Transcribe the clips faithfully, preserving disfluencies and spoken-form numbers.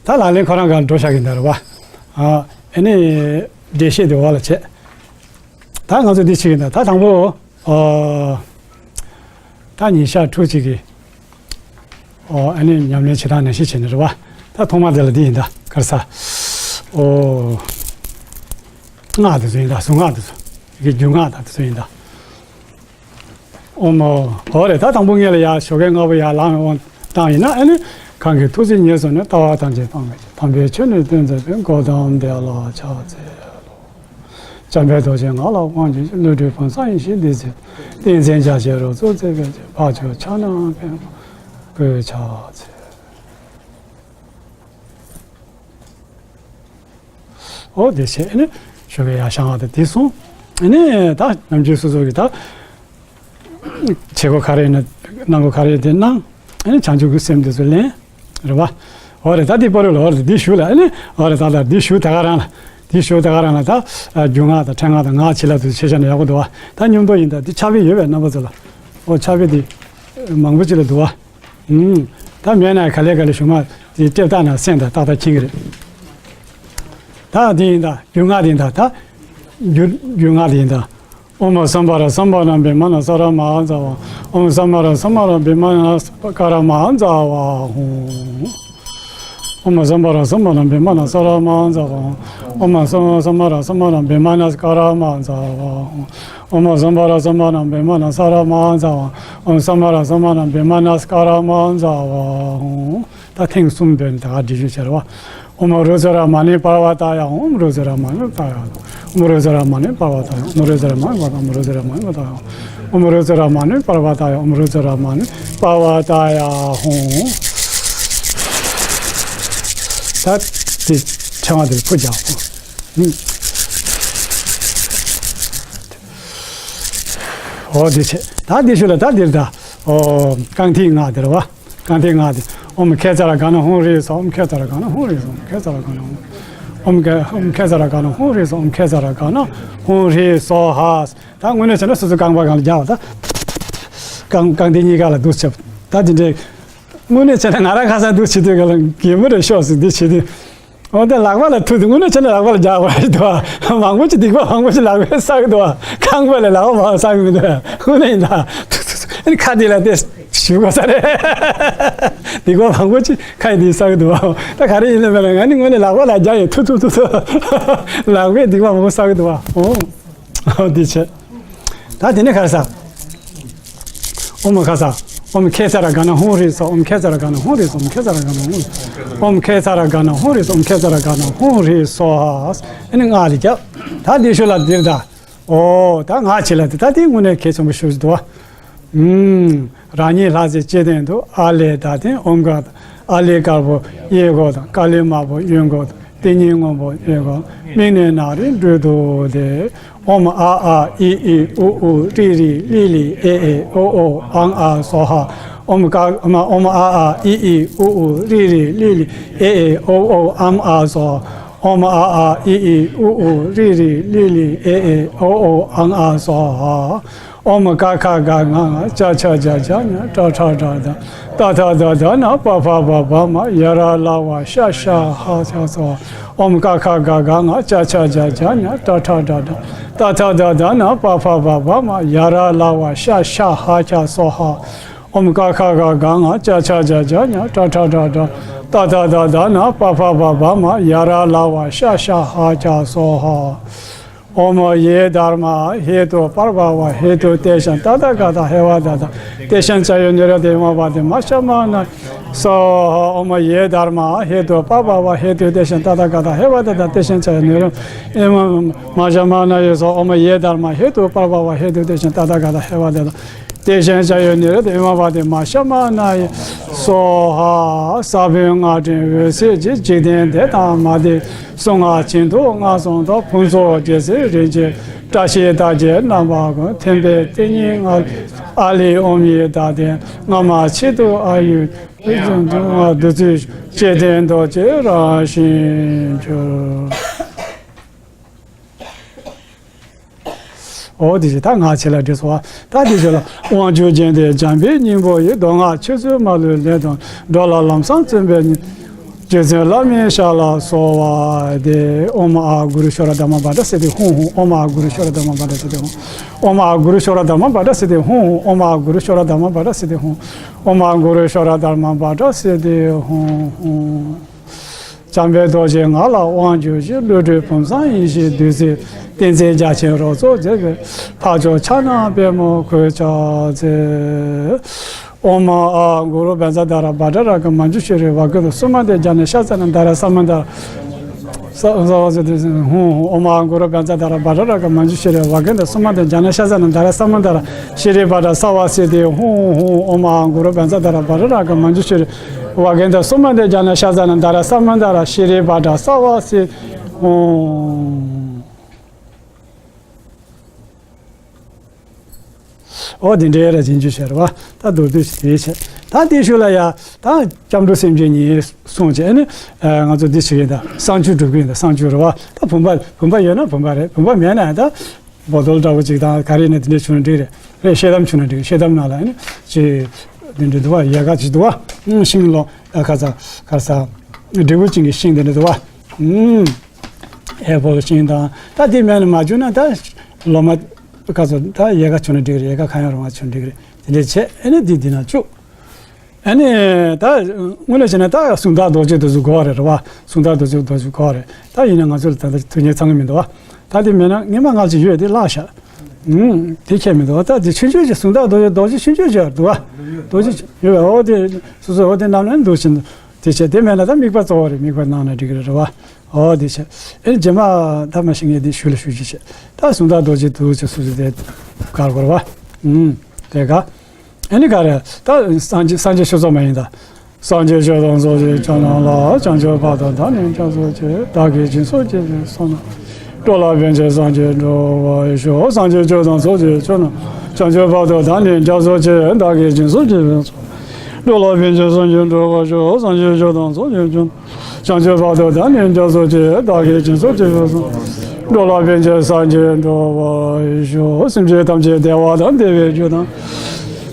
ད་ལག་ལེན་ཁོ་རང་ག་འགྲོ་བཞག་གི་འདུག་རེད་བ། ཨ་ཨ་ནི་འགྲེལ་བཤད་དེ་འོག་ལ་བྱས། ད་ང་ཚོ་འདི་བྱེད་ཀྱི་འདུག་ད་དང་པོ། ཨ་ད་ཉིན་ཞག་ཕྲུགས་གཅིག་གི་ཨོ་ཨ་ནི་ཉམས་ལེན་བྱེད་སྟངས་ནང་བཞིན་བྱས་ནས་རེད་བ། ད་ཐོག་མ་དེ་ལ་འདི་ཡིན་ད་ག་རེ་ཟ། ཨོ། སྔགས་དེ་ཚོ་ཡིན་ད། གཟུངས་སྔགས་དེ་ཚོ། ཡི་གེ་རྒྱུད་སྔགས་དང་དེ་ཚོ་ཡིན་ད། ཨོ་མ། ཨོ་རེད། ད་དང་པོ་སྔོན་ལ་ཡར་ཞོགས་ཀས་སྔ་པོ་ཡར་ལངས་འོང་བཏང་ཡིན་ན། ཨ་ནི་གང་གི་ཐུགས་བརྩེ་ཉེར་བཟུང་ནས། ལྟ་བ་ཐམས་ཅད་སྤངས་པའི་ཕྱིར། དམ་པའི་ཆོས་ནི་སྟོན་མཛད་པའི། གོ་ཏམ་དེ་ལ་ཕྱག་འཚལ་ལོ། འཇམ་དཔལ་རྡོ་རྗེ་ངག་ལ་དབང་བསྒྱུར་ཅིང་། བློ་གྲོས་ཕུན་སུམ་ཡེ་ཤེས་བདེ་ཚེ། ཏིང་འཛིན་རྒྱ་ཆེན་རོལ་མཚོ་རྩེ་གང་གི། འཕགས་མཆོག་ཕྱག་ན་པདྨོ་སྐུ་ཕྱག་འཚལ། ཨོ་དེ་བྱས་ནས་ཞོགས་ཀས་ཡར་ཤང་བ་དང་དེ་སོང་། ཨ་ནི་ད་ནམ་རྒྱུན་སོ་སོ་གི་ད་བྱེད་སྒོ་ག་རེ་ཡིན་ན་གནང་སྒོ་ག་རེ་དེ་གནང་། ཨ་ནི་བྱང་ཆུབ་ཀྱི་སེམས་དེ་ཚོ་ལེན། རེད་བ། ཨོ་རེད། ད་འདི་པ་རུ་ལ་ཨོ་རེད། འདི་ཞུ་ལ། ཨ་ནི་ཨོ་རེད། ད་ལ་འདི་ཞུ་ད་ག་རང་ལ། འདི་ཞུ་ད་ག་རང་ལ། ད་རྒྱུད་སྔགས་དང་ཕྲེང་སྔགས་དང་སྔགས་ཕྱི་ལ་དུ་ཆེ་ཆ་ནས་ཡག་པོ་འདུག་བ། ད་སྙོམས་འདོགས་ཡིན་ད། འདི་ཕྱག་དཔེ་ཡོད་པས་རྣམ་པ་ཚོ་ལ། ཨོ་ཕྱག་དཔེ་འདི་མང་པོ་ཅིག་ལ་འདུག་བ། ཨུམ། ད་མེད་ན་ག་ལེ་ག་ལེ་ཞུ་མ་དེ་ལྟེབ་ལྟ་ན་སེམས་དང་ཏག་ཏག་མཁྱེན་གི་རེད། ད་དེ་ཡིན་ད། རྒྱུད་སྔགས་དེ་ཡིན་ད། ད་རྒྱུད་རྒྱུད་སྔགས་དེ་ཡིན་ད། ཨོཾ་སམྦྷ་ར་སམྦྷ་ཎ་བི་མ་ཎ་ས་ར་མ་ཛ་ཝ། ཨོཾ་སམྦྷ་ར་སམྦྷ་ཎ་བི་མ་ཎ་ས་ཀ་ར་མ་ཛ་ཝ་ཧཱུྃ། ཨོཾ་སམྦྷ་ར་སམྦྷ་ཎ་བི་མ་ཎ་ས་ར་མ་ཛ་ཝ། ཨོཾ་སམ་སམྦྷ་ར་སམྦྷ་ཎ་བི་མ་ཎ་ས་ཀ་ར་མ་ཛ་ཝ། ཨོཾ་སམྦྷ་ར་སམྦྷ་ཎ་བི་མ་ཎ་ས་ར་མ་ཛ་ཝ། ཨོཾ་སམྦྷ་ར་སམྦྷ་ཎ་བི་མ་ཎ་ས་ཀ་ར་མ་ཛ་ཝ། ད་ཐེངས་གསུམ་བོན་ད་ག་འདྲི་ཞུ་བྱ་ར་བ། ཨོཾ་རོ་ཛ་ར་མ་ཎི་པར་བ་ཏ་ཡ། ཨོཾ་རོ་ཛ་ར་མ་ཎི་པར་བ་ཏ་ཡ། ཨོཾ་རོ་ཛ་ར་མ་ཎི་པར་བ་ཏ་ཡ། ཨོཾ་རོ་ཛ་ར་མ་ཎི་པར་བ་ཏ་ཡ། ཨོཾ་རོ་ཛ་ར་མ་ཎི་པར་བ་ཏ་ཡ། ཨོཾ་རོ་ཛ་ར་མ་ཎི་པར་བ་ཏ་ཡ། ཨོཾ་རོ་ཛ་ར་མ་ཎི་པར་བ་ཏ་ཡ་ཧཱུྃ། ད་དེ་ཕྲེང་བ་དེར་ཕུ་རྒྱག་ཧཱུྃ། ཨོ་དེ་བྱས། ད་དེ་ཞུ་ལ་ད་འདིར་ད། ཨོ་རྐང་མཐིལ་སྔགས་དེ་རེད་བ། རྐང་མཐིལ་སྔགས་དེ། ཨོཾ་ཁེ་ཙ་ར་ག་ན་ཧཱུྃ་ཧྲཱིཿ་སྭཱ་ཧཱ། ཨོཾ་ཁེ་ཙ་ར་ག་ན་ཧཱུྃ་ཧྲཱིཿ་སྭཱ་ཧཱ། ཨོཾ་ཁེ་ཙ་ར་ག་ན་ཧཱུྃ་ཧྲཱིཿ་སྭཱ་ཧཱ། ཨོཾ་ཁེ་ཙ་ར་ག་ན་ཧཱུྃ་ཧྲཱིཿ་སྭཱ་ཧཱ། ད་དངོས་གནས་བྱས་ན་སོ་སོ་རྐང་པ་སྒང་ལ་རྒྱག་པ་ད། རྐང་རྐང་མཐིལ་གཉིས་ཀ་ལ་འདུག་བྱས། ད་དེ་འདྲའི་དངོས་གནས་བྱས་ན་ང་རང་ཁ་སང་འདུག་བྱེད་དུས་སྒང་ལ་གད་མོ་རེ་ཤོར་སོང་འདུག་བྱེད་དུས། འོ་དེ་ལག་པ་ལ་ཐུག་དུས་དངོས་གནས་བྱས་ན་ལག་པ་ལ་རྒྱག་པ་རེད་དོ། མང་པོ་ཅིག་སྡིག་པ་མང་པོ་ཅིག་ལག་པས་བསགས་འདུག་རྐང་པ་ལས་ལག་པ་མང་བསགས་མི་འདུག་དངོས་གནས་ཡིན་ད། ཨ་ནི་ཁ་འདི་ལ་དེ་ཞུ་དགོས་ས་རེད། སྡིག་པ་མང་པོ་ཅིག་ཁ་ཡི་འདི་བསགས་འདུག་ད་ག་རེ་ཡིན་ན་མེད་ན་ང་ནི་དངོས་གནས་ལག་པ་ལ་རྒྱག་ཡོད། ཐུག་ཐུག་ཐུག་ཐུག་ལག་པས་སྡིག་པ་མང་པོ་བསགས་འདུག་འོ། འོ་འདི་བྱས། ད་དེ་ནས་ག་རེ་ཟ། ཨོཾ་ག་ས། ཨོཾ་ཁེ་ཙ་ར་ག་ན་ཧཱུྃ་ཧྲཱིཿ་སྭཱ་ཧཱ། ཨོཾ་ཁེ་ཙ་ར་ག་ན་ཧཱུྃ་ཧྲཱིཿ་སྭཱ་ཧཱ། ཨོཾ་ཁེ་ཙ་ར་ག་ན་ཧཱུྃ་ཧྲཱིཿ་སྭཱ་ཧཱ། ཨོཾ་ཁེ་ཙ་ར་ག་ན་ཧཱུྃ་ཧྲཱིཿ་སྭཱ་ཧཱ། ཨོཾ་ཁེ་ཙ་ར་ག་ན་ཧཱུྃ་ཧྲཱིཿ་སྭཱ་ཧཱ། ཨ་ནི་སྔགས་ལ་རྒྱབ། ད་འདི་ཞུ་ལ་འདིར་ད། ཨོ་ད་སྔགས་ཕྱི་ལ་འདི་ད་འདི་དངོས་གནས་གལ་ཆེན་པོ་ཞུ་འདུག་བ། ཨུམ། རང་ཉིད་ལྷ་སྲས་བཅས་སྟེང་དུ། ཨ་ལས་ད་དེ་ཨོཾ་ག་དང་། ཨ་ལས་དཀར་པོ་གཡས་སྐོར་དང་། ཀ་ལས་དམར་པོ་གཡོན་སྐོར་དང་། དེ་ཉིད་སྔོན་པོ་གཡས་སྐོར། མིག་ནི་ནག་རིལ་སྦྲུལ་གདུགས་ཏེ། ཨོཾ་ཨ་ཨཱ་ཨི་ཨི་ཨུ་ཨུ་ཏྲི་རི་ལི་ལི་ཨེ་ཨེ་ཨོ་ཨོ་ཨཾ་ཨཱཿ་སྭཱ་ཧཱ། ཨོཾ་ཀ་ཨོཾ་ཨ་ཨཱ་ཨི་ཨི་ཨུ་ཨུ་ཏྲི་རི་ལི་ལི་ཨེ་ཨེ་ཨོ་ཨོ་ཨཾ་ཨཱཿ་སྭཱ་ཧཱ། ཨོཾ་ཨ་ཨཱ་ཨི་ཨི་ཨུ་ཨུ་ཏྲི་རི་ལི་ལི་ཨེ་ཨེ་ཨོ་ཨོ་ཨཾ་ཨཱཿ་སྭཱ་ཧཱ། ཨོཾ་ཀ་ཁ་ག་ང་ང་ཅ་ཆ་ཇ་ཇ་ཉ་ཏ་ཏ་ཏ་ཏ་ན་པ་ཕ་བ་བ་མ་ཡ་ར་ལ་བ་ཤ་ཤ་ཧ་ཤ་སྭཱ་ཧཱ། ཨོཾ་ཀ་ཁ་ག་ག་ང་ཅ་ཆ་ཇ་ཇ་ཉ་ཏ་ཏ་ཏ་ཏ་ཏ་ཏ་ཏ་ཏ་ན་པ་ཕ་བ་བ་མ་ཡ་ར་ལ་བ་ཤ་ཤ་ཧ་ཤ་སྭཱ་ཧཱ། ཨོཾ་ཀ་ཁ་ག་ག་ང་ཅ་ཆ་ཇ་ཇ་ཉ་ཏ་ཏ་ཏ་ཏ་ཏ་ཏ་ཏ་ཏ་ན་པ་ཕ་བ་བ་མ་ཡ་ར་ལ་བ་ཤ་ཤ་ཧ་ཤ་སྭཱ་ཧཱ། ཨོཾ་ཡེ་དྷརྨཱ་ཧེ་ཏུ་པར་བྷ་ཝ་ཧེ་ཏུ་ཏེ་ཤཱན་ཏ་ཐཱ་ག་ཏ་ཧེ་བ་ཏ་ཐཱ། ཏེ་ཤཱན་ཙ་ཡོ་ནི་རོ་དྷ་ཨི་མ་བ་ཏི་མ་ཤ་མ་ན་སྭཱ་ཧཱ། ཨོཾ་ཡེ་དྷརྨཱ་ཧེ་ཏུ་པར་བྷ་ཝ་ཧེ་ཏུ་ཏེ་ཤཱན་ཏ་ཐཱ་ག་ཏ་ཧེ་བ་ཏ་ཐཱ། ཏེ་ཤཱན་ཙ་ཡོ་ནི་རོ་དྷ་ཨི་མ་བ་ཏི་མ་ཤ་མ་ན་ཡེ་སྭཱ་ཧཱ། ཨོཾ་ཡེ་དྷརྨཱ་ཧེ་ཏུ་པར་བྷ་ཝ་ཧེ་ཏུ་ཏེ་ཤཱན་ཏ་ཐཱ་ག་ཏ་ཧེ་བ་ཏ་ཐཱ། ཏེ་ཤཱན་ཙ་ཡོ་ནི་རོ་དྷ་ཨི་མ་བ་ཏི་མ་ཤ་མ་ན་ཡེ་སྭཱ་ཧཱ། ས་བོན་སྔགས་ཕྲེང་འོད་ཟེར་གྱིས། འཇིག་རྟེན་འདས་དང་མ་འདས་གསུང་ངག་བྱིན་མཐུ་མངའ་གསུམ་དང་། ཕུན་ཚོགས་རྒྱལ་སྲས་རིན་ཆེན་བཀྲ་ཤིས་རྟགས་བརྒྱད་རྣམ་པ་ཀུན། ཐིམ་པས་དེ་ཉིད་མངའ་ལས་ཨ་ལས་ཨོཾ་ཡེ་དྷ་ཏེ། སྔ་མ་ཕྱི་དུ་ཨ་ཡུ་བདུད་རྩི་བདུད་རྩི་ཤེས་ལྡན་རྡོ་རྗེ་རང་བཞིན་གྱུར། འོ་དེ་བཞིན་ད་སྔགས་ཕྱི་ལ་འདྲེས་སོ། ད་དེ་བཞིན་ལ་དབང་ཕྱུག་རྒྱན་ལྡན་འཇམ་དཔལ་སྙིང་པོ་ཡི། མདོ་སྔགས་ཆོས་ཚུལ་མ་ལུས་ལས་དང་། འགྲོ་ལ་ལམ་སྲང་བརྩོན་པའི་སྙིང་ རྗེ་བཙུན་བླ་མའི་ཞབས་ལ་གསོལ་བ་འདེབས། ཨོཾ་ཨཱཿ་གུ་རུ་ཤྭ་ར་དྷརྨ་བྷ་དྲ་སིདྡྷི་ཧཱུྃ་ཧཱུྃ། ཨོཾ་ཨཱཿ་གུ་རུ་ཤྭ་ར་དྷརྨ་བྷ་དྲ་སིདྡྷི་ཧཱུྃ། ཨོཾ་ཨཱཿ་གུ་རུ་ཤྭ་ར་དྷརྨ་བྷ་དྲ་སིདྡྷི་ཧཱུྃ་ཧཱུྃ། ཨོཾ་ཨཱཿ་གུ་རུ་ཤྭ་ར་དྷརྨ་བྷ་དྲ་སིདྡྷི་ཧཱུྃ། ཨོཾ་ཨཱཿ་གུ་རུ་ཤྭ་ར་དྷརྨ་བྷ་དྲ་སིདྡྷི་ཧཱུྃ་ཧཱུྃ། འཇམ་དཔལ་རྡོ་རྗེ་ངག་ལ་དབང་བསྒྱུར་ཅིག། ཀླུ་སྒྲུབ་བུམ་བཟང་ཡེ་ཤེས་བདུད་རྩིའི་ཏིང་འཛིན་རྒྱ་ཆེན་རོལ་མཚོ་རྒྱས་པའི། འཕགས་མཆོག་ཕྱག་ན་པདྨོ་གུས་ཕྱག་འཚལ། ཨོཾ་ཨཱཿ་གུ་རུ་བཛྲ་དྷ་ར་བྷ་དྲ་རཀྵ་མཉྫུ་ཤྲཱི་ཝཱ་གུ་ཏ་སུ་མ་ཏེ་ཛྙཱ་ན་ཤ་ཙ་ན་དྷ་ར་ས་མ་དྷ་ར། ཨོཾ་ཨཱཿ་གུ་རུ་བཛྲ་དྷ་ར་བྷ་དྲ་རཀྵ་མཉྫུ་ཤྲཱི་ཝཱ་གུ་ཏ་སུ་མ་ཏེ་ཛྙཱ་ན་ཤ་ཙ་ན་དྷ་ར་ས་མ་དྷ་ར་ཤྲཱི་བྷ་དྲ་སརྦ་སིདྡྷི་ཧཱུྃ་ཧཱུྃ། ཨོཾ་ཨཱཿ་གུ་རུ་བཛྲ་དྷ་ར་བྷ་དྲ་རཀྵ་མཉྫུ་ཤྲཱི་ཝཱ་གུ་ཏ་སུ་མ་ཏེ་ཛྙཱ་ན་ཤ་ཙ་ན་དྷ་ར་ས་མ་དྷ་ར་ཤྲཱི་བྷ་དྲ་སརྦ་སིདྡྷི་ཧཱུྃ། ཨོ་དེ་འདྲའི་ར་རྗེས་འཇུག་བྱས་རེད་བ། ད་མདོར་བསྡུས་ཤིག་དེའི་ཆེད་ད་དེའི་ཤུལ་ལ་ཡ་ད་སྐྱབས་འགྲོ་སེམས་བསྐྱེད་གཉིས་གསུངས་བྱས་ཨ་ནི་ང་ཚོ་འདི་བྱེད་ཀྱི་ཡིན། ད་གསང་སྤྱོད་སྒྲུབ་ཀྱི་ཡིན། ད་གསང་སྤྱོད་རེད་བ། ད་བུམ་པ་བུམ་པ་ཡོད་ན་བུམ་པ་རེད། བུམ་པ་མེད་ན་ཡང་ད་བོ་དོལ་འདྲ་བོ་ཅིག་དང་ག་རེ་ནས་དེ་འདྲས་བྱུང་ན་འགྲིག་རེད། རེད། ཤེལ་དམ་བྱུང་ན་འགྲིག་ཤེལ་དམ་ནང་ལ་ཨ་ནི་ཅིག་དེ་འདྲས་འདུག་བ། ཡལ་ག་ཅིག་འདུག་བ། ཤིང་ལོ་ཁ་ས་ཁ་ས་འབྲས་བུ་ཅན་གྱི་ཤིང་དེ་འདྲས་འདུག་བ། ཨེ་པལ་ཤིང་དང་ད་དེ་མེད་ན་མ་བྱུང་ན་ད་ལོ་མ་ཁ་ས་ད་ཡལ་ག་བྱུང་ན་འགྲིག་རེད། ཡལ་ག་གང་ཡང་རུང་བ་བྱུང་ན་འགྲིག་རེད། དེ་འདྲས་བྱས་ཨ་ནི་འདི་འདི་ན་བཅུག་ཨ་ནི་ད་དངོས་གནས་བྱས་ན་ད་གསུང་རྟགས་རྡོ་རྗེ་དེ་ཚོ་དགོས་པ་རེད། རེད་བ། གསུང་རྟགས་རྡོ་རྗེ་རྡོ་རྗེ་དགོས་པ་རེད། ད་ཡིན་ན་ང་ཚོ་ལ་ད་ལྟ་དུས་ངན་ཚང་གི་མི་འདུག་བ། ད་དེ་མེད་ན་སྔས་མ་སྔར་ཅིག་ཡོད་དེ་བརླག་ཤག་ཨུམ། དེ་ཁྱད་མི་འདུག་ད་དེ་ཆུང་ཆུང་ཅིག་གསུང་རྟགས་རྡོ་རྗེ་རྡོ་རྗེ་ཆུང་ཆུང་ཅིག་འདུག་བ། རྡོ་རྗེ་ཡོད་པ། འོ་དེ་སོ་སོ་འོ་དེ་རྣམས་ལ་འདུག་ཕྱིན། དེ་བྱས་དེ་མེད་ན་ད་དམིགས་པ་གཙོ་བོ་རེད། དམིགས་པ་གནང་ན་འགྲིག་གི་རེད། རེད་བ། འོ་དེ་བྱས་ཨེ་རྗེས་མ་ད་མ་ཤེས་ངས་དེ་ཞུ་ལ་ཞུ་རྒྱུ་བྱས། ད་གསུང་རྟགས་རྡོ་རྗེ་འདུག་ཅེས་སོ་སོ་དེ་གར་གོ་རེད་བ། ཨུམ། དེ་ག་ཨ་ནི་ག་རེ་ད་སངས་རྒྱས་སངས་རྒྱས་ཆོས་ཚོགས་མ་ཡིན་ད། སངས་རྒྱས་ཆོས་དང་ཚོགས་ཀྱི་མཆོག་རྣམས་ལ། བྱང་ཆུབ་བར་དུ་བདག་ནི་སྐྱབས་སུ་མཆི། བདག་གིས་སྦྱིན་སོགས་ཀྱི་བསོད་ནམས། འགྲོ་ལ་ཕན་ཕྱིར་སངས་རྒྱས་འགྲུབ་པར་ཤོག་སངས་རྒྱས་ཆོས་དང་ཚོགས་ཀྱི་མཆོག་རྣམས། བྱང་ཆུབ་བར་དུ་བདག་ནི་སྐྱབས་སུ་མཆི། བདག་གིས་སྦྱིན་སོགས་ཀྱི་བསོད་ནམས། འགྲོ་ལ་ཕན་ཕྱིར་སངས་རྒྱས་འགྲུབ་པར་ཤོག་སངས་རྒྱས་ཆོས་དང་ཚོགས་ཀྱི་མཆོག་རྣམས། བྱང་ཆུབ་བར་དུ་བདག་ནི་སྐྱབས་སུ་མཆི། བདག་གིས་སྦྱིན་སོགས་ཀྱི་བསོད་ནམས། འགྲོ་ལ་ཕན་ཕྱིར་སངས་རྒྱས་འགྲུབ་པར་ཤོག་སེམས་ཅན་ཐམས་ཅད་བདེ་བ་དང་བདེ་བའི་རྒྱུ་དང་།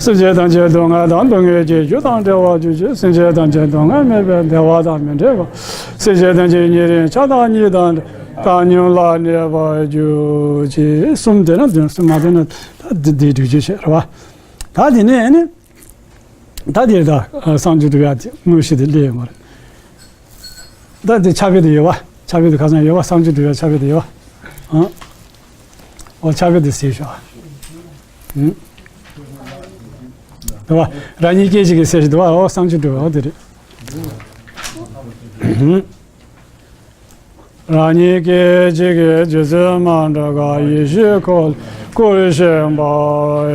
སེམས་ཅན་ཐམས་ཅད་སྡུག་བསྔལ་དང་སྡུག་བསྔལ་གྱི་རྒྱུ་དང་བྲལ་བར་གྱུར་ཅིག་སེམས་ཅན་ཐམས་ཅད་སྡུག་བསྔལ་མེད་པའི་བདེ་བ་དང་མི་འབྲལ་བར། སེམས་ཅན་ཐམས་ཅད་ཉེ་རིང་ཆགས་སྡང་གཉིས་དང་བྲལ་བའི་བཏང་སྙོམས་ལ་གནས་པར་གྱུར་ཅིག་གསུམ་བདེ་ན་བདེ། གསུམ་མ་བདེ་ན་ད་འདི་འདི་སྒྲུབ་རྒྱུ་བྱེད་རེད་བ། ད་དེ་ནས་ཨ་ནི། ད་དེར་ད་གསང་སྤྱོད་སྒྲུབ་ཡ་དེ་དངོས་གཞི་དེ་སླེབས་ཡོང་བ་རེད། ད་དེ་ཕྱག་དཔེ་དེ་ཡོད་བ། ཕྱག་དཔེ་དེ་ཁ་སང་ཡོད་བ། གསང་སྤྱོད་སྒྲུབ་ཡ་ཕྱག་དཔེ་དེ་ཡོད་བ། ཨང་། ཨོ་ཕྱག་དཔེ་དེ་གཟིགས་ཤོག་ཨང་། འདུག་བ། རང་ཉིད་སྐད་ཅིག་གིས་ཟེར་ཞིག་འདུག་བ། ཨོ་གསང་སྤྱོད་སྒྲུབ་ཡ་ཨོ་དེ་རེད། ཨང་། རང་ཉིད་སྐད་ཅིག་གིས་རྗེ་བཙུན་མ་འདྲ་ག་ཡེ་ཤེས་འཁོར་ལོས་བསྐོར་བཞེངས་པར་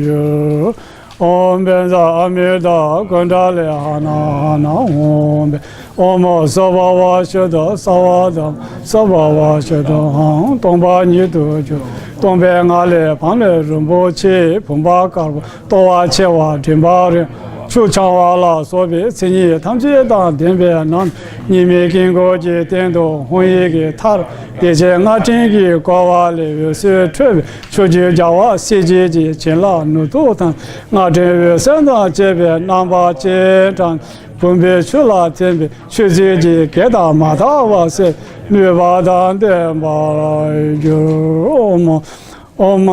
གྱུར། ཨོཾ་བཛྲ་ཨ་མི་ཏ་ཀུན་ཌ་ལི་ཧ་ན་ཧ་ན་ཧཱུྃ་བཛྲ། ཨོཾ་སརྦ་བ་ཤུདྡྷ་སརྦ་དྷརྨ་སརྦ་བ་ཤུདྡྷ་ཧཱུྃ། སྟོང་པ་ཉིད་དུ་གྱུར། སྟོང་པའི་ངང་ལས་འཕགས་ལྷ་རིན་པོ་ཆེ་བུམ་པ་དཀར་པོ་ལྟོ་བ་ཆེ་བ་མགྲིན་པ་རིང་ཆུ་འཆང་བ་ལ་སོགས་པའི་མཚན་ཉིད་ཐམས་ཅད་དང་ལྡན་པའི་ནང་ཉི་མའི་དཀྱིལ་འཁོར་གྱི་སྟེང་དུ་ཧཱུྃ་ཡིག་གི་མཐར་བདེ་ཆེན་སྔགས་ཕྲེང་གིས་བསྐོར་བ་ལས་འོད་ཟེར་འཕྲོས་པའི་ཆུ་སྐྱེས་རྒྱལ་བ་སྲས་བཅས་ཀྱི་བྱིན་རླབས་ནུས་མཐུ་དང་སྔགས་ཕྲེང་འོད་ཟེར་དང་བཅས་པའི་རྣམ་པ་སྤྱན་དྲངས་བུམ་པའི་ཆུ་ལ་ཐིམ་པས་ཆོས་མཛོད་ཀྱི་གེགས་དང་མ་དག་པ་སེལ་ནུས་པ་དང་ལྡན་པར་གྱུར། ཨོཾ་ཨོཾ་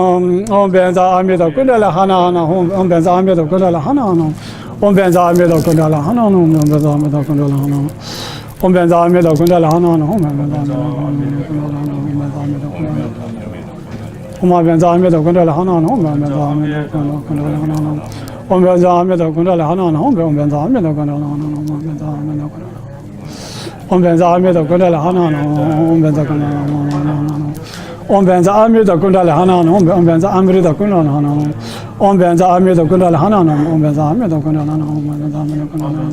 ཨོཾ་བཛྲ་ཨ་མི་ཏ་ཀུན་ཌ་ལི་ཧ་ན་ཧ་ན་ཧཱུྃ། ཨོཾ་བཛྲ་ཨ་མི་ཏ་ཀུན་ཌ་ལི་ཧ་ན་ཧ་ན་ཧཱུྃ། ཨོཾ་བཛྲ་ཨ་མི་ཏ་ཀུན་ཌ་ལི་ཧ་ན་ཧ་ན་ཧཱུྃ། ཨོཾ་བཛྲ་ཨ་མི་ཏ་ཀུན་ཌ་ལི་ཧ་ན་ཧ་ན་ཧཱུྃ། ཨོཾ་བཛྲ་ཨ་མི་ཏ་ཀུན་ཌ་ལི་ཧ་ན་ཧ་ན་ཧཱུྃ། ཨོཾ་བཛྲ་ཨ་མི་ཏ་ཀུན་ཌ་ལི་ཧ་ན་ཧ་ན་ཧཱུྃ། ཨོཾ་བཛྲ་ཨ་མི་ཏ་ཀུན་ཌ་ལི་ཧ་ན་ཧ་ན་ཧཱུྃ། ཨོཾ་བཛྲ་ཨ་མི་ཏ་ཀུན་ཌ་ལི་ཧ་ན་ཧ་ན་ཧཱུྃ། ཨོཾ་བཛྲ་ཨ་མི་ཏ་ཀུན་ཌ་ལི་ཧ་ན་ཧ་ན་ཧཱུྃ། ཨོཾ་བཛྲ་ཨ་མི་ཏ་ཀུན་ཌ་ལི་ཧ་ན་ཧ་ན་ཧཱུྃ། ཨོཾ་བཛྲ་ཨ་མི་ཏ་ཀུན་ཌ་ལི་ཧ་ན་ཧ་ན་ཧཱུྃ། ཨོཾ་བཛྲ་ཨ་མི་ཏ་ཀུན་ཌ་ལི་ཧ་ན་ཧ་ན་ཧཱུྃ། ཨོཾ་བཛྲ་ཨ་མི་ཏ་ཀུན་ཌ་ལི་ཧ་ན་ཧ་ན་ཧཱུྃ། ཨོཾ་བཛྲ་ཨ་མི་རི་ཏ་ཀུན་ཌ་ལི་ཧ་ན་ཧ་ན་ཧཱུྃ། ཨོཾ་བཛྲ་ཨ་མི་ཏ་ཀུན་ཌ་ལི་ཧ་ན་ཧ་ན་ཧཱུྃ། ཨོཾ་བཛྲ་ཨ་མི་ཏ་ཀུན་ཌ་ལི་ཧ་ན་ཧ་ན་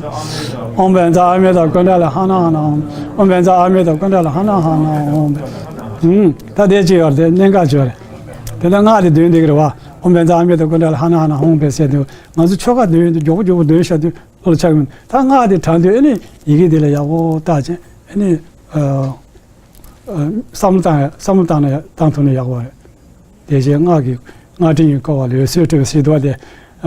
ཧཱུྃ། ཨོཾ་བཛྲ་ཨ་མི་ཏ་ཀུན་ཌ་ལི་ཧ་ན་ཧ་ན་ཧཱུྃ། ཨོཾ་བཛྲ་ཨ་མི་ཏ་ཀུན་ཌ་ལི་ཧ་ན་ཧ་ན་ཧཱུྃ། ཧུམ། ད་དེ་ཅི་ཡོད་རེད། དེ་གནད་འགག་ཅིག་ཡོད་རེད། དེ་ལ་སྔགས་དེ་འདོན་བསྡད་ཀྱི་རེད་བ། ཨོཾ་བཛྲ་ཨ་མི་ཏ་ཀུན་ཌ་ལི་ཧ་ན་ཧ་ན་ཧཱུྃ་བས་ཟེར་དུས་ང་ཚོ་ཆོ་ག་འདོན་ཡོང་དུས་མགྱོགས་པོ་མགྱོགས་པོ་འདོན་བཞག་དུས་བློ་ལ་འཆར་གི་མི་འདུག་ད་སྔགས་དེ་དྲངས་དུས་ཨ་ནི་ཡི་གེ་དེ་ལ་ཡག་པོ་བལྟས་བྱས་ཨ་ནི། ཨ། ཨ། བསམ་བློ་བཏང་ཡ་བསམ་བློ་བཏང་ན་ཡ་བཏང་ཐུབ་ན་ཡག་པོ་རེད། དེ་རྗེས་སྔགས་ཀྱི་སྔགས་ཕྲེང་གིས་བསྐོར་བ་ལས་འོད་ཟེར་འཕྲོས་པའི་སིལ་དུ་བ་དེ། ཨ།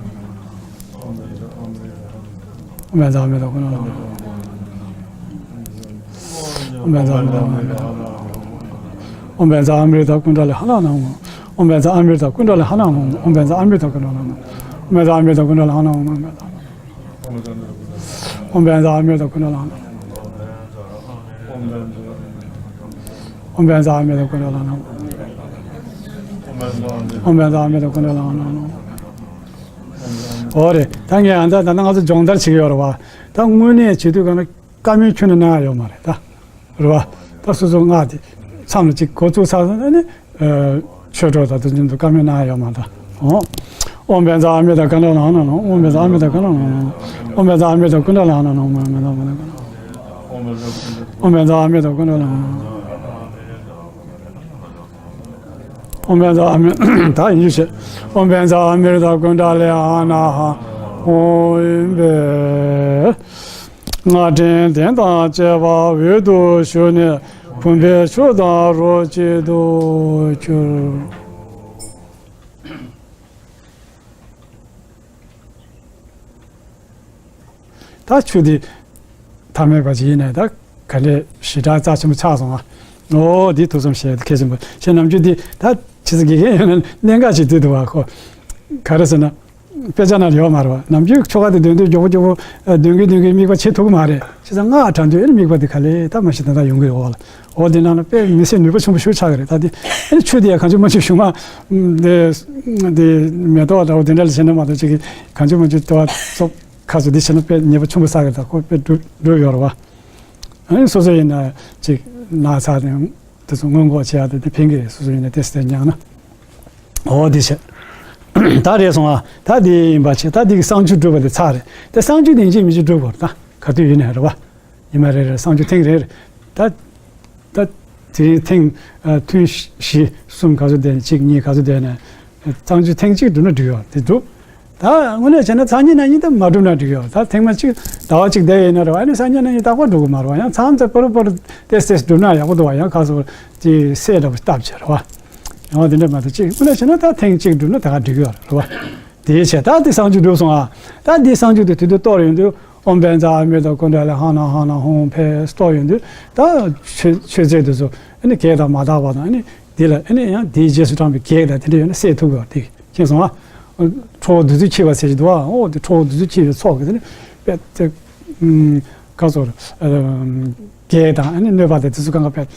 ཨོཾ་བཛྲ་ཨ་མྲྀ་ཏ་ཀུཎྜ་ལ་ཧ་ན་ཧཱུྃ། ཨོཾ་བཛྲ་ཨ་མྲྀ་ཏ་ཀུཎྜ་ལ་ཧ་ན་ཧཱུྃ། ཨོཾ་བཛྲ་ཨ་མྲྀ་ཏ་ཀུཎྜ་ལ་ཧ་ན་ཧཱུྃ། ཨོཾ་བཛྲ་ཨ་མྲྀ་ཏ་ཀུཎྜ་ལ་ཧ་ན་ཧཱུྃ། ཨོཾ་བཛྲ་ཨ་མྲྀ་ཏ་ཀུཎྜ་ལ་ཧ་ན་ཧཱུྃ། ཨོཾ་བཛྲ་ཨ་མྲྀ་ཏ་ཀུཎྜ་ལ་ཧ་ན་ཧཱུྃ། ཨོཾ་བཛྲ་ཨ་མྲྀ་ཏ་ཀུཎྜ་ལ་ཧ་ན་ཧཱུྃ། ཨོཾ་བཛྲ་ཨ་མྲྀ་ཏ་ཀུཎྜ་ལ་ཧ་ན་ཧཱུྃ། ཨོཾ་བཛྲ་ཨ་མྲྀ་ཏ་ཀུཎྜ་ལ་ཧ་ན་ཧཱུྃ། འོ་རེད། ད་ངས་ཨ་ད་ད་ང་ཚོ་སྦྱོང་བརྡར་བྱེད་ཀྱི་ཡོད་རེད་བ། ད་དངོས་གནས་བྱེད་དུས་གང་ན་བཀའ་མོལ་ཁྱོན་ནས་གནང་ཡ་ཡོད་མ་རེད་ད། རེད་བ། ད་སོ་སོ་སྔགས་དེ་མཚམས་ལ་ཅིག་འགོ་བཙུགས་ཚར་སོང་ན་ནི། ཆོས་གྲོགས་དང་དུ་འཛིན་དུ་བཀའ་མོལ་གནང་ཡ་ཡོད་མ་རེད་ད། ཨོཾ་བཛྲ་ཨ་མྲྀ་ཏ་ཀུཎྜ་ལ་ཧ་ན་ཧཱུྃ། ཨོཾ་བཛྲ་ཨ་མྲྀ་ཏ་ཀུཎྜ་ལ་ཧ་ན་ཧཱུྃ། ཨོཾ་བཛྲ་ཨ་མྲྀ་ཏ་ཀུཎྜ་ལ་ཧ་ན་ཧཱུྃ། ཨོཾ་བཛྲ་ཨ་མྲྀ་ཏ་ཀུཎྜ་ལ་ཧ་ན་ཧཱུྃ། ཨོཾ་བཛྲ་ཨ་མྲྀ་ད་ཡིན་ཞུ་བྱེད། ཨོཾ་བཛྲ་ཨ་མྲྀ་ཏ་ཀུཎྜ་ལ་ཧ་ན་ཧཱུྃ། ཨོཾ་བཛྲ། སྔགས་ཕྲེང་གདན་དང་བཅས་པ་འོད་དུ་ཞུ་ནས་བུམ་པའི་ཆུ་དང་རོ་གཅིག་ཏུ་གྱུར། ད་ཆུ་འདི་ཐ་མལ་པ་ཅིག་ཡིན་ནའི་ད་ག་ལེར་ཞེ་དྲག་རྩ་ཆེན་པོ་ཆགས་སོང་ང་། ཨོ་འདི་ཐུགས་བསམ་བཞེས་གལ་ཆེན་པོ་ཞེས་ནམ་རྒྱུན་འདི་ད་ཕྱི་ཚེ་དགེ་རྒན་ཡོད་ན་གནད་འགག་ཅིག་འདུག་འདུག་བ་ཁོ། ག་རེ་ཟེར་ན། དཔེ་ཆ་ནང་ཡོད་མ་རེད་བ། ནམ་རྒྱུན་ཆོ་ག་དེ་འདོན་དུས་མགྱོགས་པོ་མགྱོགས་པོ་འདོན་གི་འདོན་གི་དམིགས་པ་བྱེད་ཐུབ་ཀྱི་མ་རེད། བྱས་ཙང་སྔགས་གྲགས་དུས་ཨེ་ནི་དམིགས་པ་དེ་ག་ལེར་ད་མ་ཤེས་ད་ད་ཡོང་གི་རེད་འོ་ལ། འོ་དེ་ནང་ལ་དཔེ་མི་སྲིད་ནུས་པ་ཆེན་པོ་ཞིག་ཆགས་ཀྱི་རེད། ད་དེ་ཨེ་ནི་ཆུ་དེ་ཡང་གང་བྱུང་མང་བྱུང་ཞུ་མ། དེ་དེ་མེ་ཏོག་འདྲ་བོ་དེ་འདྲ་ལ་བྱས་ན་མ་གཏོགས་ཅིག་གིས་གང་བྱུང་མང་བྱུང་དེ་བ་ཙོག་ཁ་སོ་དེ་བྱས་ན་དཔེ་ཉེས་པ་ཆེན་པོ་བསགས་ཀྱི་རེད། ད་ཁོ་དཔེ་འགྲུབ་འགྲུབ་ཡོད་རེད་བ། ཨེ་ནི་སོ་སོ་ཡིན་ན་ཅིག་ན་ཚ་དང་། དེ་ཚོ་སྔོན་འགོག་བྱེད་ཡག་དེ་དེ་ཕན་གི་རེད། སོ་སོ་ཡིན་ན་དེ་སྲིད་དེ་ཉག་ན། འོ་དེ་བྱས། ད་རེད་སོང་ཨ། ད་དེ་ཡིན་པ་བྱས། ད་དེ་གི་གསང་སྤྱོད་སྒྲུབ་པ་དེ་ཚར་རེད། དེ་གསང་སྤྱོད་དེ་ཡིན་གཅིག་མིན་གཅིག་སྒྲུབ་དགོས་རེད། ད་ག་དུས་ཡིན་ནའི་རེད་བ། ཉི་མ་རེ་རེ་གསང་སྤྱོད་ཐེངས་རེ་རེ། ད་ད་དེ་རིང་ཐེངས་ཐུན་བཞི་གསུམ་ག་ཚོད་བསྡད་ནའི་གཅིག་གཉིས་ག་ཚོད་བསྡད་ནའི། གསང་སྤྱོད་ཐེངས་གཅིག་སྒྲུབ་ན་འགྲིག་ཡོད་དེ་འགྲུབ། ད་དངོས་གནས་བྱས་ན་སང་ཉིན་གནངས་ཉིན་ད་མ་བསྒྲུབས་ན་འགྲིག་ཡོད། ད་ཐེངས་མ་གཅིག་ཟླ་བ་གཅིག་བསྡད་ཡིན་ན་རེད་བ། ཨ་ནི་སང་ཉིན་གནངས་ཉིན་རྟག་པར་བསྒྲུབ་དགོས་མ་རེད་བ། ཡང་མཚམས་མཚམས་པོ་རུ་པོ་རུ་ཏེས་ཏེས་བསྒྲུབ་ན་ཡག་པོ་འདུག་བ། ཡང་ཁ་སོ་ཅིག་སེ་འདྲ་པོ་བཏབ་བྱས་རེད་བ། ཡང་དེ་འདྲ་མ་གཏོགས་གཅིག་དངོས་གནས་བྱས་ན་ད་ཐེངས་གཅིག་བསྒྲུབས་ན་ད་ག་འགྲིག་ཡོད་རེད་བ། དེའི་ཕྱིར་ད་འདི་གསང་སྤྱོད་འགྲུབ་སོང་ཨ། ད་འདི་གསང་སྤྱོད་དེ་དུས་དུས་གཏོར་ཡོང་དུས་ཨོཾ་བཛྲ་ཨ་མྲྀ་ཏ་ཀུཎྜ་ལ་ཧ་ན་ཧ་ན་ཧཱུྃ་ཕཊ་གཏོར་ཡོང་དུས་ད་མཆོད་མཆོད་རྫས་དེ་ཚོ་ཨ་ནི་གེགས་དང་མ་དག་པ་དང་། ཨ་ནི་འདི་ལ་ཨ་ནི་ཡང་དེའི་རྗེས་སུ་འབྲངས་པའི་གེགས་དང་དེ་འདྲ་ཡོད་ན་སེལ་ཐུབ་ཀྱི་ཡོད་རེད། དེ་མཁྱེན་སོང་ཨ། ཁྲོ་བོ་བདུད་རྩི་འཁྱིལ་བ་ཟེར་གྱི་འདུག་ཨ། འོ་དེ་ཁྲོ་བོ་བདུད་རྩི་འཁྱིལ་བའི་ཚོགས་ཀྱིས་དེ་ནི་དཔེ་དེ། ཨུམ། ག་ཚོད་རེད། ཨ་རྒྱས་དང་ཨ་ནི་གནོད་པ་དང་དེ་ཚོ་གང་ག་བས་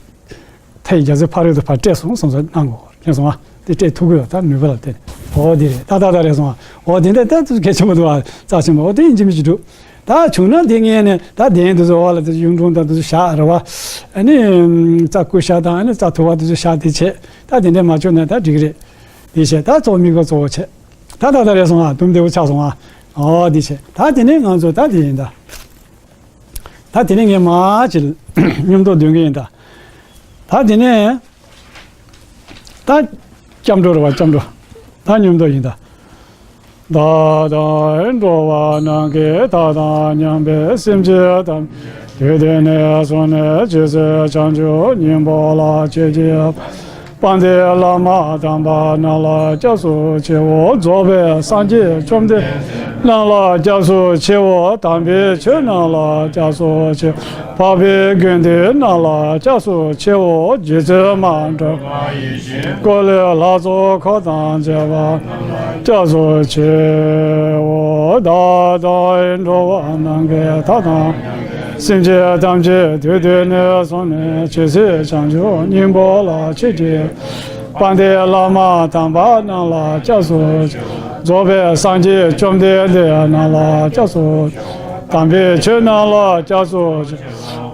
མཐའ་ཡི་རྒྱ་མཚོའི་ཕ་རོལ་ཏུ་ཕར་བསྐྲད་སོང་བསམ་བསམ་གནང་དགོས། མཁྱེན་སོང་ཨ། དེ་བསྐྲད་ཐུབ་ཀྱི་ཡོད། ད་ནུས་པ་ལ་བརྟེན་ནས། འོ་དེ་རེད། ད་ད་ད་རེད་སོང་ཨ། འོ་དེ་འདྲ་ད་དུ་གལ་ཆེན་པོ་འདུག་ཨ། རྩ་ཆེན་པོ་འོ་དེ་ཡིན་གཅིག་མིན་གཅིག་འགྲུབ། ད་བྱུང་ན་དེ་ངས་ནས་ད་གདན་དེ་ཚོ་འོག་ལ་དེ་ཚོ་གཡུང་དྲུང་དང་དེ་ཚོ་བཞག་རེད་བ། ཨ་ནི་རྩྭ་ཀུ་ཤ་དང་ཨ་ནི་རྩྭ་ཐུ་བ་དེ་ཚོ་བཞག་དེ་བྱས། ད་དེ་འདྲ་མ་བྱུང་ན་ད་འགྲིག་གི་རེད། དེ་བྱས་ད་གཙོ་བོ་དམིགས་པ་གཙོ་བོ་བྱས། ད་ད་ད་རེད་སོང་ཨ། དུམ་བདེ་བོ་ཆགས་སོང་ཨ། འོ་དེ་བྱས་ད་དེ་ནས་ང་ཚོ་ད་དེ་ཡིན་ད། ད་དེ་ནས་ངས་མར་ཅིག་སྙོམས་འདོགས་འདོན་གི་ཡིན་ད། ད་དེ་ནས་ད་སྐྱབས་འགྲོ་རེད་བ། སྐྱབས་འགྲོ། ད་སྙོམས་འདོགས་ཡིན་ད། བདག་དང་འགྲོ་བ་རྣམས་ཀྱི་མཐའ་དང་མཉམ་པའི་སེམས་ཅན་ཐམས་ཅད་དུས་འདི་ནས་བཟུང་ནས་ཇི་སྲིད་བྱང་ཆུབ་སྙིང་པོ་ལ་མཆིས་ཀྱི། དཔལ་ལྡན་བླ་མ་དམ་པ་རྣམས་ལ་སྐྱབས་སུ་མཆིའོ། རྫོགས་པའི་སངས་རྒྱས་བཅོམ་ལྡན་རྣམས་ལ་སྐྱབས་སུ་མཆིའོ། དམ་པའི་ཆོས་རྣམས་ལ་སྐྱབས་སུ་མཆིའོ། འཕགས་པའི་དགེ་འདུན་རྣམས་ལ་སྐྱབས་སུ་མཆིའོ། རྗེ་བཙུན་མ་འགྲོ་བའི་ཡེ་ཤེས་འཁོར་ལོའི་ལྷ་ཚོགས་འཁོར་དང་བཅས་པ་སྐྱབས་སུ་མཆིའོ། བདག་དང་འགྲོ་བ་རྣམས་ཀྱི་མཐའ་དང་སེམས་ཅན་ཐམས་ཅད་དུས་འདི་ནས་བཟུང་ནས་ཇི་སྲིད་བྱང་ཆུབ་སྙིང་པོ་ལ་མཆིས་ཀྱི། དཔལ་ལྡན་བླ་མ་དམ་པ་རྣམས་ལ་སྐྱབས་སུ། རྫོགས་པའི་སངས་རྒྱས་བཅོམ་ལྡན་འདས་རྣམས་ལ་སྐྱབས་སུ། དམ་པའི་ཆོས་རྣམས་ལ་སྐྱབས་སུ།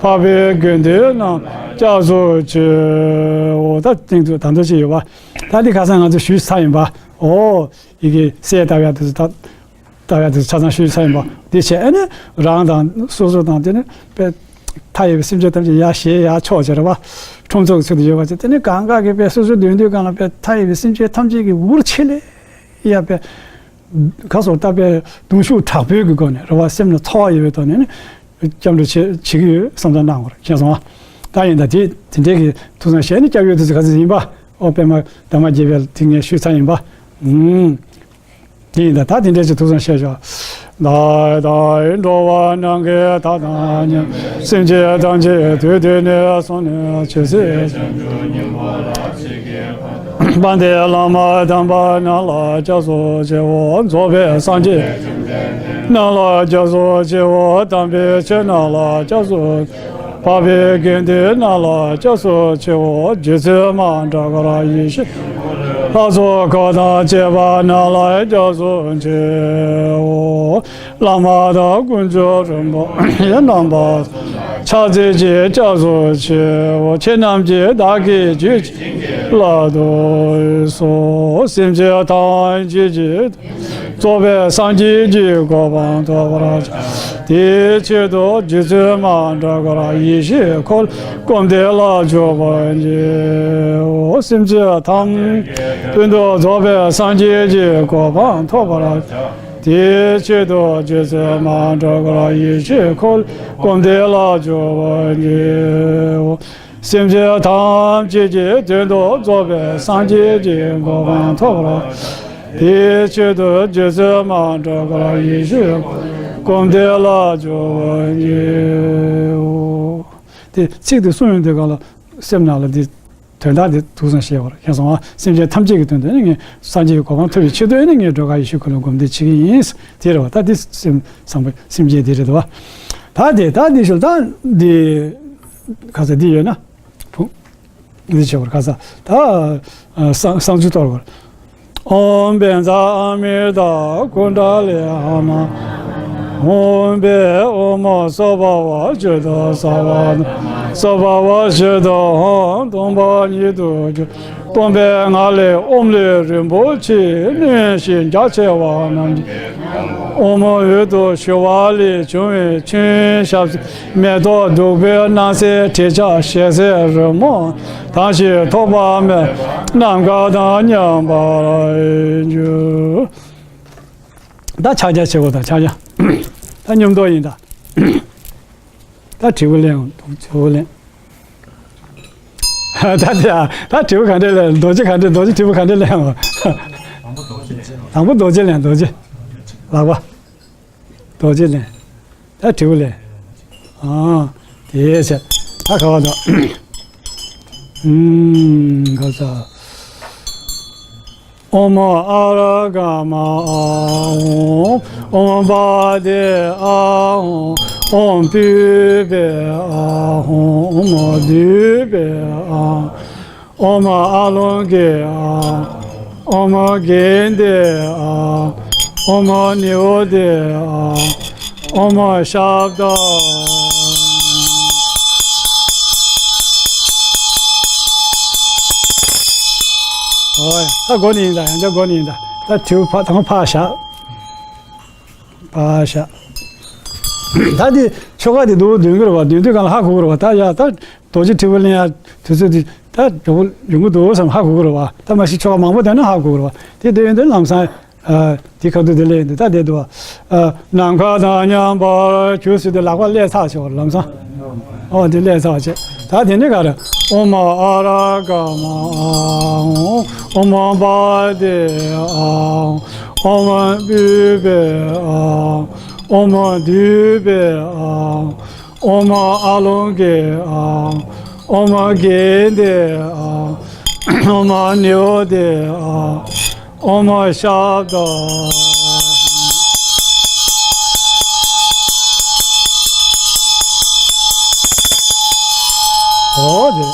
འཕགས་པའི་དགེ་འདུན་རྣམས་སྐྱབས་སུ་མཆིའོ། ད་སྟེང་དུ་ད་འདོད་ཅིག་ཡོད་པ། ད་འདི་ཁ་སང་ང་ཚོ་ཞུས་ཚར་ཡིན་པ། འོ། ཡི་གེ་གསལ་བཏབ་ཡ་དེ་ཚོ་ད། ལྟ་བ་དེ་ཆ་ཚང་ཞུས་ཚར་ཡིན་པ། དེ་བྱས་ཨ་ནི་རང་དང་སོ་སོ་དང་དེ་ནི་དཔེ་མཐའ་ཡས་པའི་སེམས་ཅན་ཐམས་ཅད་ཡར་ཞེས་ཡར་ཕྱོགས་བྱེད་རེད་བ། ཁྲོམ་ཚོགས་ཀྱི་ཚུལ་དུ་ཡོད་པ་བྱས། དེ་ནི་གང་ག་གི་དཔེ་སོ་སོའི་དོན་དུ་གང་ལ་དཔེ་མཐའ་ཡས་པའི་སེམས་ཅན་ཐམས་ཅད་ཀྱི་འུར་ཆེ་ལེ་ཡ་དཔེ་ག་སོགས་ལྟ་དཔེ་གདུང་ཤུགས་དྲག་པོའི་གི་སྒོ་ནས་རེད་བ། སེམས་ལ་ཚོར་བ་ཡོད་པའི་ཐོག་ནས་ནི་སྐྱབས་འགྲོ་བྱེད་བྱེད་ཀྱི་ཡོད་བསམ་བློ་གནང་དགོས་རེད། མཁྱེན་སོང་ཨ། ད་ཡིན་ད་དེ་དེ་འདྲའི་གི་ཐུགས་བསམ་བཞེས་ནས་སྐྱབས་ཡུལ་དུ་ག་ཚོད་ཡིན་པ། ཨོ་པད་མ་དར་མ་དགྱེས་པའི་དེ་ངས་ཞུས་ཚར་ཡིན་པ། ཨུམ། དེ་ཡིན་ད་ད་དེ་འདྲའི་ཅིག་ཐུགས་བསམ་བཞེས་ཤོག། བདག་དང་འགྲོ་བ་རྣམས་ཀྱི་མཐའ་དང་མཉམ། སེམས་ཅན་ཐམས་ཅད་དུས་འདི་ནས་བཟུང་ནས་ཇི་སྲིད། དཔལ་ལྡན་བླ་མ་དམ་པ་རྣམས་ལ་སྐྱབས་སུ་མཆིའོ། རྫོགས་པའི་སངས་རྒྱས་རྣམས་ལ་སྐྱབས་སུ་མཆིའོ། དམ་པའི་ཆོས་རྣམས་ལ་སྐྱབས་སུ། འཕགས་པའི་དགེ་འདུན་རྣམས་ལ་སྐྱབས་སུ་མཆིའོ། རྗེ་བཙུན་མ་འདྲ་དཀར་ཡེ་ཤེས་ལྷ་ཚོགས་འཁོར་དང་བཅས་པ་རྣམས་ལ་སྐྱབས་སུ་མཆིའོ། བླ་མ་དང་དཀོན་མཆོག་རིན་པོ་ཆེ་རྣམ་པ་ཕྱག་འཚལ་ཞིང་སྐྱབས་སུ་མཆིའོ། ཁྱེད་རྣམས་ཀྱིས་བདག་གི་རྒྱུད་བླང་དུ་གསོལ། སེམས་ཅན་ཐམས་ཅད་ཀྱི་རྫོགས་པའི་སངས་རྒྱས་ཀྱི་གོ་འཕང་ཐོབ་པར་བྱ། དེའི་ཆེད་དུ་རྗེ་བཙུན་མ་འདྲ་དཀར་ཡེ་ཤེས་འཁོར་སྒོམ་བཟླས་ལ་འཇུག་པར་བགྱིའོ། སེམས་ཅན་ཐམས་ཅད་དོན་དུ་རྫོགས་པའི་སངས་རྒྱས་ཀྱི་གོ་འཕང་ཐོབ་པར་བྱ། དེའི་ཆེད་དུ་རྗེ་བཙུན་མ་འདྲ་དཀར་ཡེ་ཤེས་འཁོར་སྒོམ་བཟླས་ལ་འཇུག་པར་བགྱིའོ། སེམས་ཅན་ཐམས་ཅད་ཀྱི་དོན་དུ་རྫོགས་པའི་སངས་རྒྱས་ཀྱི་གོ་འཕང་ཐོབ་པར། དེའི་ཆེད་དུ་རྗེ་བཙུན་མ་འདྲ་དཀར་ཡེ་ཤེས་སྒོམ་བཟླས་ལ་འཇུག་པར་བགྱིའོ། དེ་ཚིག་དེ་གསུངས་ཡོང་དུས་གང་ལ་སེམས་ནང་ལ་འདི་དོན་དག་དེ་ཐུགས་བསམ་བཞེས་པར་མཁྱེན་སོང་ང་། སེམས་ཅན་ཐམས་ཅད་ཀྱི་དོན་དུ་ནི་ངས་སངས་རྒྱས་ཀྱི་གོ་འཕང་ཐོབ་པའི་ཆེད་དུ་ནི་ངས་འདྲ་དཀར་ཡེ་ཤེས་འཁོར་ལོ་སྒོམ་བཟླས་བྱེད་ཀྱི་ཡིན། དེ་རེད་བ། ད་འདི་སེམས་བཟང་པོ་སེམས་བསྐྱེད་དེ་རེད་བ། ད་དེ་ད་འདི་ཞུ་ད་འདི་ཁ་ས་འདི་ཡོད་ན་བུ། འདི་བྱེད་པར་ཁ་ས་ད་ཨ་གསང་གསང་ཚུལ་གཏོར་བར། ཨོཾ་བཛྲ་ཨ་མི་ཏ་ཀུཎྜ་ལི་ཧ་ན། ཨོཾ་བཻ་ཨོཾ་སྭ་བྷཱ་ཝ་ཅིཏྟ་སརྦ་ནཱ་སྭ་བྷཱ་ཝ་ཅིཏྟ་ཧཱུྃ། སྟོང་པ་ཉིད་དུ་གྱུར། སྟོང་པའི་ངང་ལས་ཨོཾ་ལས་རིན་པོ་ཆེ་སྣོན་ཞིང་རྒྱ་ཆེ་བ་རྣམས་ཀྱིས། ཨོཾ་འོད་དུ་ཞུ་བ་ལས་བྱུང་བའི་ཆུན་ཞབས་སེན་མེ་ཏོག་བདུག་སྤོས་སྣང་གསལ་དྲི་ཆབ་ཞལ་ཟས་རོལ་མོ་དང་ཞིང་ཐོགས་པ་མེད་པ་རྣམ་དཀར་དང་མཉམ་པར་གྱུར། ད་ཕྱག་རྒྱ་ཆེ་བོ་དང་ཕྱག་རྒྱ། ད་སྙོམས་འདོགས་ཡིན་ད། ད་དྲིལ་བུ་ལེན། དྲིལ་བུ་ལེན། ད་དེ་ད་དྲིལ་བུ་ག་འདྲས་ལེན། རྡོ་རྗེ་ག་འདྲས། རྡོ་རྗེ་དྲིལ་བུ་ག་འདྲས་ལེན། དང་པོ་རྡོ་རྗེ་ལེན། རྡོ་རྗེ། ལག་པ། རྡོ་རྗེ་ལེན། ད་དྲིལ་བུ་ལེན། ཨ། དེ་བྱས། ད་ག་བ་དང་། ཨུམ། ག་ས། ཨོཾ་ཨ་ར་ག་མ་ཨ་ཧོ། ཨོཾ་བ་དེ་ཨ་ཧོ། ཨོཾ་པུཥྤེ་ཨཱཿཧཱུྃ། ཨོཾ་མ་དཱུརྦེ་ཨཱཿཧཱུྃ། ཨོཾ་མ་ཨ་ལོ་ཀེ་ཨཱཿཧཱུྃ། ཨོཾ་མ་གེ་ནྡེ་ཨཱཿཧཱུྃ། ཨོཾ་མ་ནི་ཝ་དེ་ཨཱཿཧཱུྃ། ཨོཾ་མ་ཤབྡ། ཨོ་ད་སྒོ་ནས་ཡིན་ད། ཡང་བསྐྱར་སྒོ་ནས་ཡིན་ད། ད་དྲིལ་བུ་ཕར་དང་ཕར་བཞག་ཕར་བཞག་ད་འདི་ཆོ་ག་འདི་འདུག་འདོན་གི་རེད་བ། འདོན་དུས་སྒང་ལ་ཧ་གོ་གི་རེད་བ། ད་ཡ་ད་རྡོ་རྗེ་དྲིལ་བུ་ལེན་ཡ་དུས་ཚོད་འདི་ད་མགྱོགས་པོ་ཡོང་གི་འདུག་བསམ་ཧ་གོ་གི་རེད་བ། ད་མ་གཞི་ཆོ་ག་མང་པོ་བསྡད་ན་ཧ་གོ་གི་རེད་བ། དེ་འདོན་ཡོང་དུས་ལམ་སང་ཨ་དེ་ཁ་ཐུག་དེ་ལས་འདི་ད་བསྡད་འདུག་བ། ཨ་ནམ་མཁའ་དང་མཉམ་པར་གྱུར་ཟེར་དུས་ལག་པ་སླེབས་ཚར་བྱས་བ་ལམ་སང་། ཨོ་དེ་སླེབས་ཚར་བ་བྱས། ད་དེ་ནས་ག་རེ། ཨོཾ་མ་ཨ་ར་ག་མ་ཨཱཿཧཱུྃ། ཨོཾ་མ་བ་དེ་ཨཱཿཧཱུྃ། ཨོཾ་མ་པུཥྤེ་ཨཱཿཧཱུྃ། ཨོཾ་མ་དཱུརྦེ་ཨཱཿཧཱུྃ། ཨོཾ་མ་ཨ་ལོ་ཀེ་ཨཱཿཧཱུྃ། ཨོཾ་མ་གེ་ནྡེ་ཨཱཿཧཱུྃ། ཨོཾ་མ་ནི་ཝ་དེ་ཨཱཿཧཱུྃ། ཨོཾ་མ་ཤབྡ། ཨོ་དེ།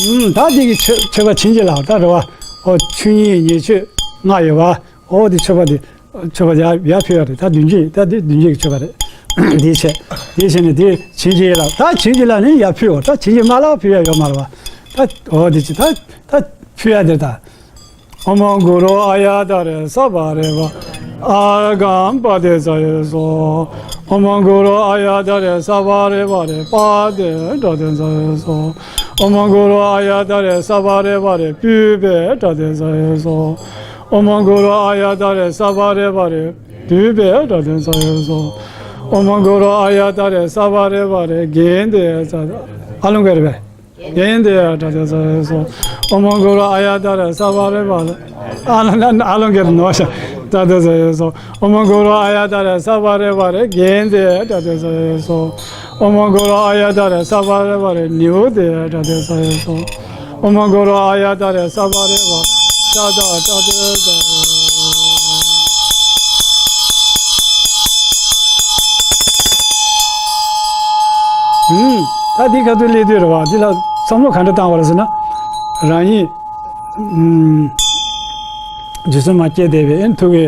ཨུམ་ད་འདི་གི་མཆོད་མཆོད་པ་བྱིན་གྱིས་བརླབས་ད་རེད་བ། ཨོ་ཆོས་ཉིད་ཉེ་མཆོད་ལྔ་ཡོད་བ། ཨོ་དེ་མཆོད་པ་དེ། མཆོད་པ་ཡར་ཡར་ཕུལ་ཡ་རེད། ད་བདུན་གྱི་ད་དེ་བདུན་གྱི་མཆོད་པ་རེད། དེ་བྱས། དེ་བྱས་ནས་དེ་བྱིན་གྱིས་བརླབས། ད་བྱིན་གྱིས་བརླབས་ནས་ཡར་ཕུལ་བ། ད་བྱིན་གྱིས་མ་བརླབས་ཕུལ་ཡ་ཡོད་མ་རེད་བ། ད་ཨོ་དེ་ཅི་ད་ད་ཕུལ་ཡ་དེ་ད། ཨོཾ་གུ་རུ་ཨཱརྱ་དྷཱ་རེ་སརྦ་རེ་བ་རེ་ཨཱརྒྷཾ་པ་ཏི་ཙ་ཡེ་སྭཱ་ཧཱ། ཨོཾ་གུ་རུ་ཨཱརྱ་དྷཱ་རེ་སརྦ་རེ་བ་རེ་པཱ་ཏི་པྲ་ཏི་ཙ་ཡེ་སྭཱ་ཧཱ། ཨོཾ་གུ་རུ་ཨཱརྱ་དྷཱ་རེ་སརྦ་རེ་བ་རེ་པུཥྤེ་པྲ་ཏི་ཙ་ཡེ་སྭཱ་ཧཱ། ཨོཾ་གུ་རུ་ཨཱརྱ་དྷཱ་རེ་སརྦ་རེ་བ་རེ་དཱུརྦེ་པྲ་ཏི་ཙ་ཡེ་སྭཱ་ཧཱ། ཨོཾ་གུ་རུ་ཨཱརྱ་དྷཱ་རེ་སརྦ་རེ་བ་རེ་གེ་ནྡེ་ཙ། ཨ་ལོ་ཀེ་རེད་པས། གེ་ནྡེ་པྲ་ཏི་ཙ་ཡེ་སྭཱ་ཧཱ། ཨོཾ་གུ་རུ་ཨཱརྱ་དྷཱ་རེ་སརྦ་རེ་བ་རེ། ཨ་ལོ་ཨ་ལོ་ཀེ་རེད་ནོ་ཤ། པྲ་ཏི་ཙ་ཡེ་སྭཱ་ཧཱ། ཨོཾ་གུ་རུ་ཨཱརྱ་དྷཱ་རེ་སརྦ་རེ་བ་རེ་གེ་ནྡེ་པྲ་ཏི་ཙ་ཡེ་སྭཱ་ཧཱ། ཨོཾ་གུ་རུ་ཨཱརྱ་དྷཱ་རེ་སརྦ་རེ་བ་རེ་ནི་ཝ་དེ་པྲ་ཏི་ཙ་ཡེ་སྭཱ་ཧཱ། ཨོཾ་གུ་རུ་ཨཱརྱ་དྷཱ་རེ་སརྦ་རེ་བ་རེ་ཤ་དྷཱ་པྲ་ཏི་ཙ། ཨུམ། ད་འདི་ཁ་ཐུག་སླེབས་དུས་རེད་བ། འདི་ལ་བསམ་བློ་ག་འདྲ་བཏང་བ་རེད་ཟེར་ན། རང་ཉིད་ཨུམ་རྗེ་བཙུན་མ་སྐྱེས་བསྡད་པའི་ཨེ་ཐུགས་ཀའི་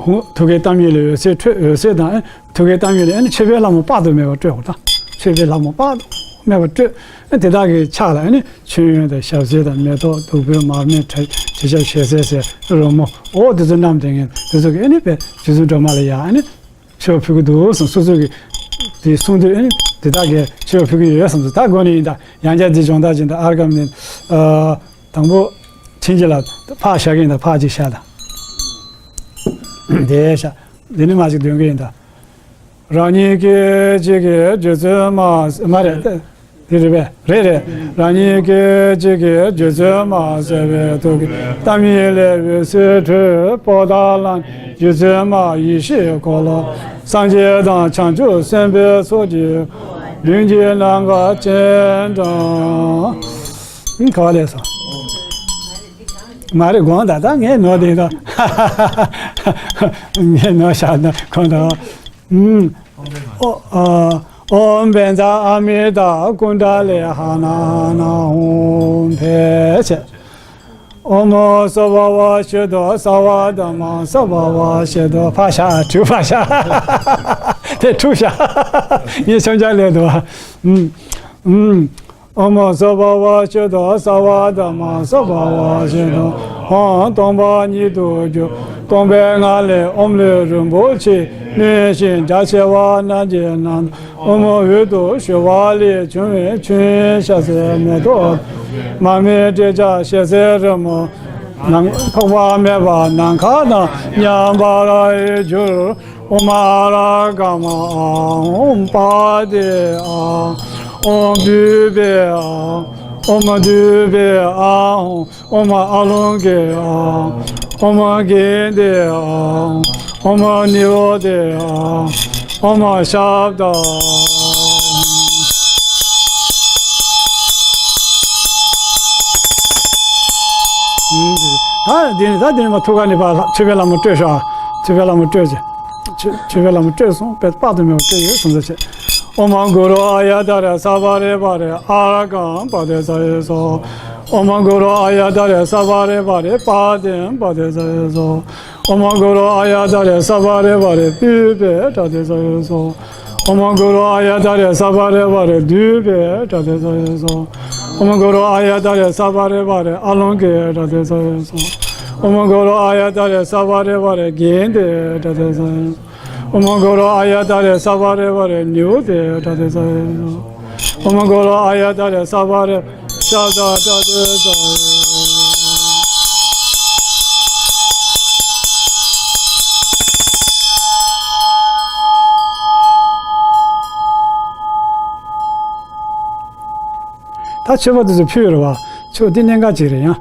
ཧཱུྃ། ཐུགས་ཀའི་གཏམ་ཡིག་ལས་འོད་ཟེར་འཕྲོས། འོད་ཟེར་དང་ཨེ་ཐུགས་ཀའི་གཏམ་ཡིག་ལས་ཨ་ནི་མཆོད་པའི་ལྷ་མོ་དཔག་ཏུ་མེད་པ་སྤྲོས་པ་དང་། མཆོད་པའི་ལྷ་མོ་དཔག་ཏུ་མེད་པ་སྤྲོས། ཨ་དེ་དག་གི་ཕྱག་ལ་ཨ་ནི་མཆོད་ཡོན་དང་ཞབས་བསིལ་དང་མེ་ཏོག་བདུག་སྤོས་མར་མེ་དྲི་དྲི་ཆབ་ཞལ་ཟས་ཟས་རོལ་མོ་ཨོ་དེ་ཚོ་བསྣམས་ཏེ་ངས་དེ་ཚོ་གི་ཨ་ནི་པའི་རྗེ་བཙུན་སྒྲོལ་མ་ལ་ཡ་ཨ་ནི་མཆོད་པ་ཕུལ་གི་འདུག་གསུངས། སོ་སོ་གི་དེ་གསུང་དུས་ཨ་ནི་དེ་དག་གི་མཆོད་པ་ཕུལ་གི་ཡོད་བསམ་སོང་། ད་དགོས་ནི་ཡིན་ད། ཡང་བསྐྱར་དེ་སྦྱོང་བརྡར་བྱེད་ད། ཨརྒྷཾ་ནི་ཨ་དང་པོ་བྱིན་གྱིས་བརླབས། ཕར་བཞག་གི་ཡིན་ད། ཕར་ཅིག་བཞག་ད། དེ་བཞག་འདི་ནི་མ་ཅིག་འདོན་གི་ཡིན་ད། རང་ཉིད་སྐད་ཅིག་གིས་རྗེ་བཙུན་མ། མ་རེད། དེ་རེད་པས། རེད་རེད། རང་ཉིད་སྐད་ཅིག་གིས་རྗེ་བཙུན་མ་གསལ་བའི་ཐུགས་ཀའི་གཏམ་ཡིག་ལས་འོད་ཟེར་འཕྲོས། པོ་ཏཱ་ལ་ནས་རྗེ་བཙུན་མ་ཡེ་ཤེས་འཁོར་ལོ། སངས་རྒྱས་དང་བྱང་ཆུབ་སེམས་དཔའི་ཚོགས་ཀྱིས་མདུན་གྱི་ནམ་མཁའ་སྤྱན་དྲངས། ཨིན་ག་བ་ལས་སོ། མ་རེད་དགོངས་དག་ད་ངས་ནོར་དེ་དང་། ངས་ནོར་བཞག་ན་དགོངས་དག་ཨོ་ཨ། ཨོཾ་བཛྲ་ཨ་མི་ཏ་ཀུཎྜ་ལི་ཧ་ན་ཧ་ན་ཧཱུྃ་ཕཊ། ཨོཾ་སྭ་བྷཱ་ཝ་ཤུདྡྷ་སརྦ་དྷརྨ་སྭ་བྷཱ་ཝ་ཤུདྡྷ། ཕར་བཞག་དྲུག་ཕར་བཞག་དེ་དྲུག་བཞག་ངས་མཆོང་རྒྱག་ལས་འདུག་ཨུམ། ཨུམ། ཨོཾ་སྭ་བྷཱ་ཝ་ཤུདྡྷ་སརྦ་དྷརྨ་སྭ་བྷཱ་ཝ་ཤུདྡྷ། ཨོཾ་སྟོང་པ་ཉིད་དུ་གྱུར། སྟོང་པའི་ངང་ལས་ཨོཾ་ལུས་རིན་པོ་ཆེ་སྣོད་ཤིང་རྒྱ་ཆེ་བ་རྣམས་ཀྱི་ནང་དུ་ཨོཾ་འོད་དུ་ཞུ་བ་ལས་བྱུང་བའི་ཆུ་ཡི་ཤ་ཟའི་མེ་ཏོག་མར་མེ་དྲི་ཆབ་ཞལ་ཟས་རོལ་མོ་ནམ་ཐོགས་པ་མེད་པ་ནམ་མཁའ་དང་མཉམ་པར་གྱུར། ཨོཾ་ཨ་ར་ག་མ་ཨཱཿཧཱུྃ། པཱ་ཏི་ཨཱཿཧཱུྃ། ཨོཾ་པུཥྤེ་ཨཱཿཧཱུྃ། ཨོཾ་དཱུརྦེ་ཨཱཿཧཱུྃ། ཨོཾ་ཨ་ལོ་ཀེ་ཨཱཿཧཱུྃ། ཨོཾ་གེ་ནྡེ་ཨཱཿཧཱུྃ། ཨོཾ་ནི་ཝ་དེ་ཨཱཿཧཱུྃ། ཨོཾ་ཤབྡ། ཨུམ། ད་འདི་ནི་ད་འདི་ནི་མ་ཐུགས་ཀ་ནས་ཕར་མཆོད་པའི་ལྷ་མོ་སྤྲོས་ཤོག་མཆོད་པའི་ལྷ་མོ་སྤྲོས་ཀྱི། མཆོད་པའི་ལྷ་མོ་སྤྲོས་སོང་། དཔེ་དཔག་ཏུ་མེད་པ་སྤྲོས་ཡོད་གསུངས་ས་བྱས། ཨོཾ་གུ་རུ་ཨཱརྱ་ཏཱ་རེ་སརྦ་རེ་པཱ་རེ་ཨརྒྷཾ་པ་དི་ཙ་ཡེ་སྭཱ་ཧཱ། ཨོཾ་གུ་རུ་ཨཱརྱ་ཏཱ་རེ་སརྦ་རེ་པཱ་རེ་པཱ་དིཾ་པ་དི་ཙ་ཡེ་སྭཱ་ཧཱ། ཨོཾ་གུ་རུ་ཨཱརྱ་ཏཱ་རེ་སརྦ་རེ་པཱ་རེ་པུཥྤེ་པྲ་དི་ཙ་ཡེ་སྭཱ་ཧཱ། ཨོཾ་གུ་རུ་ཨཱརྱ་ཏཱ་རེ་སརྦ་རེ་པཱ་རེ་དྷཱུ་པེ་པྲ་དི་ཙ་ཡེ་སྭཱ་ཧཱ། ཨོཾ་གུ་རུ་ཨཱརྱ་ཏཱ་རེ་སརྦ་རེ་པཱ་རེ་ཨ་ལོ་ཀེ་པྲ་དི་ཙ་ཡེ་སྭཱ་ཧཱ། ཨོཾ་གུ་རུ་ཨཱརྱ་ཏཱ་རེ་སརྦ་རེ་པཱ་རེ་གེ་ཏེ་པྲ་དི་ཙ་ཡེ་སྭཱ་ཧཱ། ཨོཾ་གུ་རུ་ཨཱརྱ་ཏཱ་རེ་སརྦ་རེ་པཱ་རེ་ནྱུ་ཏེ་པྲ་དི་ཙ་ཡེ་སྭཱ་ཧཱ། ཨོཾ་གུ་རུ་ཨཱརྱ་ཏཱ་རེ་སརྦ་རེ་ཤ་ད་པྲ་དི་ཙ་ཡེ་སྭཱ་ཧཱ། ད་མཆོད་པ་དེ་ཚོ་ཕུལ་རེད་བ། མཆོད་འདི་གནད་འགག་ཅིག་རེད་ཡང་།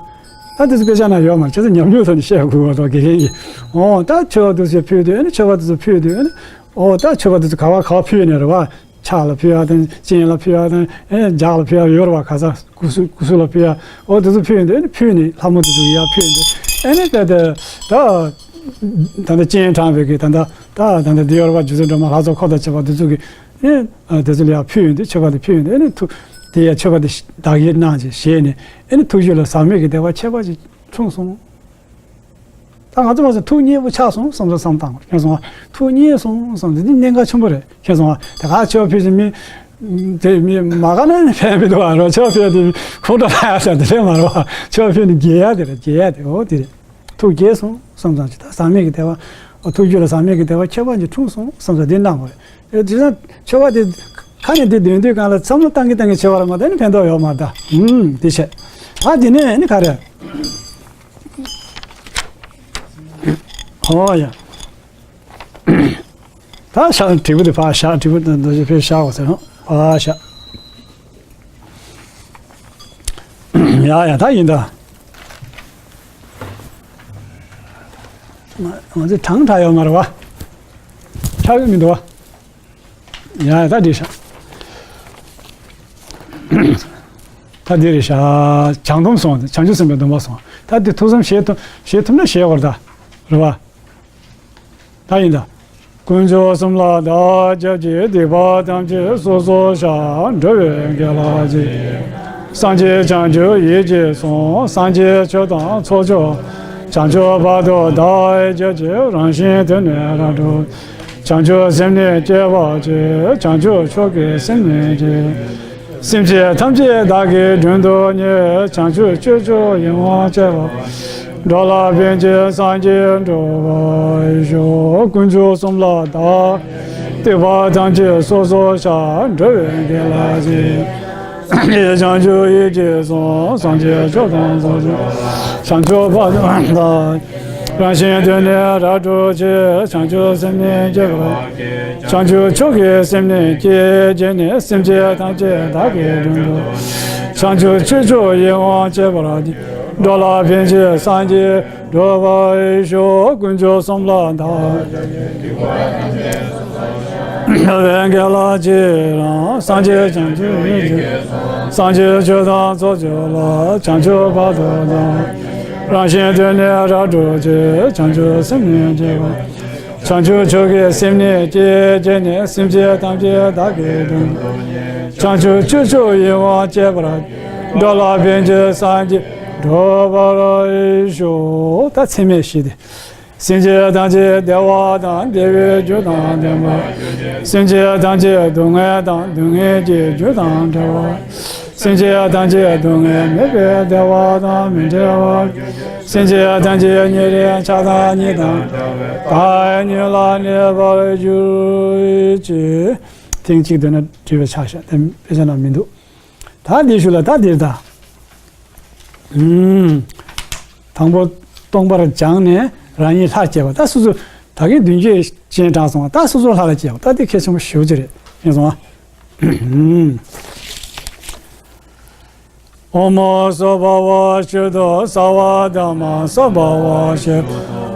ད་དེ་ཚོ་དཔེ་ཆ་ན་ཡོད་མ་རེད། ཁྱེད་ཚོ་ཉམས་མྱོང་ཐོག་ནས་བཤད་དགོས་པ་དང་དགེ་རྒན་གྱིས། འོ་ད་མཆོད་པ་དེ་ཚོ་ཕུལ་དུས་ཨ་ནི་མཆོད་པ་དེ་ཚོ་ཕུལ་དུས་ཨ་ནི། འོ་ད་མཆོད་པ་དེ་ཚོ་ག་བ་ག་བ་ཕུལ་ནས་རེད་བ། ཕྱག་ལ་ཕུལ་ཡ་དང་སྤྱན་ལ་ཕུལ་ཡ་དང་ཨེ་ལྗགས་ལ་ཕུལ་ཡ་ཡོད་རེད་བ། ག་ས་སྐུ་གཟུགས་སྐུ་གཟུགས་ལ་ཕུལ་ཡ། འོ་དེ་ཚོ་ཕུལ་དུས་ཨ་ནི་ཕུལ་ནས་ལྷ་མོ་དེ་ཚོ་གི་ཡ་ཕུལ་དུས་ཨ་ནི་ད་ད་ད་ད་ད་སྤྱན་དྲངས་པའི་གི་ད་ད་ད་ད་ད་འདི་ཡོད་རེད་བ། རྗེ་བཙུན་སྒྲོལ་མ་ལྷ་ཚོགས་འཁོར་དང་བཅས་པ་དེ་ཚོ་གི་ཨེ། ཨ། དེ་ཚོ་ལ་ཡང་ཕུལ་ཡོང་དུས་མཆོད་པ་དེ་ཕུལ་ཡོང་དུས་ཨེ་ནི་ཐུགས་དེ་ཡང་མཆོད་པ་དེ་བདག་གིར་གནང་ཅིང་བཞེས་ནས་ཨེ་ནི་ཐུགས་རྒྱུད་ལ་ཟག་མེད་ཀྱི་བདེ་བ་ཁྱད་པར་ཅན་འཁྲུངས་སོང་། ད་ང་ཚོ་མ་ཟད་ཐུགས་མཉེས་པོ་ཆགས་སོང་བསམ་བསམ་བསམ་བཏང་བ་མཁྱེན་སོང་ང་། ཐུགས་མཉེས་སོང་བསམ་དེ་འདི་གནད་འགག་ཆེན་པོ་རེད་མཁྱེན་སོང་ང་། དེ་ག་མཆོད་པ་ཕུལ་ཟིན་མི་དེ་མི་མ་ག་ན་ནི་ཕན་མི་འདུག་ཨ་རོ། མཆོད་པ་ཕུལ་དེ་ཁོང་ཁྲོ་ལངས་ཡ་ས་དེ་ལས་མ་རོ། མཆོད་པ་ཕུལ་ནི་དགེ་ཡ་དེ་རེད། དགེ་ཡ་དེ་འོ་དེ་རེད། ཐུགས་དགྱེས་སོང་བསམ་ཙང་ཅི་ད་ཟག་མེད་ཀྱི་བདེ་བ། ཐུགས་རྒྱུད་ལ་ཟག་མེད་ཀྱི་བདེ་བ་ཁྱད་པར་ཅན་འཁྲུངས་སོང་བསམ་ཙང་འདི་གནང་བ་རེད། དེ་ཙང་མཆོད་པ་དེ་ཁ་ནས་འདི་འདོན་དུས་གང་ལ་བསམ་བློ་བཏང་གི་བཏང་གི་བྱེད་པ་རེད་མ་གཏོགས་ནི་ཕན་ཐོགས་ཡོད་མ་རེད་ད། ཨུམ་དེ་བྱས། ད་དེ་ནས་ནི་ག་རེ། ཨོ་ཡ། ད་ཞག་དྲིལ་བུ་དེ་ཕར་བཞག་དྲིལ་བུ་དེ་རྡོ་རྗེ་ཕར་བཞག་འོ་ཟེར་ཧང་ཕར་བཞག་ཡ་ཡ་ད་ཡིན་ད། ང་ཚོ་གྲངས་དྲག་ཡོད་མ་རེད་བ། ཆགས་ཡོད་མི་འདུག་བ། ཡ་ཡ་ད་འགྲིག་ཤག་ད་འདི་རེད་ཤག་བྱང་སྡོམ་སོང་། བྱང་ཆུབ་སེམས་དཔའི་སྡོམ་པ་སོང་། ད་འདི་ཐུགས་བསམ་བཞེས་ཐུབ་བཞེས་ཐུབ་ན་བཞེས་དགོས་རེད་ད། རེད་བ། ད་ཡིན་ད། དཀོན་མཆོག་གསུམ་ལ་བདག་སྐྱབས་མཆི། སྡིག་པ་ཐམས་ཅད་སོ་སོར་བཤགས། འགྲོ་བའི་དགེ་ལ་རྗེས་སུ་སངས་རྒྱས་བྱང་ཆུབ་ཡིད་ཀྱིས་བཟུང་། སངས་རྒྱས་ཆོས་དང་ཚོགས་མཆོག་བྱང་ཆུབ་བར་དུ་བདག་སྐྱབས་མཆི། རང་བཞིན་དོན་ནི་རབ་གྲོལ། བྱང་ཆུབ་སེམས་ནི་བསྐྱེད་པར་བགྱི། བྱང་ཆུབ་མཆོག་གི་སེམས་ནི་བསྐྱེད། སེམས་ཅན་ཐམས་ཅད་བདག་གིས་མགྲོན་དུ་གཉེར། བྱང་ཆུབ་སྤྱོད་མཆོག་ཡིད་འོང་སྤྱད་པ། འགྲོ་ལ་ཕན་ཕྱིར་སངས་རྒྱས་འགྲུབ་པར་ཤོག་དཀོན་མཆོག་གསུམ་ལ་བདག་སྡིག་པ་ཐམས་ཅད་སོ་སོར་བཤགས། འགྲོ་བའི་དགེ་ལ་རྗེས་སུ་བྱང་ཆུབ་ཡིད་ཀྱིས་བཟུང་། སངས་རྒྱས་ཆོས་དང་ཚོགས་མཆོག་བྱང་ཆུབ་བར་དུ་བདག་རང་བཞིན་དོན་ནི་རབ་གྲོལ་ཕྱིར། བྱང་ཆུབ་སེམས་ནི་བསྐྱེད་པར། བྱང་ཆུབ་མཆོག་གི་སེམས་ནི་བསྐྱེད། བསྐྱེད་ནས་སེམས་ཅན་ཐམས་ཅད་བདག་གིས་མགྲོན་དུ། བྱང་ཆུབ་སྤྱོད་མཆོག་ཡིད་འོང་སྤྱད་པར་བགྱི། འགྲོ་ལ་ཕན་ཕྱིར་སངས་རྒྱས་འགྲུབ་པར་ཤོག་དཀོན་མཆོག་གསུམ་ལ་བདག་སྡིག་པ་ཐམས་ཅད་སོ་སོར་བཤགས། འགྲོ་བའི་དགེ་ལ་རྗེས་སུ་རང་། སངས་རྒྱས་བྱང་ཆུབ་ཡིད་ཀྱིས་བཟུང་། སངས་རྒྱས་ཆོས་དང་ཚོགས་མཆོག་ལ། བྱང་ཆུབ་བར་དུ་བདག་རང་བཞིན་དོན་ནི་རབ་གྲོལ་ཕྱིར། བྱང་ཆུབ་སེམས་ནི་བསྐྱེད་པར། བྱང་ཆུབ་མཆོག་གི་སེམས་ནི་བསྐྱེད། བསྐྱེད་ནས་སེམས་ཅན་ཐམས་ཅད་བདག་གིས་མགྲོན་དུ། བྱང་ཆུབ་སྤྱོད་མཆོག་ཡིད་འོང་སྤྱད་པར། འགྲོ་ལ་ཕན་ཕྱིར་སངས་རྒྱས་འགྲུབ་པར་ཤོག་ད་ཚད་མེད་བཞི་སྟེ། སེམས་ཅན་ཐམས་ཅད་བདེ་བ་དང་། བདེ་བའི་རྒྱུ་དང་ལྡན་པ། སེམས་ཅན་ཐམས་ཅད་སྡུག་བསྔལ་དང་། སྡུག་བསྔལ་གྱི་རྒྱུ་དང་བྲལ་བ། སེམས་ཅན་ཐམས་ཅད་སྡུག་བསྔལ་མེད་པའི་བདེ་བ་དང་མི་འབྲལ་བར། སེམས་ཅན་ཐམས་ཅད་ཉེ་རིང་ཆགས་སྡང་གཉིས་དང་བྲལ་བའི་བདག་ཉིད་ལ་གནས་པར་གྱུར་ཅིག་ཐེངས་གཅིག་འདོན་ན་འགྲིག་པའི་ཆ་བཞག་དེ་དཔེ་ཆ་ན་མི་འདུག་ད་འདི་ཞུ་ལ་ད་འདིར་ད། ཨུམ། དང་པོ་སྟོང་པར་སྦྱངས་ནས་རང་ཉིད་ལྷར་བསྐྱེད་པ། ད་སོ་སོ་ད་གིན་མདུན་བསྐྱེད་སྤྱན་དྲངས་སོང་བ། ད་སོ་སོ་ལྷ་ལ་བསྐྱེད་པ། ད་འདི་གལ་ཆེན་པོ་ཞེ་པོ་ཅིག་རེད་ཡིན་སོང་བ། ཨུམ། ཨོཾ་སྭ་བྷཱ་ཝ་ཤུདྡྷ་སརྦ་དྷརྨ་སརྦ་བར་ཤ་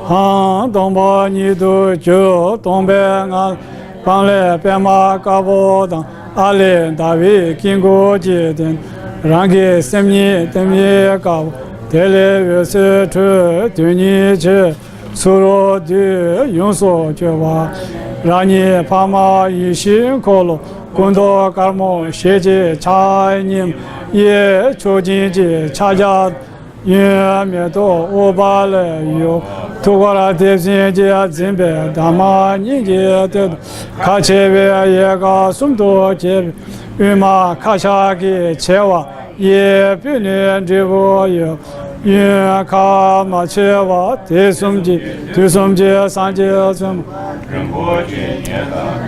ཧཾ། སྟོང་པ་ཉིད་དུ་གྱུར། སྟོང་པའི་ངང་། སྤང་ལེབ་པདྨ་དཀར་པོ་དང་། ཨ་ལས་ཟླ་བའི་དཀྱིལ་འཁོར་གྱི་སྟེང་། རང་གི་སེམས་ཉིད་ལྟེམ་ཡེ་དཀར་པོ། དེ་ལས་འོད་ཟེར་འཕྲོས། དོན་ཉིད་ཆེ། ཚུ་རོལ་དུས་ཡོངས་སུ་གྱུར་པ། རང་ཉིད་འཕགས་མ་ཡེ་ཤེས་འཁོར་ལོ་སྐུ་མདོག་དཀར་མོ་ཞལ་གཅིག་ཕྱག་གཉིས་གཡས་མཆོག་སྦྱིན་གྱི་ཕྱག་རྒྱ། གཡོན་མེ་ཏོག་ཨུཏྤ་ལའི་འོད། ཐུགས་ཀར་དེ་བཞིན་གྱིས་འཛིན་པའི་འདབ་མ་གཉིས་ཀྱི་སྟེང་དུ་ཁ་ཕྱེ་བའི་ཡལ་ག་གསུམ་དུ་གྱེས་པའི་དབུས་མ་ཁ་ཕྱག་གིས་ཕྱེ་བ། གཡས་པུས་ནི་འབྲས་བུ་ཡོད། གཡོན་ཁ་མ་ཕྱེ་བ། དེ་གསུམ་གྱིས་དུས་གསུམ་གྱི་སངས་རྒྱས་བཙུན་མ། ད་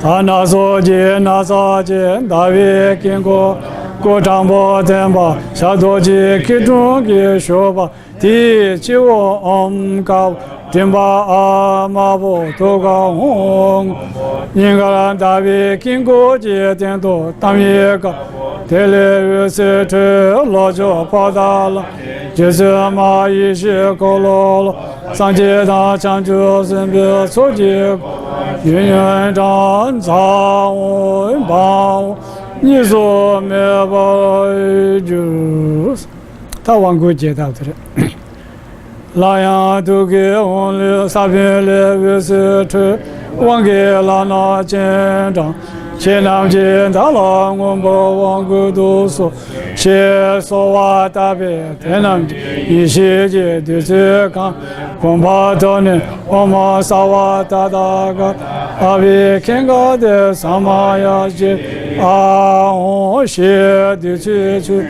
སྣ་ཚོགས་ཀྱི་ན་བཟའ་ཅན་ཟླ་བའི་དཀྱིལ་འཁོར། སྐུ་དྲང་པོ་སྟོན་པ་ཞབས་རྡོ་རྗེ་སྐྱིལ་ཀྲུང་གིས་བཞུགས་པ། དེའི་སྤྱི་བོ་ཨོཾ་དཀར་པོ་མགྲིན་པ་ཨཱཿདམར་པོ་ཐུགས་ཀར་ཧཱུྃ། སྙིང་གར་ཟླ་བའི་དཀྱིལ་འཁོར་གྱི་སྟེང་དུ་ཏམ་ཡེ་དཀར་པོ། དེ་ལས་འོད་ཟེར་འཕྲོས། ལྷོ་ཕྱོགས་ཕོ་བྲང་ལ། རྗེ་བཙུན་མ་ཡེ་ཤེས་འཁོར་ལོ་ལ། སངས་རྒྱས་དང་བྱང་ཆུབ་སེམས་དཔའི་ཚོགས་ཀྱིས། ཡུན་རིང་དུ་བྱ་འོག་འབབ་འོག་གཉིས་སུ་མེད་པར་གྱུར། ད་དབང་བསྐུར་རྒྱས་བཏབ་དེ་རེད། སླར་ཡང་ཐུགས་ཀའི་ཧཱུྃ་ལས་ས་བོན་ལས་འོད་ཟེར་འཕྲོས། དབང་གི་ལག་ན་སྤྱན་དྲངས། ཁྱེད་རྣམས་ཀྱིས་བདག་ལ་མངོན་པར་དབང་བསྐུར་དུ་གསོལ། ཞེས་གསོལ་བ་བཏབ་པས། དེ་རྣམས་ཀྱིས་ཡེ་ཤེས་ཀྱི་བདུད་རྩིའི་ཁམས་བུམ་པ་དུ་ནས་འོད་མ་ཟ་བ་ཏ་ཏ་ག་ཏ། ཨ་བྷི་ཥིང་ག་ཏེ་ས་མ་ཡ་ཅི། ཨཱཿཧཱུྃ་ཞེས་བདུད་རྩིའི་ཆུས་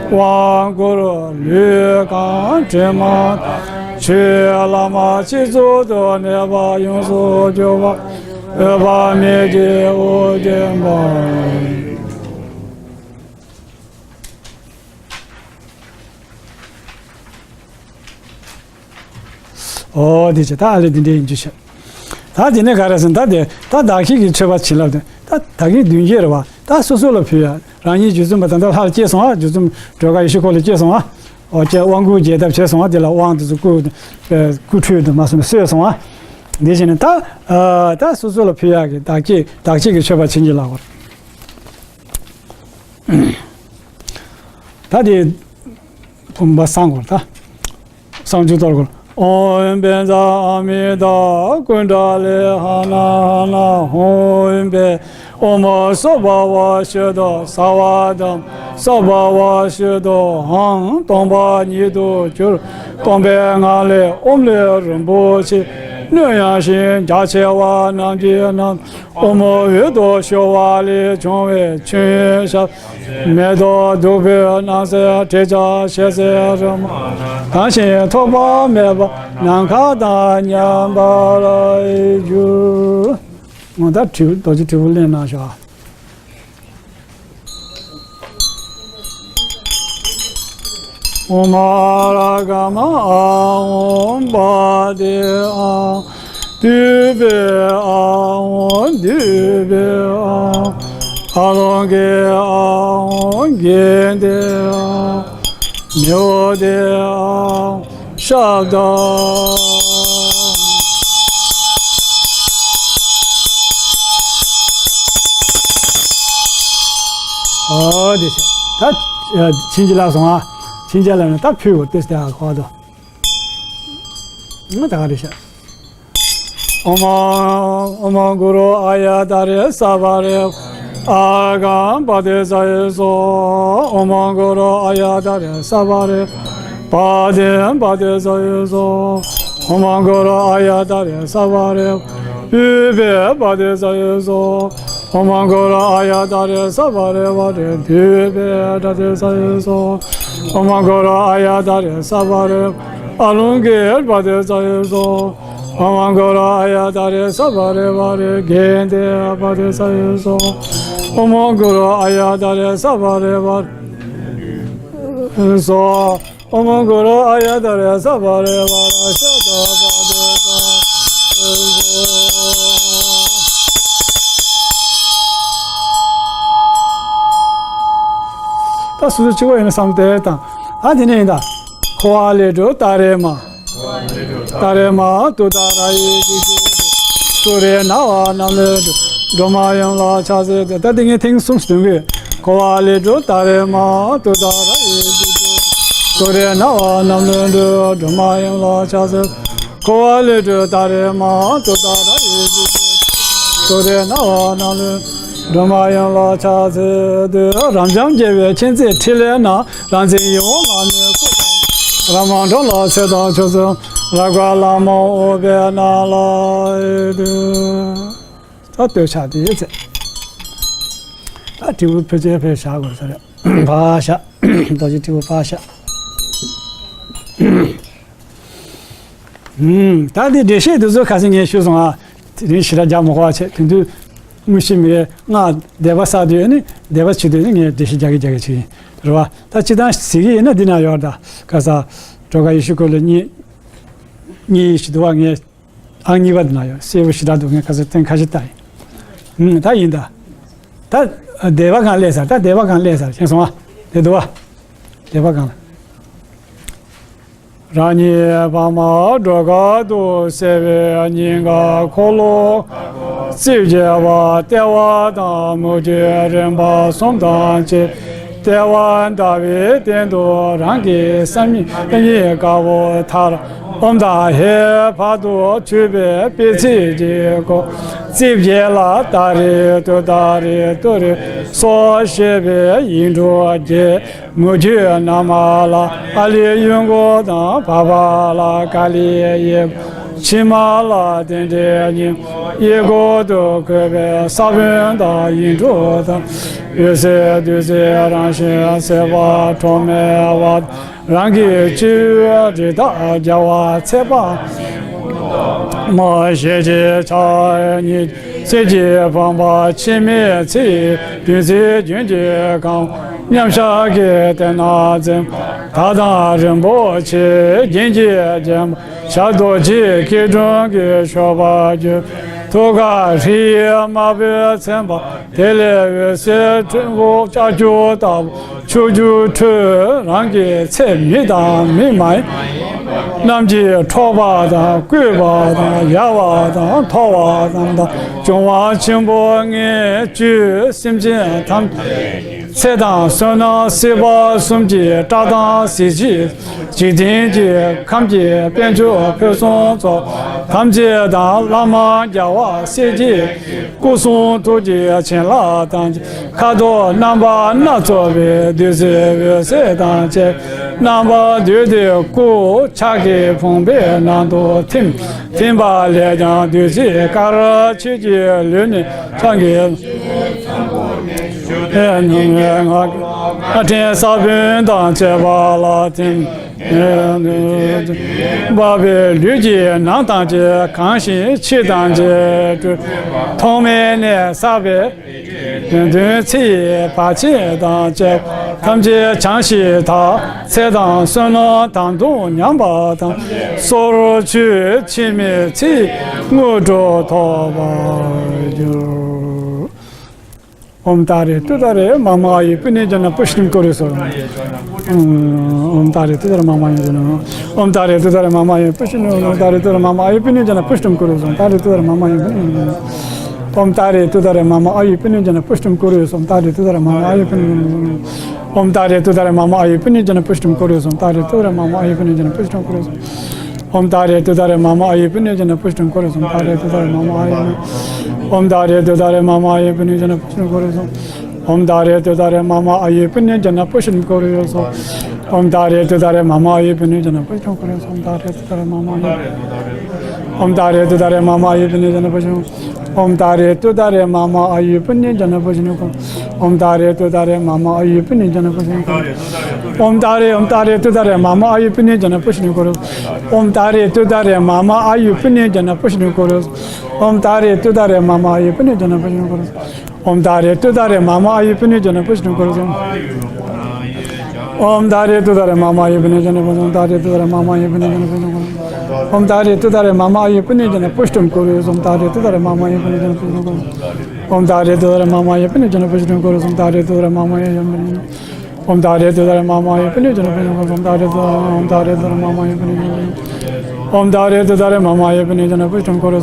དབང་བསྐུར། ལུས་གང་དྲི་མ་དང་ཆུའི་ལྷག་མ་གཅིག་ཙམ་དུ་གནས་པ་ཡོངས་སུ་གྱུར་པ། འོད་དཔག་མེད་ཀྱི་དབུ་རྒྱན་པ། ཨོ་དེ་ཆེ་ད་ཨ་ལེ་དེ་འདྲའི་ཡིན་རྒྱུ་ཤ། ད་དེ་ནས་ག་རེ་ཟེར་ན་ད་དེ་ད་བདག་བསྐྱེད་ཀྱི་མཆོད་པ་བྱིན་རླབས་དེ་ད་བདག་བསྐྱེད་བདུན་བརྒྱད་རེད་བ། ད་སོ་སོ་ལ་ཕུལ་ཡ། རང་ཉིད་རྗེ་བཙུན་པ་ད་ལྟ་ལྷར་སྐྱེས་སོང་ཨ། རྗེ་བཙུན་སྒྲོལ་དཀར་ཡེ་ཤེས་འཁོར་ལོ་སྐྱེས་སོང་ཨ། ཨོ་ཀྱེ་དབང་བསྐུར་རྒྱས་བཏབ་བྱས་སོང་ཨ། དེ་ལ་དབང་དེ་ཚོ་བསྐུར་བསྐུར་ཁྲུས་དུ་མ་སོང་ནས་གསོས་སོང་ཨ། དེ་བཞིན་ད་ད་སོ་སོ་ལ་ཕུལ་ཡ་གི་བདག་བསྐྱེད་བདག་བསྐྱེད་ཀྱི་མཆོད་པ་བྱིན་གྱིས་བརླབ་དགོས། ད་དེ་བུམ་པ་བསང་དགོས་ད། བསང་ཆུ་གཏོར་དགོས། ཨོཾ་བཛྲ་ཨ་མི་ཏ་ཀུཎ་ཌ་ལི་ཧ་ན་ཧ་ན་ཧཱུྃ་ཕཊ། ཨོཾ་སྭ་བྷཱ་ཝ་ཤུདྡྷ་སརྦ་དྷརྨ་སྭ་བྷཱ་ཝ་ཤུདྡྷོ་ཧཾ། སྟོང་པ་ཉིད་དུ་གྱུར། སྟོང་པའི་ངང་ལས་ཨོཾ་ལས་རིན་པོ་ཆེ་སྣོད་ཡངས་ཤིང་རྒྱ་ཆེ་བ་རྣམས་ཀྱི་རྣམ། ཨོཾ་འོད་དུ་ཞུ་བ་ལས་བྱུང་བའི་ཆུ་ཡོན་ཞབས། མེ་ཏོག་བདུག་སྤོས་སྣང་གསལ་དྲི་ཆབ་ཞལ་ཟས་རོལ་མོ་དང་ཞིང་ཐོགས་པ་མེད་པ་ནམ་མཁའ་དང་མཉམ་པར་གྱུར། ད་དྲིལ་བུ་རྡོ་རྗེ་དྲིལ་བུ་ལེན་གནང་ཤོག། ཨོཾ་ཨ་ར་ག་མ་ཨ་ཧོཾ་པ་ཏི་ཨ། བདུད་པའི་ཨ་ཧོ། འདུས་པའི་ཨ་ཧོ། ཨ་ལོ་ཀེ་ཨ་ཧོ། དགེ་འདུན་ཨ་ཧོ། མི་འོ་དེ་ཨ་ཧོ། ཤབྡ། ཨོ་དེ་ད་བྱིན་གྱིས་བརླབས་སོང་ཨ། བྱིན་གྱིས་བརླབས་ནས་ད་ཕུལ་དགོས་ཏེ་ད་ག་དོ། ང་ད་ག་རེ་ཤག། ཨོཾ་ཨོཾ་གུ་རུ་ཨཱརྱ་ཏཱ་རེ་སརྦ་རེ་ཨཱརྱ་གམ་པ་ཏི་ས་ཡེ་སྭཱ་ཧཱ། ཨོཾ་གུ་རུ་ཨཱརྱ་ཏཱ་རེ་སརྦ་རེ་པ་ཏི་པ་ཏི་ས་ཡེ་སྭཱ་ཧཱ། ཨོཾ་གུ་རུ་ཨཱརྱ་ཏཱ་རེ་སརྦ་རེ་བདུད་པའི་པ་ཏི་ས་ཡེ་སྭཱ་ཧཱ། ཨོཾ་གུ་རུ་ཨཱརྱ་ཏཱ་རེ་སརྦ་རེ་པ་ཏི་བདུད་པའི་པ་ཏི་ས་ཡེ་སྭཱ་ཧཱ། ཨོཾ་གུ་རུ་ཨཱརྱ་ཏཱ་རེ་སརྦ་རེ་ཨ་ལོ་ཀེ་པ་ཏི་ས་ཡེ་སྭཱ་ཧཱ། ཨོཾ་གུ་རུ་ཨཱརྱ་ཏཱ་རེ་སརྦ་རེ་པ་རེ་གེ་ཏེ་པ་ཏི་ས་ཡེ་སྭཱ་ཧཱ། ཨོཾ་གུ་རུ་ཨཱརྱ་ཏཱ་རེ་སརྦ་རེ་པ་རེ་སྭཱ་ཧཱ། ཨོཾ་གུ་རུ་ཨཱརྱ་ཏཱ་རེ་སརྦ་རེ་པ་རེ་ཤ་ཏ་པ་ཏི་ས་ཡེ་སྭཱ་ཧཱ། ད་སོ་སོ་གཅིག་པོ་ཡིན་ན་བསམ་བློ་དེ་དང་། ད་དེ་ནས་ཡིན་ད། འཁོར་བ་ལས་སྒྲོལ་ཏཱ་རེ་མ། ཏཱ་རེ་མ་ཏུཏྟཱ་ར་ཡེ་ཇི་ཇི། སུ་རེ་ན་བ་རྣམས་ལས་སྒྲོལ། སྒྲོལ་མ་ཡུམ་ལ་ཕྱག་འཚལ་ཏེ། ད་འདི་ངས་ཐེངས་གསུམ་འདོན་གི། འཁོར་བ་ལས་སྒྲོལ་ཏཱ་རེ་མ་ཏུཏྟཱ་ར་ཡེ་ཇི་ཇི། སུ་རེ་ན་བ་རྣམས་ལས་སྒྲོལ། སྒྲོལ་མ་ཡུམ་ལ་ཕྱག་འཚལ། འཁོར་བ་ལས་གྲོལ་ཏཱ་རེ་མ། ཏུཏྟཱ་ར་ཡེ་ཤེས་ཀྱི། ཏུ་རེ་སྣང་བ་རྣམས་ལས་སྒྲོལ་མ་ཡུམ་ལ་ཕྱག་འཚལ་དུས། རབ་འབྱམས་རྒྱལ་བའི་མཁྱེན་བརྩེ་ཕྲིན་ལས་རྣམས། རབ་འཛིན་ཡིད་འོང་ལྷ་མོའི་སྐུ་དང་། རབ་མང་འགྲོ་ལ་ཚེ་དང་ཕྱོགས་བཅུ། རབ་དགའ་ལྷ་མོ་དབུ་པའི་ནང་ལ་འདུད། ད་ལྟོས་ཆ་དེ་ཡོད་ཚེ། ད་དྲིལ་བུ་ཕལ་ཆེར་ཕལ་བཞག་དགོས་ས་རེད། ཕར་བཞག་རྡོ་རྗེ་དྲིལ་བུ་ཕར་བཞག་ད་འདི་འགྲེལ་བཤད་དེ་ཚོ་ཁ་སང་ངས་ཞུས་སོང་ཨ། དེ་རིང་ཞེ་དྲག་རྒྱག་མི་དགོས་པ་བྱས། དེང་དུས་དངོས་གཞི་མི་རེ་སྔགས་བཟླས་པ་བསགས་དུས་ནི་བཟླས་པ་བྱེད་དུས་ནི་ངས་འགྲེལ་བཤད་རྒྱག་གི་རྒྱག་གི་བྱེད་ཀྱི་རེད་བ། ད་སྤྱིར་བཏང་ཟེར་གྱི་ཡིན་ན་འདི་ན་ཡོད་རེད། ད་ག་ས་གྲོ་ག་ཡེ་ཤེས་འཁོར་ལོ་གཉིས་གཉིས་ཡེ་ཤེས་འདུག་བ། ངས་ཨང་གཉིས་པ་འདི་ན་ཡོད། སེར་པོ་ཞེ་དྲག་འདུག་ངས་ག་ས་གཏན་ཁ་ཤས་ལྟ་ཡིན། ད་ཡིན་ད། ད་བཟླས་པ་གང་སླེབས་ཚར། ད་བཟླས་པ་གང་སླེབས་ཚར། མཁྱེན་སོང་ཨ། དེ་འདུག་བ། བཟླས་པ་གང་ལ། རང་ཉིད་པདྨ་སྒྲོལ་དཀར་དུ་གསལ་བའི་སྙིང་ག་འཁོར་ལོ། རྩིབས་བརྒྱད་པ་ལྟེ་བ་དང་མུ་ཁྱུད་རིམ་པ་གསུམ་དང་བཅས། ལྟེ་བ་ཟླ་བའི་སྟེང་དུ་རང་གི་སེམས་ཉིད་དཀར་པོ་མཐར། ཨོཾ་དང་ཧེ་བར་དུ་གྱུར་པའི་སྤེལ་ཚིག་གིས་བསྐོར། རྩིབས་བརྒྱད་ལ་ཏཱ་རེ་ཏུཏྟཱ་རེ་ཏུ་རེ་སྭཱ་ཧཱ་ཞེས་པའི་ཡིག་འབྲུ་བརྒྱད། མུ་ཁྱུད་ནང་མ་ལ་ཨཱ་ལི་གཡོན་སྐོར་དང་། བར་པ་ལ་ཀཱ་ལི་གཡས། ཕྱི་མ་ལ་རྟེན་འབྲེལ་གཉིས། གཡས་སྐོར་དུ་བཀོད་པའི་ས་བོན་དང་ཡིག་འབྲུ་དང་། འོད་ཟེར་བདུད་རྩིའི་རང་བཞིན་སྲེད་པ་ཁྲོ་མེད་པ། རང་གི་སྤྱི་བོའི་རི་དྭགས་རྒྱལ་བ་ཚེ་དཔག་མ་ཞལ་གཅིག་ཕྱག་གཉིས། གསེར་གྱི་བུམ་པ་འཆི་མེད་ཚེ་ཡི་བདུད་རྩིའི་རྒྱུན་གྱིས་གང་། མཉམ་བཞག་གི་སྟེང་ན་འཛིན་པ་དག་དང་རིན་པོ་ཆེ། རྒྱན་གྱིས་བརྒྱན་པ་ཞབས་རྡོ་རྗེ་སྐྱིལ་ཀྲུང་གིས་བཞུགས་པར་གྱུར། ཐུགས་ཀར་ཧྲཱིཿཡིག་དམར་པོས་མཚན་པ། དེ་ལས་འོད་ཟེར་སྤྲིན་དཀར་ལྕགས་ཀྱུ་ལྟ་བུ་ཕྱོགས་བཅུར་འཕྲོས། རང་གི་ཚེ་མི་དང་མི་མ་ཡིན་རྣམས་ཀྱི་འཕྲོག་པ་དང་བརྐུས་པ་དང་ཡལ་བ་དང་འཐོར་བ་རྣམས་དང་། འབྱུང་བ་ཆེན་པོ་ལྔའི་བཅུད་སེམས་ཅན་ཐམས་ཅད། ཚེ་དང་བསོད་ནམས་སྲིད་པ་གསུམ་གྱི་བཀྲག་མདངས་གཟི་བརྗིད། འཇིག་རྟེན་གྱི་ཁམས་ཀྱི་དཔལ་འབྱོར་ཕུན་སུམ་ཚོགས་ཐམས་ཅད་དང་། བླ་མ་རྒྱལ་བ་སྲས་བཅས་སྐུ་གསུང་ཐུགས་ཀྱི་བྱིན་རླབས་དང་། ཁ་དོག་རྣམ་པ་སྣ་ཚོགས་པའི་བདུད་རྩི་འོད་ཟེར་དང་བཅས། རྣམ་པར་བསྡུས་ཏེ་སྐུ་ཕྱག་གི་བུམ་པའི་ནང་དུ་ཐིམ། ཐིམ་པ་ལས་ཀྱང་བདུད་རྩིའི་སྐར་ཆོས་ཀྱི་ལུས་ནི་ཕྲེང་གི་ཕྲེང་ས་བོན་དང་བཅས་པ་ལ་ཐིམ། འབར་བའི་ལུས་ཀྱི་ནང་དང་བཅས་གང་ཞིང་ཕྱི་དང་བཅས་སྤྲུལ། ཐོག་མེད་ནས་བསགས་པའི་དོན་མཐུན་ཚེ་ཡི་བར་ཆད་དང་བཅས་པ་ཐམས་ཅད་བྱང་ཞིང་དག། ཚེ་དང་བསོད་ནམས་དང་དུ་མཉམ་པ་དང་། སོར་ཆུད་འཆི་མེད་ཚེ་ཡི་དངོས་གྲུབ་ཐོབ་པར་འགྱུར། ཨོཾ་ཏཱ་རེ་ཏུཏྟཱ་རེ་མ་མ་ཨཱ་ཡེ་པུ་ཎེ་ཛྙཱ་ན་པུཥྚིཾ་ཀུ་རུ་སྭཱ་ཧཱ། ཨོཾ་ཏཱ་རེ་ཏུཏྟཱ་རེ་མ་མ་ཨཱ་ཡེ་པུ་ཎེ། ཨོཾ་ཏཱ་རེ་ཏུཏྟཱ་རེ་མ་མ་ཨཱ་ཡེ་པུཥྚིཾ། ཨོཾ་ཏཱ་རེ་ཏུཏྟཱ་རེ་མ་མ་ཨཱ་ཡེ་པུཥྚིཾ་ཛྙཱ་ན་པུཥྚིཾ་ཀུ་རུ་སྭཱ་ཧཱ། ཏཱ་རེ་ཏུཏྟཱ་རེ་མ་མ་ཨཱ་ཡེ་པུཥྚིཾ། ཨོཾ་ཏཱ་རེ་ཏུཏྟཱ་རེ་མ་མ་ཨཱ་ཡེ་པུཥྚིཾ་ཛྙཱ་ན་པུཥྚིཾ་ཀུ་རུ་སྭཱ་ཧཱ། ཏཱ་རེ་ཏུཏྟཱ་རེ་མ་མ་ཨཱ་ཡེ་པུཥྚིཾ། ཨོཾ་ཏཱ་རེ་ཏུཏྟཱ་རེ་མ་མ་ཨཱ་ཡེ་པུཥྚིཾ་ཛྙཱ་ན་པུཥྚིཾ་ཀུ་རུ་སྭཱ་ཧཱ། ཏཱ་རེ་ཏུཏྟཱ་རེ་མ་མ་ཨཱ་ཡེ་པུཥྚིཾ་ཛྙཱ་ན་པུཥྚིཾ་ཀུ་རུ་སྭཱ་ཧཱ། ཨོཾ་ཏཱ་རེ་ཏུཏྟཱ་རེ་མ་མ་ཨཱ་ཡེ་པུཥྚིཾ་ཛྙཱ་ན་པུཥྚིཾ་ཀུ་རུ་སྭཱ་ཧཱ། ཏཱ་རེ་ཏུཏྟཱ་རེ་མ་མ་ཨཱ་ཡེ། ཨོཾ་ཏཱ་རེ་ཏུཏྟཱ་རེ་མ་མ་ཨཱ་ཡེ་པུཥྚིཾ་ཛྙཱ་ན་པུཥྚིཾ་ཀུ་རུ་སྭཱ་ཧཱ། ཨོཾ་ཏཱ་རེ་ཏུཏྟཱ་རེ་མ་མ་ཨཱ་ཡེ་པུཥྚིཾ་ཛྙཱ་ན་པུཥྚིཾ་ཀུ་རུ་སྭཱ་ཧཱ། ཨོཾ་ཏཱ་རེ་ཏུཏྟཱ་རེ་མ་མ་ཨཱ་ཡེ་པུཥྚིཾ་ཛྙཱ་ན་པུཥྚིཾ་ཀུ་རུ་སྭཱ་ཧཱ། ཨོཾ་ཏཱ་རེ་ཏུཏྟཱ་རེ་མ་མ་ཨཱ་ཡེ། ཨོཾ་ཏཱ་རེ་ཏུཏྟཱ་རེ་མ་མ་ཨཱ་ཡེ་པུཥྚིཾ་ཛྙཱ་ན་པུཥྚིཾ། ཨོཾ་ཏཱ་རེ་ཏུཏྟཱ་རེ་མ་མ་ཨཱ་ཡེ་པུཥྚིཾ་ཛྙཱ་ན་པུཥྚིཾ་ཀུ་རུ། ཨོཾ་ཏཱ་རེ་ཏུཏྟཱ་རེ་མ་མ་ཨཱ་ཡེ་པུཥྚིཾ་ཛྙཱ་ན་པུཥྚིཾ་ཀུ་རུ། ཨོཾ་ཏཱ་རེ། ཨོཾ་ཏཱ་རེ་ཏུཏྟཱ་རེ་མ་མ་ཨཱ་ཡེ་པུཥྚིཾ་ཛྙཱ་ན་པུཥྚིཾ་ཀུ་རུ། ཨོཾ་ཏཱ་རེ་ཏུཏྟཱ་རེ་མ་མ་ཨཱ་ཡེ་པུཥྚིཾ་ཛྙཱ་ན་པུཥྚིཾ་ཀུ་རུ། ཨོཾ་ཏཱ་རེ་ཏུཏྟཱ་རེ་མ་མ་ཨཱ་ཡེ་པུཥྚིཾ་ཛྙཱ་ན་པུཥྚིཾ་ཀུ་རུ། ཨོཾ་ཏཱ་རེ་ཏུཏྟཱ་རེ་མ་མ་ཨཱ་ཡེ་པུཥྚིཾ་ཛྙཱ་ན་པུཥྚིཾ་ཀུ་རུ། ཨོཾ་ཏཱ་རེ་ཏུཏྟཱ་རེ་མ་མ་ཨཱ་ཡེ་པུཥྚིཾ་ཛྙཱ་ན་པུཥྚིཾ། ཨོཾ་ཏཱ་རེ་ཏུཏྟཱ་རེ་མ་མ་ཨཱ་ཡེ་པུཥྚིཾ་ཛྙཱ་ན་པུཥྚིཾ་ཀུ་རུ། ཨོཾ་ཏཱ་རེ་ཏུཏྟཱ་རེ་མ་མ་ཨཱ་ཡེ་པུཥྚིཾ་ཛྙཱ་ན་པུཥྚིཾ་ཀུ་རུ། ཨོཾ་ཏཱ་རེ་ཏུཏྟཱ་རེ་མ་མ་ཨཱ་ཡེ་པུཥྚིཾ་ཛྙཱ་ན་པུཥྚིཾ་ཀུ་རུ། ཨོཾ་ཏཱ་རེ་ཏུཏྟཱ་རེ་མ་མ་ཨཱ་ཡེ་པུཥྚིཾ་ཛྙཱ་ན་པུཥྚིཾ་ཀུ་རུ། ཨོཾ་ཏཱ་རེ་ཏུཏྟཱ་རེ་མ་མ་ཨཱ་ཡེ། ཨོཾ་ཏཱ་རེ་ཏུཏྟཱ་རེ་མ་མ་ཨཱ་ཡེ་པུཥྚིཾ་ཛྙཱ་ན་པུཥྚིཾ་ཀུ་རུ། ཨོཾ་ཏཱ་རེ་ཏུཏྟཱ་རེ་མ་མ་ཨཱ་ཡེ་པུཥྚིཾ་ཛྙཱ་ན་པུཥྚིཾ་ཀུ་རུ། ཨོཾ་ཏཱ་རེ་ཏུཏྟཱ་རེ་མ་མ་ཨཱ་ཡེ་པུཥྚིཾ་ཛྙཱ་ན་པུཥྚིཾ་ཀུ་རུ། ཨོཾ་ཏཱ་རེ་ཏུཏྟཱ་རེ་མ་མ་ཨཱ་ཡེ་པུཥྚིཾ་ཛྙཱ་ན་པུཥྚིཾ་ཀུ་རུ།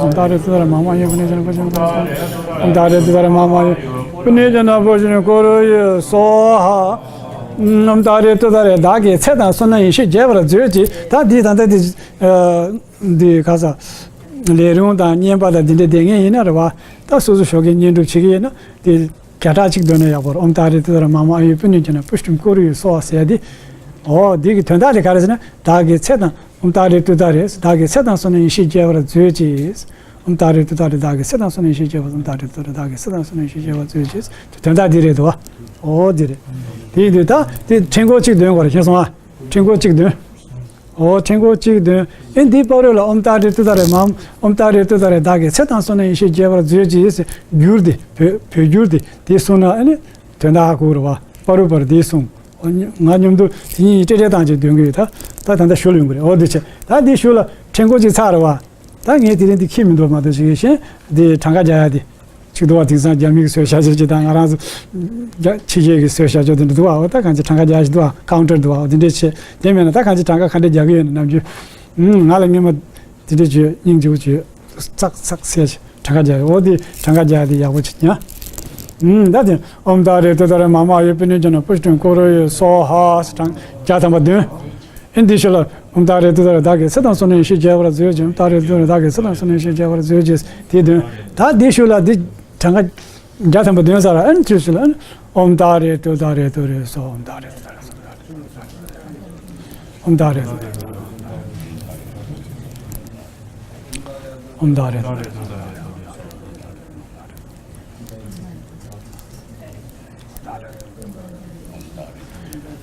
ཨོཾ་ཏཱ་རེ་ཏུཏྟཱ་རེ་མ་མ་ཨཱ་ཡེ་པུཥྚིཾ་ཛྙཱ་ན་པུཥྚིཾ་ཀུ་རུ་ཡེ་སྭཱ་ཧཱ། ཨོཾ་ཏཱ་རེ་ཏུཏྟཱ་རེ། བདག་གིས་ཚེ་དང་བསོད་ནམས་ཡེ་ཤེས་རྒྱས་པར་མཛོད་ཅིག་ད་འདི་ད་ལྟ་འདི་ཨ་འདི་ག་ས་ལས་རུང་དང་བསྙེན་པ་དང་འདི་འདྲའི་སྡེ་ངན་ཡིན་ན་རེད་བ། ད་སོ་སོ་ཞོགས་ཀས་བསྙེན་སྒྲུབ་བྱེད་ཀྱི་ཡིན་ན་དེ་བརྒྱ་ཕྲག་གཅིག་འདོན་ན་ཡག་པོ་རེད། ཨོཾ་ཏཱ་རེ་ཏུཏྟཱ་རེ་མ་མ་ཨ་ཡེ་པུ་ཎྱེ་ཇ་ན་པུཥྚིཾ་ཀོ་རུ་ཡེ་སྭཱ་ཧཱ་ཟེར་ཡ་དེ། འོ་འདི་གི་དོན་དག་དེ་ག་རེ་ཟེར་ན། བདག་གིས་ཚེ་དང་། ཨོཾ་ཏཱ་རེ་ཏུཏྟཱ་རེ། བདག་གིས་ཚེ་དང་བསོད་ནམས་ཡེ་ཤེས་རྒྱས་པར་མཛོད་ཅིག་ཨོཾ་ཏཱ་རེ་ཏུཏྟཱ་རེ། བདག་གིས་ཚེ་དང་བསོད་ནམས་ཡེ་ཤེས་རྒྱས་པར། ཨོཾ་ཏཱ་རེ་ཏུཏྟཱ་རེ། བདག་གིས་ཚེ་དང་བསོད་ནམས་ཡེ་ཤེས་རྒྱས་པར་མཛོད་ཅིག་དོན་དག་འདི་རེད་དོ། འོ་འདི་རེད། དེ་ཡིན་དུས་ད་དེ་ཕྲེང་སྐོར་གཅིག་འདོན་དགོས་རེད། ཤེས་སོང་ཨ། ཕྲེང་སྐོར་གཅིག་འདོན། འོ་ཕྲེང་སྐོར་གཅིག་འདོན། ཨེ་འདིའི་བར་རོལ་ལ་ཨོཾ་ཏཱ་རེ་ཏུཏྟཱ་རེ་མ། ཨོཾ་ཏཱ་རེ་ཏུཏྟཱ་རེ། བདག་གིས་ཚེ་དང་བསོད་ནམས་ཡེ་ཤེས་རྒྱས་པར་མཛོད་ཅིག་ཟེར་བསྒྱུར་དེ་བོད་བོད་བསྒྱུར་དེ་དེ་གསུངས་ན་ཨ་ནི་དོན་དག་ཧ་གོ་རེད་བ། བར་རོལ་པར་འདི་གསུངས། ང་མཉམ་དུ་དེ་གཉིས་ཀྱི་ཏྲེ་ཏྲེ་བཏང་བྱས་འདོན་གྱི་ཡོད། ད་ད་ད་ལྟ་ཞུ་ལ་ཡོང་གི་རེད། འོ་འདི་བྱས་ད་འདི་ཞུ་ལ་ཕྲེང་སྐོར་གཅིག་ཚར་རེད་བ། ད་ངས་དེ་རིང་འདི་ཁྱི་མི་འདུག་མ་གཏོགས་ཞིག་གཞན་འདི་གྲངས་ཀ་རྒྱག་ཡ་དེ་གཅིག་འདུག་བ། དེང་སང་རྒྱ་མི་གི་བཟོས་བཞག་ཅིག་དང་ང་རང་ཚོ་རྒྱ་ཕྱི་རྒྱལ་གི་བཟོས་བཞག་ཅིག་དེ་འདྲ་འདུག་བ། འོ་ད་གང་ཅི་གྲངས་ཀ་རྒྱག་ཞིག་འདུག་བ། ཀའུན་ཊར་འདུག་བ། འོ་དེ་འདྲས་བྱས་དེ་མེད་ན་ད་གང་ཅི་གྲངས་ཀ་ག་འདྲས་རྒྱག་གི་ཡོད་ན་ནམ་རྒྱུན་ང་ལ་སྔོན་མ་དེ་འདྲས་བྱོས་སྙིང་རྗེ་པོ་བྱོས། ཙག་ཙག་ཟེར་གྱི་གྲངས་ཀ་རྒྱག་ཡོད། འོ་དེ་གྲངས་ཀ་རྒྱག་དེ་ཡག་པོ་བྱེད་ཀྱང་། ཨུམ། ད་དེ་ཨོཾ་ཏཱ་རེ་ཏུཏྟཱ་རེ་མ་མ་ཨ་ཡེ་པུ་ཎྱེ་ཇ་ན་པུཥྚིཾ་ཀོ་རུ་ཡེ་སྭཱ་ཧཱ་ཟེར་གྲངས་བརྒྱ་ཐམ་པ་འདོན། ཨེ་འདི་ཞུ་ལ་ཨོཾ་ཏཱ་རེ་ཏུཏྟཱ་རེ། བདག་གིས་ཚེ་དང་བསོད་ནམས་ཡེ་ཤེས་རྒྱས་པར་མཛོད་ཅིག་ཨོཾ་ཏཱ་རེ་ཏུཏྟཱ་རེ། བདག་གིས་ཚེ་དང་བསོད་ནམས་ཡེ་ཤེས་རྒྱས་པར་མཛོད་ཅིག་དེ་འདོན། ད་འདི་ཞུ་ལ་འདི་གྲངས་ཀ་བརྒྱ་ཐམ་པ་འདོན་ཚར། ཨེ་འདི་ཞུ་ལ་ཨོཾ་ཏཱ་རེ་ཏུཏྟཱ་རེ་ཏུ་རེ་སྭཱ་ཧཱ། ཨོཾ་ཏཱ་རེ་ཏུཏྟཱ་རེ། ཨོཾ་ཏཱ་རེ་ཏུཏྟཱ་རེ། ཨོཾ་ཏཱ་རེ་ཏུཏྟཱ་རེ།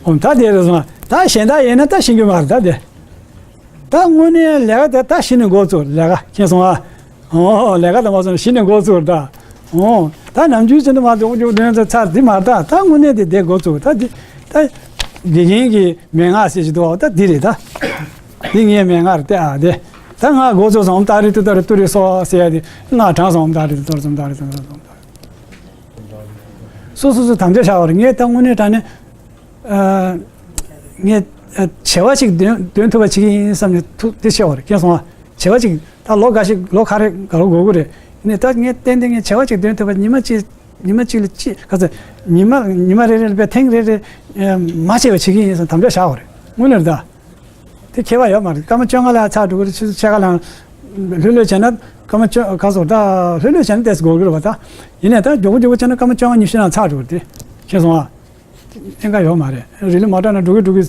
ཨོ་ད་དེ་རེད་སོང་། ད་གཞན་དག་ཡིན་ན་ད་ཤེས་རྒྱུ་མ་རེད་ད་དེ། ད་དངོས་གནས་ལས་ཀ་དེ་ད་གཞི་ནས་འགོ་བཙུགས་ལས་ཀ་མཁྱེན་སོང་ཨ། ཨོ་ལས་ཀ་དང་མ་སོང་གཞི་ནས་འགོ་བཙུགས་ད། ཨོ་ད་ནམ་རྒྱུན་ཅི་འདྲ་མ་འདུག་འཇུག་དོན་ཚོ་ཚར་འདི་མ་རེད་ད། ད་དངོས་གནས་དེ་དེ་འགོ་བཙུགས་ད་འདི། ད་དགེ་རྒན་གྱི་མན་ངག་ཟེར་གྱི་འདུག་ཨ། ད་འདི་རེད་ད། འདི་ངའི་མན་ངག་རེད་དེ་ཨ་དེ། ད་ང་འགོ་བཙུགས་སོང་། ཨོཾ་ཏཱ་རེ་ཏུཏྟཱ་རེ་ཏུ་རེ་སྭཱ་ཧཱ་ཟེར་ཡ་དེ་ང་དྲངས་སོང་། ཨོཾ་ཏཱ་རེ་ཏུཏྟཱ་རེ་ཨོཾ་ཏཱ་རེ་ཏུཏྟཱ་རེ་ཨོཾ་ཏཱ་རེ། སོ་སོ་སོ་དམ་བཅའ་བཞག་པ་རེད། ངས་ད་དངོས་གནས་དྲང་གནས་ཨ་ངས་ཨ་བྱ་བ་ཞིག་འདོན་འདོན་ཐུབ་པ་བྱེད་ཀྱི་ཡིན་བསམ་ནས་ཐུགས་དེ་ཆེ་བ་རེད། མཁྱེན་སོང་ཨ། བྱ་བ་ཞིག་ད་ལོ་འགའ་ཞིག་ལོ་ཁ་རེ་འགའ་ལོ་འགོར་གི་རེད། ནས་ད་ངས་ཏན་ཏན་ངས་བྱ་བ་ཞིག་འདོན་ཐུབ་པ་ཉི་མ་གཅིག་ཉི་མ་གཅིག་ལ་གཅིག་ག་ཚོད་ཉི་མ་ཉི་མ་རེ་རེ་ལ་བས་ཐེངས་རེ་རེ་མ་བྱས་པ་བྱེད་ཀྱི་ཡིན་བསམ་དམ་བཅའ་བཞག་པ་རེད། དངོས་གནས་རེད་ད། དེ་ཁྱད་པར་ཡོད་མ་རེད། སྐར་མ་བཅོ་ལྔ་ལ་ཚར་འགྲོ་གི་རེད། ཆུ་ཚོད་ཕྱེད་ཀ་ལ་ལྷོད་ལྷོད་བྱས་ན་སྐར་མ་བཅོ་ག་སོ་ད་ལྷོད་ལྷོད་བྱས་ན་ཏོག་ཙམ་འགོར་གི་རེད་བ། ད་ཡིན་ནའི་ད་མགྱོགས་པོ་མགྱོགས་པོ་བྱས་ན་སྐར་མ་བཅོ་ལྔ་ཉི་ཤུ་ལ་ཚར་འགྲོ་གི་རེད། དེ་ཤེས་སོང་ཨ། གནད་འགག་ཡོད་མ་རེད། རི་ལི་མ་དྲག་ན་འགྲོ་གི་འགྲོ་གི་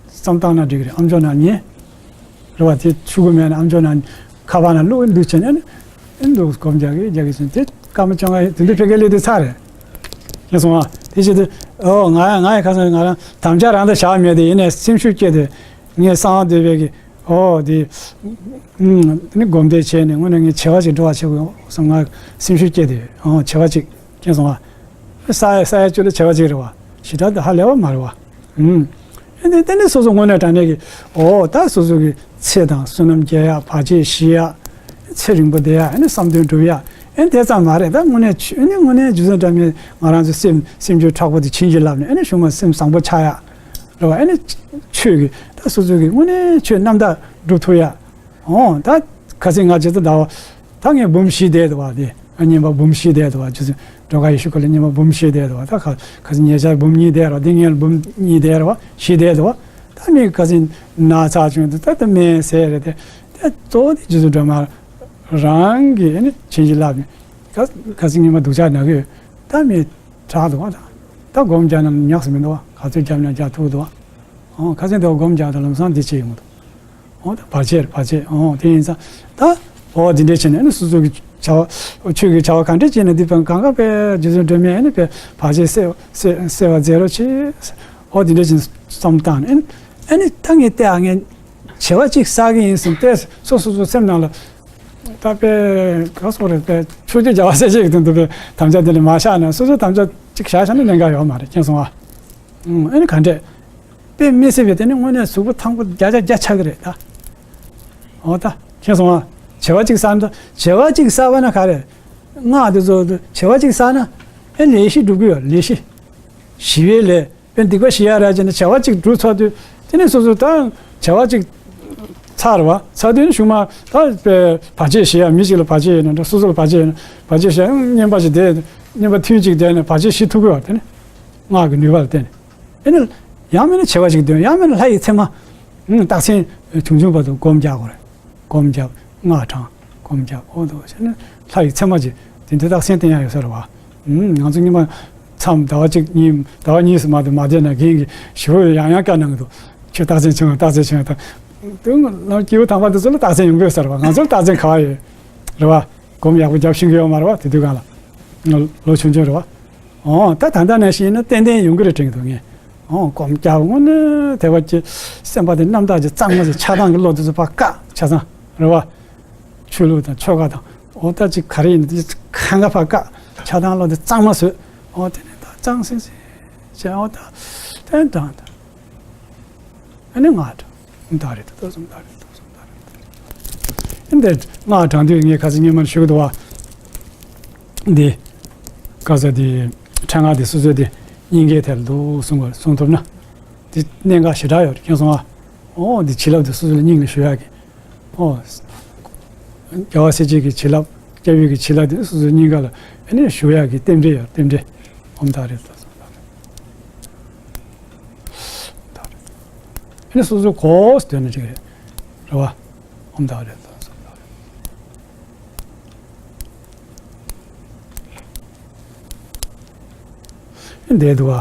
བསམ་བཏང་ན་འགྲིག་གི་རེད། ཨམ་ཅོག་ནང་ཉན་རེད་བ། དེ་ཆུ་གུ་མེད་ན་ཨམ་ཅོག་ནང་ཁ་པར་ནང་བླུགས་འདུག་བྱས་ན་ཨེ་འདུག་སྒོམ་རྒྱག་གི་རྒྱག་གི་ཟིན་དེ་སྐར་མ་བཅོ་ལྔ་དེ་འདུག་ཕ་གིར་སླེབས་དུས་ཚར་རེད། ཤེས་སོང་ཨ། དེ་བྱས་དུས་ཨོ་ང་ང་ཡི་ཁ་སང་ང་རང་དམ་བཅའ་རང་ད་བཞག་མེད་དེ་ཡིན་ནའི་སེམས་ཤུགས་སྐྱེས་དེ་ངས་གསང་བ་འདོད་པའི་གི་ཨོ་དེ་ཨུམ་དེ་ནི་སྒོམ་བཟླས་བྱས་ནས་དངོས་གནས་ངས་བྱ་བ་ཞིག་འགྲོ་བ་བྱེད་དགོས་བསམ་ང་སེམས་ཤུགས་སྐྱེས་དེ་ཨོ་བྱ་བ་ཅིག་མཁྱེན་སོང་ཨ། ས་ས་ཡ་བཅུ་ལ་བྱ་བ་ཅིག་རེད་བ། ཞེ་དྲག་ཏུ་ཧ་ལས་པ་མ་རེད་བ། ཨུམ། ཨེ་ནས་དེ་ནས་སོ་སོ་དངོས་གནས་དྲང་གནས་ཀྱི་ཨོ་ད་སོ་སོ་གི་ཚེ་དང་བསོད་ནམས་རྒྱས་ཡ། བར་ཆད་ཞི་ཡ། ཚེ་རིང་པོ་བསྡད་ཡ། ཨེ་ནས་བསམ་དོན་འགྲུབ་ཡ། ཨེ་དེ་ཙམ་མ་རེད། ད་དངོས་གནས་ཆོས་ཨེ་ནས་དངོས་གནས་རྗེ་བཙུན་སྒྲོལ་མས་ང་རང་ཚོ་སེམས་སེམས་རྒྱུད་དྲག་པོ་དེ་བྱིན་གྱིས་བརླབས་ནས་ཨེ་ནས་གཞུང་མ་སེམས་བཟང་པོ་ཆགས་ཡ། རེད་བ། ཨེ་ནས་ཆོས་ཀྱི་ད་སོ་སོ་གི་དངོས་གནས་ཆོས་རྣམ་དག་སྒྲུབ་ཐུབ་ཡ། ཨོ་ད་ཁ་སང་ང་ཇི་ལྟར་ཟླ་བ་ད་ངས་འབུམ་བཞི་བསྡད་འདུག་བ། དེ་ཨ་བསྙེན་པ་འབུམ་བཞི་བསྡད་འདུག་བ། རྗེ་བཙུན་སྒྲོལ་དཀར་ཡེ་ཤེས་སྐུ་ལ་བསྙེན་པ་འབུམ་བཞི་བསྡད་འདུག་བ། ད་ཁ་ཁ་སང་ཉེ་ཆར་འབུམ་གཉིས་བསྡད་རེད་བ། དེ་སྔོན་ལ་འབུམ་གཉིས་བསྡད་རེད་བ། བཞི་བསྡད་འདུག་བ། ད་མི་ཁ་སང་ན་ཚ་བྱུང་དུས་ད་ལྟ་སྨན་ཟས་རེད་དེ། དེ་གཙོ་བོ་དེ་རྗེ་བཙུན་སྒྲོལ་མ་རང་གིས་ཨ་ནི་བྱིན་གྱིས་བརླབས་ནས་ཁ་ཁ་སང་ཉི་མ་སྡུག་ཅག་ན་གི་ཡོད། ད་མི་དྲག་འདུག་བ། ད་ད་སྒོམ་རྒྱག་ན་ཉག་གསུམ་མི་འདུག་བ། ག་ཚོད་རྒྱབ་ན་རྒྱག་ཐུབ་འདུག་བ། ཨོ་ཁ་སང་དེ་སྒོམ་རྒྱག་དང་ལམ་སང་འདི་བྱེད་ཡོང་གི་འདུག་ཨོ་ད་བར་ཆད་རེད་བར་ཆད། ཨོ་དེ་ཡིན་ཙང་ད་ཨོ་འདི་འདྲས་བྱས་ནས་ནི་སོ་སོ་གི་བྱ་བ་ཆོས་ཀྱི་བྱ་བ་གང་འདྲས་བྱས་ནས་འདི་དང་གང་ག་པའི་རྗེ་བཙུན་སྒྲོལ་མས་ཨ་ནི་པའི་བར་ཆད་སེལ་སེལ་སེལ་བ་མཛད་རོགས་བྱེད། ཨོ་འདི་འདྲས་བྱས་ནས་བསམ་བཏང་ནས་ཨ་ནི་ད་ངས་བལྟས་ཨ་ངས་བྱ་བ་གཅིག་བསགས་ཀྱི་ཡིན་ཟེར་ཏེ་སོ་སོ་སོ་སེམས་ནང་ལ་ད་པའི་ག་སོག་རེད་པའི་ཆོས་ཀྱི་བྱ་བ་སེལ་བྱེད་ཀྱི་དོན་དུ་པའི་དམ་བཅའ་འདི་ལ་མ་བཞག་ན་སོ་སོའི་དམ་བཅའ་གཅིག་བཞག་བཞག་ན་གནད་འགག་ཡོད་མ་རེད། མཁྱེན་སོང་ཨ། ཨ་ནི་ག་འདྲས། དཔེ་མི་སྲིད་པའི་དེ་ནི་དངོས་གནས་གཟུགས་པོ་ཐང་པོ་བརྒྱ་ཆ་བརྒྱ་ཆགས་ཀྱི་རེད་ད། འོ་ད་མཁྱེན་སོང་ཨ། བྱ་བ་གཅིག་བསགས་ན་བྱ་བ་གཅིག་བསགས་པ་ན་ག་རེ། སྔགས་དེ་ཚོ་བྱ་བ་གཅིག་བསགས་ན་ཨེ་ལས་བཞི་སྒྲུབ་ཀྱི་ཡོད། ལས་བཞི། ཞི་བའི་ལས་དཔེ་སྡིག་པ་ཞི་ཡ་ར་བྱས་ནས་བྱ་བ་གཅིག་སྒྲུབ་ཚར་དུས་དེ་ནས་སོ་སོ་ད་བྱ་བ་གཅིག་ཚར་བ་ཚར་དུས་ནི་གཞུག་མ་ད་བར་ཆད་ཞི་ཡ། མི་གཅིག་ལ་བར་ཆད་ཡོད་ན་འདྲ་སོ་སོ་ལ་བར་ཆད་ཡོད་ན་བར་ཆད་ཞི་ཡ། བསྙེན་པ་ཞིག་བསྡད་བསྙེན་པ་ཐུན་གཅིག་བསྡད་ནས་བར་ཆད་ཞི་ཐུབ་ཀྱི་ཡོད་དེ་ནི་སྔགས་ཀྱི་ནུས་པ་ལ་བརྟེན་ནས། ཨེ་ནི་ཡང་མིན་ན་བྱེད་པ་ཞིག་འདོན། ཡང་མིན་ན་ལྷ་ཡི་མཚན་མ། ཨང་། རྟགས་མཚན་ཆུང་ཆུང་བར་དུ་སྒོམ་རྒྱག་དགོས་རེད། སྒོམ་རྒྱག་སྔགས་བགྲང་། སྒོམ་རྒྱག་འོ་འདུག་བྱས་ནས་ལྷ་ཡི་མཚན་མ་ཅིག་དེ་འདྲའི་རྟགས་མཚན་བསྟན་ཡག་ཡོད་ས་རེད་བ། ཨང་། ང་ཚོ་སྔོན་མ་མཚམས་ཟླ་བ་གཅིག་གཉིས། ཟླ་བ་གཉིས་སུ་མ་གཏོགས་མ་བསྡད་ན་རྒན་གྱིས་ཞུ་ཡང་ཡང་བཀའ་གནང་གི་འདུག་ཁྱོད་རྟགས་མཚན་ཆུང་བ། རྟགས་མཚན་ཆུང་བ། ད་དུང་ལམ་སྐྱེས་བུ་དམ་པ་དེ་ཚོ་ལ་རྟགས་མཚན་ཡོང་གི་ཡོད་ས་རེད་བ། ང་ཚོར་རྟགས་མཚན་ག་བ་ཡོད་རེད་བ། སྒོམ་ཡག་པོ་རྒྱབ་ཤེས་ཀྱི་ཡོད་མ་རེད་བ། དེ་དུས་སྒང་ལ་ང་ལོ་ཆུང་ཆུང་རེད་བ། ཨོ། ད་ད་ལྟ་ནང་བཞིན་ཡིན་ན་ཏན་ཏན་ཡོང་གི་རེད་དྲན་གྱི་འདུག་ངས། ཨོ། སྒོམ་རྒྱག་དངོས་གནས་དད་པ་སྐྱེ། སེམས་པ་དེ་རྣམ་དག་ཅིག་གཙང་མ་ཅིག་ཆགས་སྡང་གི་བློ་དེ་ཚོ་ཕར་བཀག་ཆ་ཚང་རེད་བ། ཆོས་ལུགས་དང་ཆོལ་ཁ་དང་། ཨོ། ད་ཅིག་ག་རེ་ཡིན་ན་དེ་གང་ག་ཕར་བཀག་ཆགས་སྡང་བློ་དེ་གཙང་མ་བཟོས། ཨོ། དེ་ནས་ད་གཙང་སིང་སིང་བྱས། ཨོ། ད་དེ་འདྲ་ད། ཨ་ནི་སྔགས་བགྲང་། ཨོཾ་ཏཱ་རེ་ཏུ་ཏཱ། ཨོཾ་ཏཱ་རེ་ཏུ་ཏཱ། ཨོཾ་ཏཱ་རེ་ཏུ་ཏཱ། ཨ་ནི་སྔགས་བགྲང་དུས་ངས་ཁ་སང་སྔོན་མར་ཞུ་གི་འདུག་བ། འདི་ག་ས་འདི་ཕྲེང་བ་འདི་སོ་སོའི་འདི་སྙིང་གའི་ཐད་ལ་འདུག་གསུང་གི། གསུང་ཐུབ་ན། འདི་གནད་འགག་ཞེ་དྲག་ཡོད་རེད། མཁྱེན་སོང་ཨ། ཨོ། འདི་བྱིན་རླབས་འདི་སོ་སོ་ལ་སྙིང་ནས་ཞུ་ཡག་གི། ཨོ། རྒྱལ་བ་སྲས་བཅས་ཀྱི་བྱིན་རླབས། སྐྱབས་ཡུལ་གྱི་བྱིན་རླབས་འདི་སོ་སོའི་སྙིང་ག་ལ་ཨ་ནི་ཞུ་ཡག་གི་རྟེན་འབྲེལ་ཡོད། རྟེན་འབྲེལ། ཨོཾ་ཏཱ་རེ་ཏུ་ཏཱ། ཨ་ནི་སོ་སོ་གོ་ཟེར་ནས་ཅིག་རེད་བ། ཨོཾ་ཏཱ་རེ་ཏུ་ཏཱ། ཨ་ནི་འདས་འདུག་བ།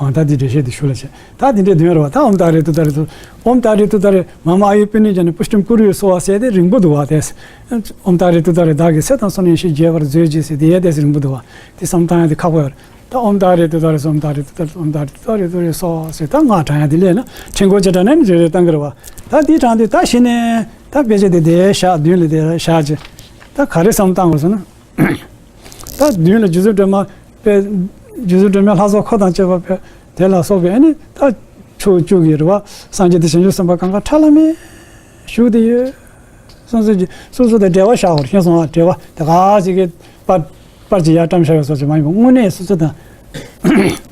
ཨང་། ད་འདི་འགྲེལ་བཤད་འདི་ཞུ་ལ་བྱེད། ད་འདི་འདྲའི་དོན་རེད་བ། ད་ཨོཾ་ཏཱ་རེ་ཏུ་ཏཱ་རེ་ཏུ། ཨོཾ་ཏཱ་རེ་ཏུ་ཏཱ་རེ། མ་མ་ཨ་ཡུ་པུ་ཎི་ཛ་ནི་པུཥྟིཾ་ཀུ་རུ་སྭཱ་ཧཱ་ཟེར་དེ་རིང་པོ་འདུག་བ། དེ་ཨོཾ་ཏཱ་རེ་ཏུ་ཏཱ་རེ། བདག་གི་ཚེ་དང་བསོད་ནམས་ཡེ་ཤེས་རྒྱས་པར་མཛོད་ཅིག་ཟེར་དེ་ཡས་དེ་རིང་པོ་འདུག་བ། དེ་བསམ་བཏང་ཡ་དེ་ཁག་པོ་ཡོད་རེད། ད་ཨོཾ་ཏཱ་རེ་ཏུ་ཏཱ་རེ་སྭཱ་ཧཱ། ཨོཾ་ཏཱ་རེ་ཏུ་ཏཱ་རེ། ཨོཾ་ཏཱ་རེ་ཏུ་ཏཱ་རེ་ཏུ་རེ་སྭཱ་ཧཱ་ཟེར། ད་སྔགས་བགྲང་ཡ་དེ་ལས་ན་ཕྲེང་སྐོར་བྱེ་བྲག་ནས་ནི་རེ་རེ་བཏང་གི་རེད་བ། ད་འདི་བགྲང་དུས་ད་གཞི་ནས་ད་དཔེ་ཆ་དེ་དེ་བཞག་མདུན་ལ་དེ་བཞག་ཅིག་ད་ག་རེ་བསམ་བཏང་དགོས་ཟེར་ན། ད་མདུན་ལ་རྗེ་བཙུན་སྒྲོལ་མ་དཔེ། རྗེ་བཙུན་སྒྲོལ་མའི་ལྷ་ཚོགས་འཁོར་དང་བཅས་པ་དཔེ་དེ་ལ་སོགས་པའི་ཨ་ནི་ད་ཕྱོགས་བཅུ་གི་རེད་བ། སངས་རྒྱས་དང་བྱང་ཆུབ་སེམས་དཔའ་གང་ག་ཁྲ་ལམ་མེ་བཞུགས་བསྡད་ཡོད། སོ་སོ་གི་སོ་སོ་དང་འབྲེལ་བ་བཞག་དགོས་རེད། མཁྱེན་སོང་ཨ། འབྲེལ་བ་དེ་ག་ཅིག་གི་པར་པར་ཅིག་ཡར་བཀྲམ་བཞག་ཡོད་སོགས་ཅིག་མ་ཡིན་པ། དངོས་གནས་སོ་སོ་དང་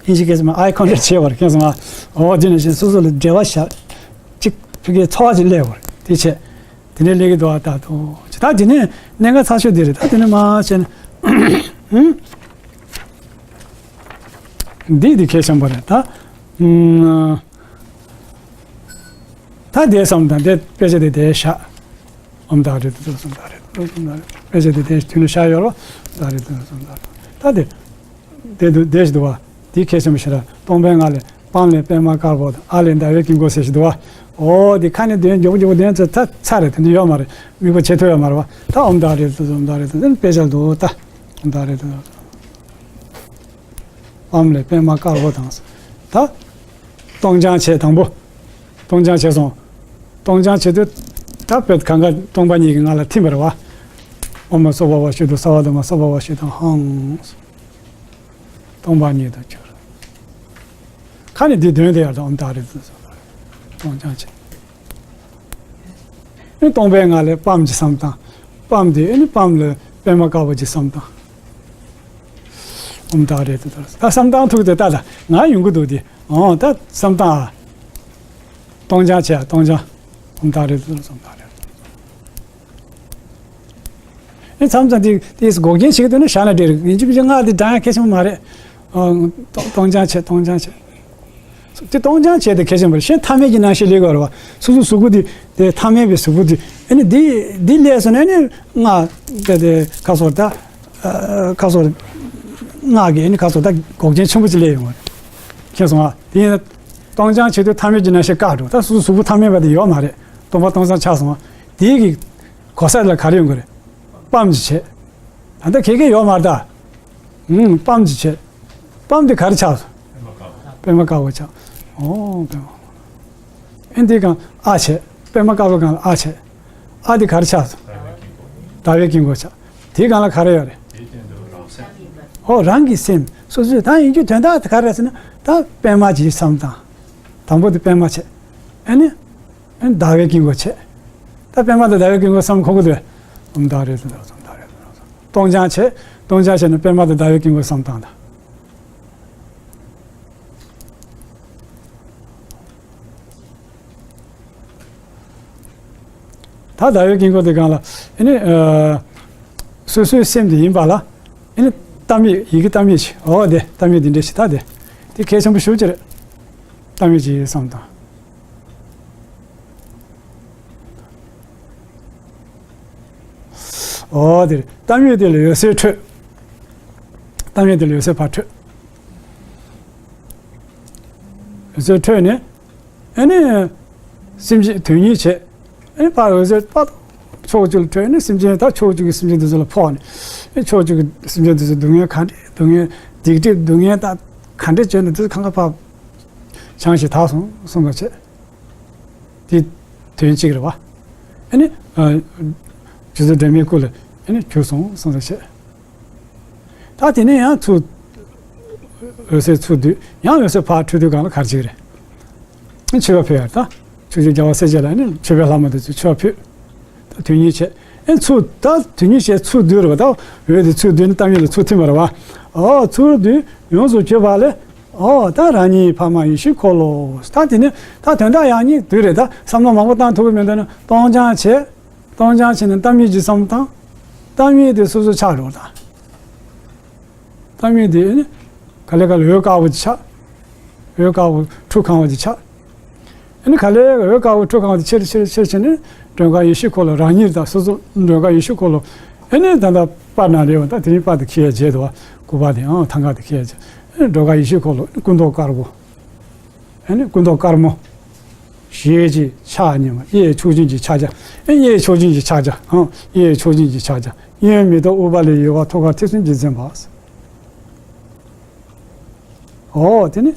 ཨིན་ཇི་སྐད་ཚོ་མ་ཨའི་ཁོན་ཊེག་བྱེད་དགོས་རེད། མཁྱེན་སོང་ཨ། འོ་དེ་ནང་བཞིན་སོ་སོ་ལ་འབྲེལ་བ་བཞག་ཅིག་ཕ་གིའི་ཚོར་བ་ཅིག་སླེབས་དགོས་རེད། དེ་བྱས། དེ་ནས་ལས་ཀྱི་འདུག་བ། ད་དུ་ད་དེ་ནས་གནད་འགག་ཚ་ཤོས་དེ་རེད། ད་དེ་ནས་མ་བྱས་ན་འདི་འདི་གལ་ཆེན་པོ་རེད་ད། ཨུམ། ད་དེ་བསམ་དང་དེ་དཔེ་ཆ་དེ་དེ་བཞག་ཨོཾ་ཏཱ་རེ་ཏུ་ཏཱ། ཨོཾ་ཏཱ་རེ་ཏུ་ཏཱ། ཨོཾ་ཏཱ་རེ། དཔེ་ཆ་དེ་དེ་དུས་ནས་བཞག་ཡོད་རེད་བ། ཏཱ་རེ་ཏུ་ཏཱ། ཨོཾ་ཏཱ་རེ། ད་དེ། དེ་དུ་དེ་ཞིག་འདུག་བ། དེ་གལ་ཆེན་པོ་ཞིག་རེད། སྟོང་པའི་ངང་ལས་པཾ་ལས་པདྨ་དཀར་པོ་དང་། ཨ་ལས་ཟླ་བའི་དཀྱིལ་འཁོར་ཟེར་ཞིག་འདུག་བ། འོ་དེ་ཁ་ནས་འདོན་མགྱོགས་པོ་མགྱོགས་པོ་འདོན་ཚར་ཚར་ཚར་རེད། དེ་འདྲ་ཡོད་མ་རེད། དམིགས་པ་བྱེད་ཐུབ་ཡོད་མ་རེད་བ། ད་ཨོཾ་ཏཱ་རེ་ཏུ་ཏཱ། ཨོཾ་ཏཱ་རེ་ཏུ་ཏཱ། དཔེ་ཆ་འདུག་ད། ཨོཾ་ཏཱ་རེ་ཏུ་ཏཱ། པཾ་ལས་པདྨ་དཀར་པོ་དང་། ད། སྟོང་སྦྱང་བྱས་དང་པོ། སྟོང་སྦྱང་བྱས་སོང་། སྟོང་སྦྱང་བྱེད་དུས་ད་དཔེ་གང་ག་སྟོང་པ་ཉིད་ཀྱི་ངང་ལ་ཐིམ་པ་རེད་བ། ཨོཾ་སྭ་བྷཱ་ཝ་ཤུདྡྷ་སརྦ་དྷརྨ་སྭ་བྷཱ་ཝ་ཤུདྡྷ་ཧཾ། སྟོང་པ་ཉིད་དུ་གྱུར། ཁ་ནས་འདི་འདོན་དེ་ཡར་དང་ཨོཾ་ཏཱ་རེ་ཏུ་ཏཱ། སྟོང་སྦྱང་བྱས། ཨེ་སྟོང་པའི་ངང་ལས་པཾ་གྱི་བསམ་སྟངས། པཾ་དེ་ཨེ་ནི་པཾ་ལ་པདྨ་དཀར་པོ་གྱི་བསམ་སྟངས། ཨོཾ་ཏཱ་རེ་ཏུ་ཏཱ། ད་བསམ་སྟངས་ཐུག་དེ་ད་ད་ང་ཡོང་གི་འདུག་དེ། ཨོ་ད་བསམ་སྟངས་ཨ། སྟོང་སྦྱང་བྱས། སྟོང་སྦྱང་། ཨོཾ་ཏཱ་རེ་ཏུ་ཏཱ། ཨོཾ་ཏཱ་རེ་ཏུ་ཏཱ། ཨེ་མཚམས་མཚམས་དེ་དེས་འགོག་རྐྱེན་བྱེད་ཀྱི་འདུག་ན་བཞག་ན་འགྲིག་རེད། ཡིན་གཅིག་མིན་གཅིག་སྔགས་དེ་བགྲང་ཡ་གལ་ཆེན་པོ་མ་རེད། ཨོ། སྟོང་སྦྱང་བྱས། སྟོང་སྦྱང་བྱས། དེ་སྟོང་སྦྱང་བྱས་དེ་གལ་ཆེན་པོ་རེད། གཞན་ཐ་མལ་གྱི་སྣང་ཤས་སླེབས་ཀྱི་ཡོད་རེད་བ། སོ་སོའི་གཟུགས་པོ་དེ་དེ་ཐ་མལ་པའི་གཟུགས་པོ་དེ་ཨེ་ནི་འདི་འདི་སླེབས་སོང་ན་ཨེ་ནི་སྔགས་དེ་དེ་ཁ་སོར་ད། ཨ། ཁ་སོར་སྔགས་ཀྱི་ཨེ་ནི་ཁ་སོར་ད་འགོག་རྐྱེན་ཆེན་པོ་ཅིག་སླེབས་ཡོང་བ་རེད། མཁྱེན་སོང་ཨ། དེ་ཡིན་ན་སྟོང་སྦྱང་བྱེད་དུས་ཐ་མལ་གྱི་སྣང་ཤས་བཀག་འགྲོ། ད་སོ་སོའི་གཟུགས་པོ་ཐ་མལ་པ་དེ་ཡོད་མ་རེད། སྟོང་པ་སྟོང་སྦྱང་ཆགས་སོང་ཨ། དེའི་གི་གོ་ས་ལ་ག་རེ་ཡོང་གི་རེད། པཾ་གྱིས་བྱས། ད་ལྟ་གེ་གེ་ཡོད་མ་རེད་ད། ཨུམ། པཾ་གྱིས་བྱས། པཾ་དེ་ག་རེ་ཆགས་སོང་། པདྨ་དཀར་པོ་ཆགས། ཨོ་པདྨ། ཨེ་འདི་སྒང་ཨ་བྱས། པདྨ་དཀར་པོ་སྒང་ལ་ཨ་བྱས། ཨ་དེ་ག་རེ་ཆགས་སོང་། ཟླ་བའི་དཀྱིལ་འཁོར་ཆགས། དེའི་སྒང་ལ་ག་རེ་ཡོད་རེད། ཨོ་རང་གི་སེམས་སོ་སོས་ད་ཡིན་རྒྱུ་དོན་དག་དེ་ག་རེ་རེད་ཟེར་ན་ད་པདྨ་གྱི་བསམ་སྟངས། དང་པོ་དེ་པདྨ་བྱས། ཨེ་ནི། ཨེ་ཟླ་བའི་དཀྱིལ་འཁོར་བྱས། ད་པདྨ་དང་ཟླ་བའི་དཀྱིལ་འཁོར་བསམ་ཁོ་གི་འདུག་ཨོཾ་ཏཱ་རེ་ཏུ་ཏཱ། ཨོཾ་ཏཱ་རེ་ཏུ་ཏཱ། སྟོང་སྦྱང་བྱས། སྟོང་སྦྱང་བྱས་ནས་པདྨ་དང་ཟླ་བའི་དཀྱིལ་འཁོར་བསམ་སྟངས་དང་། ད་ཟླ་བའི་དཀྱིལ་འཁོར་དེ་སྒང་ལ་ཨེ་ནི། ཨ། སོ་སོའི་སེམས་དེ་ཡིན་པ་ལ། ཨེ་ནི་གཏམ་ཡིག་ཡི་གེ་གཏམ་ཡིག་ཅིག་འོ་དེ་གཏམ་ཡིག་འདི་འདྲ་ཞིག་ད་དེ་དེ་གལ་ཆེན་པོ་ཞེ་པོ་ཅིག་རེད། གཏམ་ཡིག་ཅིག་བསམ་དང་། འོ་དེ་རེད། གཏམ་ཡིག་དེ་ལ་འོད་ཟེར་འཕྲོས། གཏམ་ཡིག་དེ་ལ་འོད་ཟེར་ཕར་འཕྲོས། འོད་ཟེར་འཕྲོས་ནས། ཨ་ནི། སེམས་ཅན་དོན་གཉིས་བྱས། ཨ་ནི་ཕར་འོད་ཟེར་ཕར། ཕྱོགས་གཅིག་ལ་འཕྲོས་ནས་སེམས་ཅན་ད་ཕྱོགས་གཅིག་གི་སེམས་ཅན་དེ་ཚོ་ལ་ཕོག་ནས། ཨ་ཕྱོགས་གཅིག་གི་སེམས་ཅན་དེ་ཚོ་སྡུག་བསྔལ་ག་འདྲས་སྡུག་བསྔལ་སྡིག་སྒྲིབ་སྡུག་བསྔལ་དང་ག་འདྲས་བྱས་ནས་དེ་ཚོ་གང་ག་ཕར། བྱང་ཞིང་དག་སོང་གསུངས་པ་བྱས། དེ་དོན་གཅིག་རེད་བ། ཨ་ནི། རྗེ་བཙུན་སྒྲོལ་མའི་སྐུ་ལ་ཨ་ནི་གྱུར་སོང་གསུངས་པ་བྱས། ད་དེ་ནས་ཡང་ཚུར། འོད་ཟེར་ཚུར་བསྡུས་ཡང་འོད་ཟེར་ཕར་འཕྲོས་དུས་གང་ལ་གར་ཅིག་རེད། མཆོད་པ་ཕུལ་ཡ་ད། ཆོས་རྗེ་རྒྱལ་བ་སྲས་བཅས་ལ་ནི་མཆོད་པའི་ལྷ་མོ་དེ་ཚོས་མཆོད་པ་ཕུལ། ད་དོན་གཉིས་བྱས། ཨེ་ཚུར་ད་དོན་གཉིས་བྱས་ཚུར་བསྡུས་རེད་བ། ད་འོད་དེ་ཚུར་བསྡུས་ནི་གཏམ་ཡིག་ལ་ཚུར་ཐིམ་པ་རེད་བ། ཨོ་ཚུར་བསྡུས་ཡོངས་སུ་གྱུར་པ་ལས། ཨོ་ད་རང་ཉིད་འཕགས་མ་ཡེ་ཤེས་འཁོར་ལོ། ད་དེ་ནི་ད་དོན་དག་ཡང་སྙིང་བསྡུས་རེད། ད་བསམ་བློ་མང་པོ་བཏང་ཐུབ་ཀྱི་མི་འདུག་ན་གཏོང་སྦྱང་བྱས། གཏོང་སྦྱང་བྱས་ནས་གཏམ་ཡིག་ཅིག་བསམ་བཏང་། གཏམ་ཡིག་དེ་སོ་སོ་ཆགས་འགྲོ་ད། གཏམ་ཡིག་དེ་ནི། ག་ལེ་ག་ལེ་འོད་དཀར་པོ་ཅིག་ཆགས། འོད་དཀར་པོ་ཁྲུ་གང་བ་ཅིག་ཆགས། ཨ་ནི་ག་ལེ་འོད་དཀར་པོ་ཁྲུ་གང་བ་ཅིག་ཆེར་ཆེར་ཆེར་ཕྱིན་ནས་མགྲོན་ཁང་ཡེ་ཤེས་འཁོར་ལོ་རང་ཉིད་དང་སོ་སོ་མགྲོན་ཁང་ཡེ་ཤེས་འཁོར་ལོ། ཨ་ནི་ད་ལྟ་པར་ནང་རེད་བ། ད་དེ་རིང་པར་དེ་འཁྱེར་ཡ་བརྗེད་འདུག་བ། སྐུ་པར་དེ་ཨང་ཐང་ག་དེ་འཁྱེར་ཡ་བརྗེད། ཨ་ནི་མགྲོན་ཁང་ཡེ་ཤེས་འཁོར་ལོ་སྐུ་མདོག་དཀར་པོ། ཨ་ནི་སྐུ་མདོག་དཀར་མོ། ཞལ་གཅིག་ཕྱག་གཉིས་མ་གཡས་ཕྱོགས་བཞི་གི་ཕྱག་རྒྱ། ཨེ་གཡས་ཕྱོགས་བཞི་གི་ཕྱག་རྒྱ། ཨང་གཡས་ཕྱོགས་བཞི་གི་ཕྱག་རྒྱ། གཡོན་མེ་ཏོག་ཨུཏྤ་ལའི་ཡུ་བ་ཐུགས་ཀར་ཐོད་ཚོན་གྱིས་མཛེས་པ། ཨོ་དེ་ནི།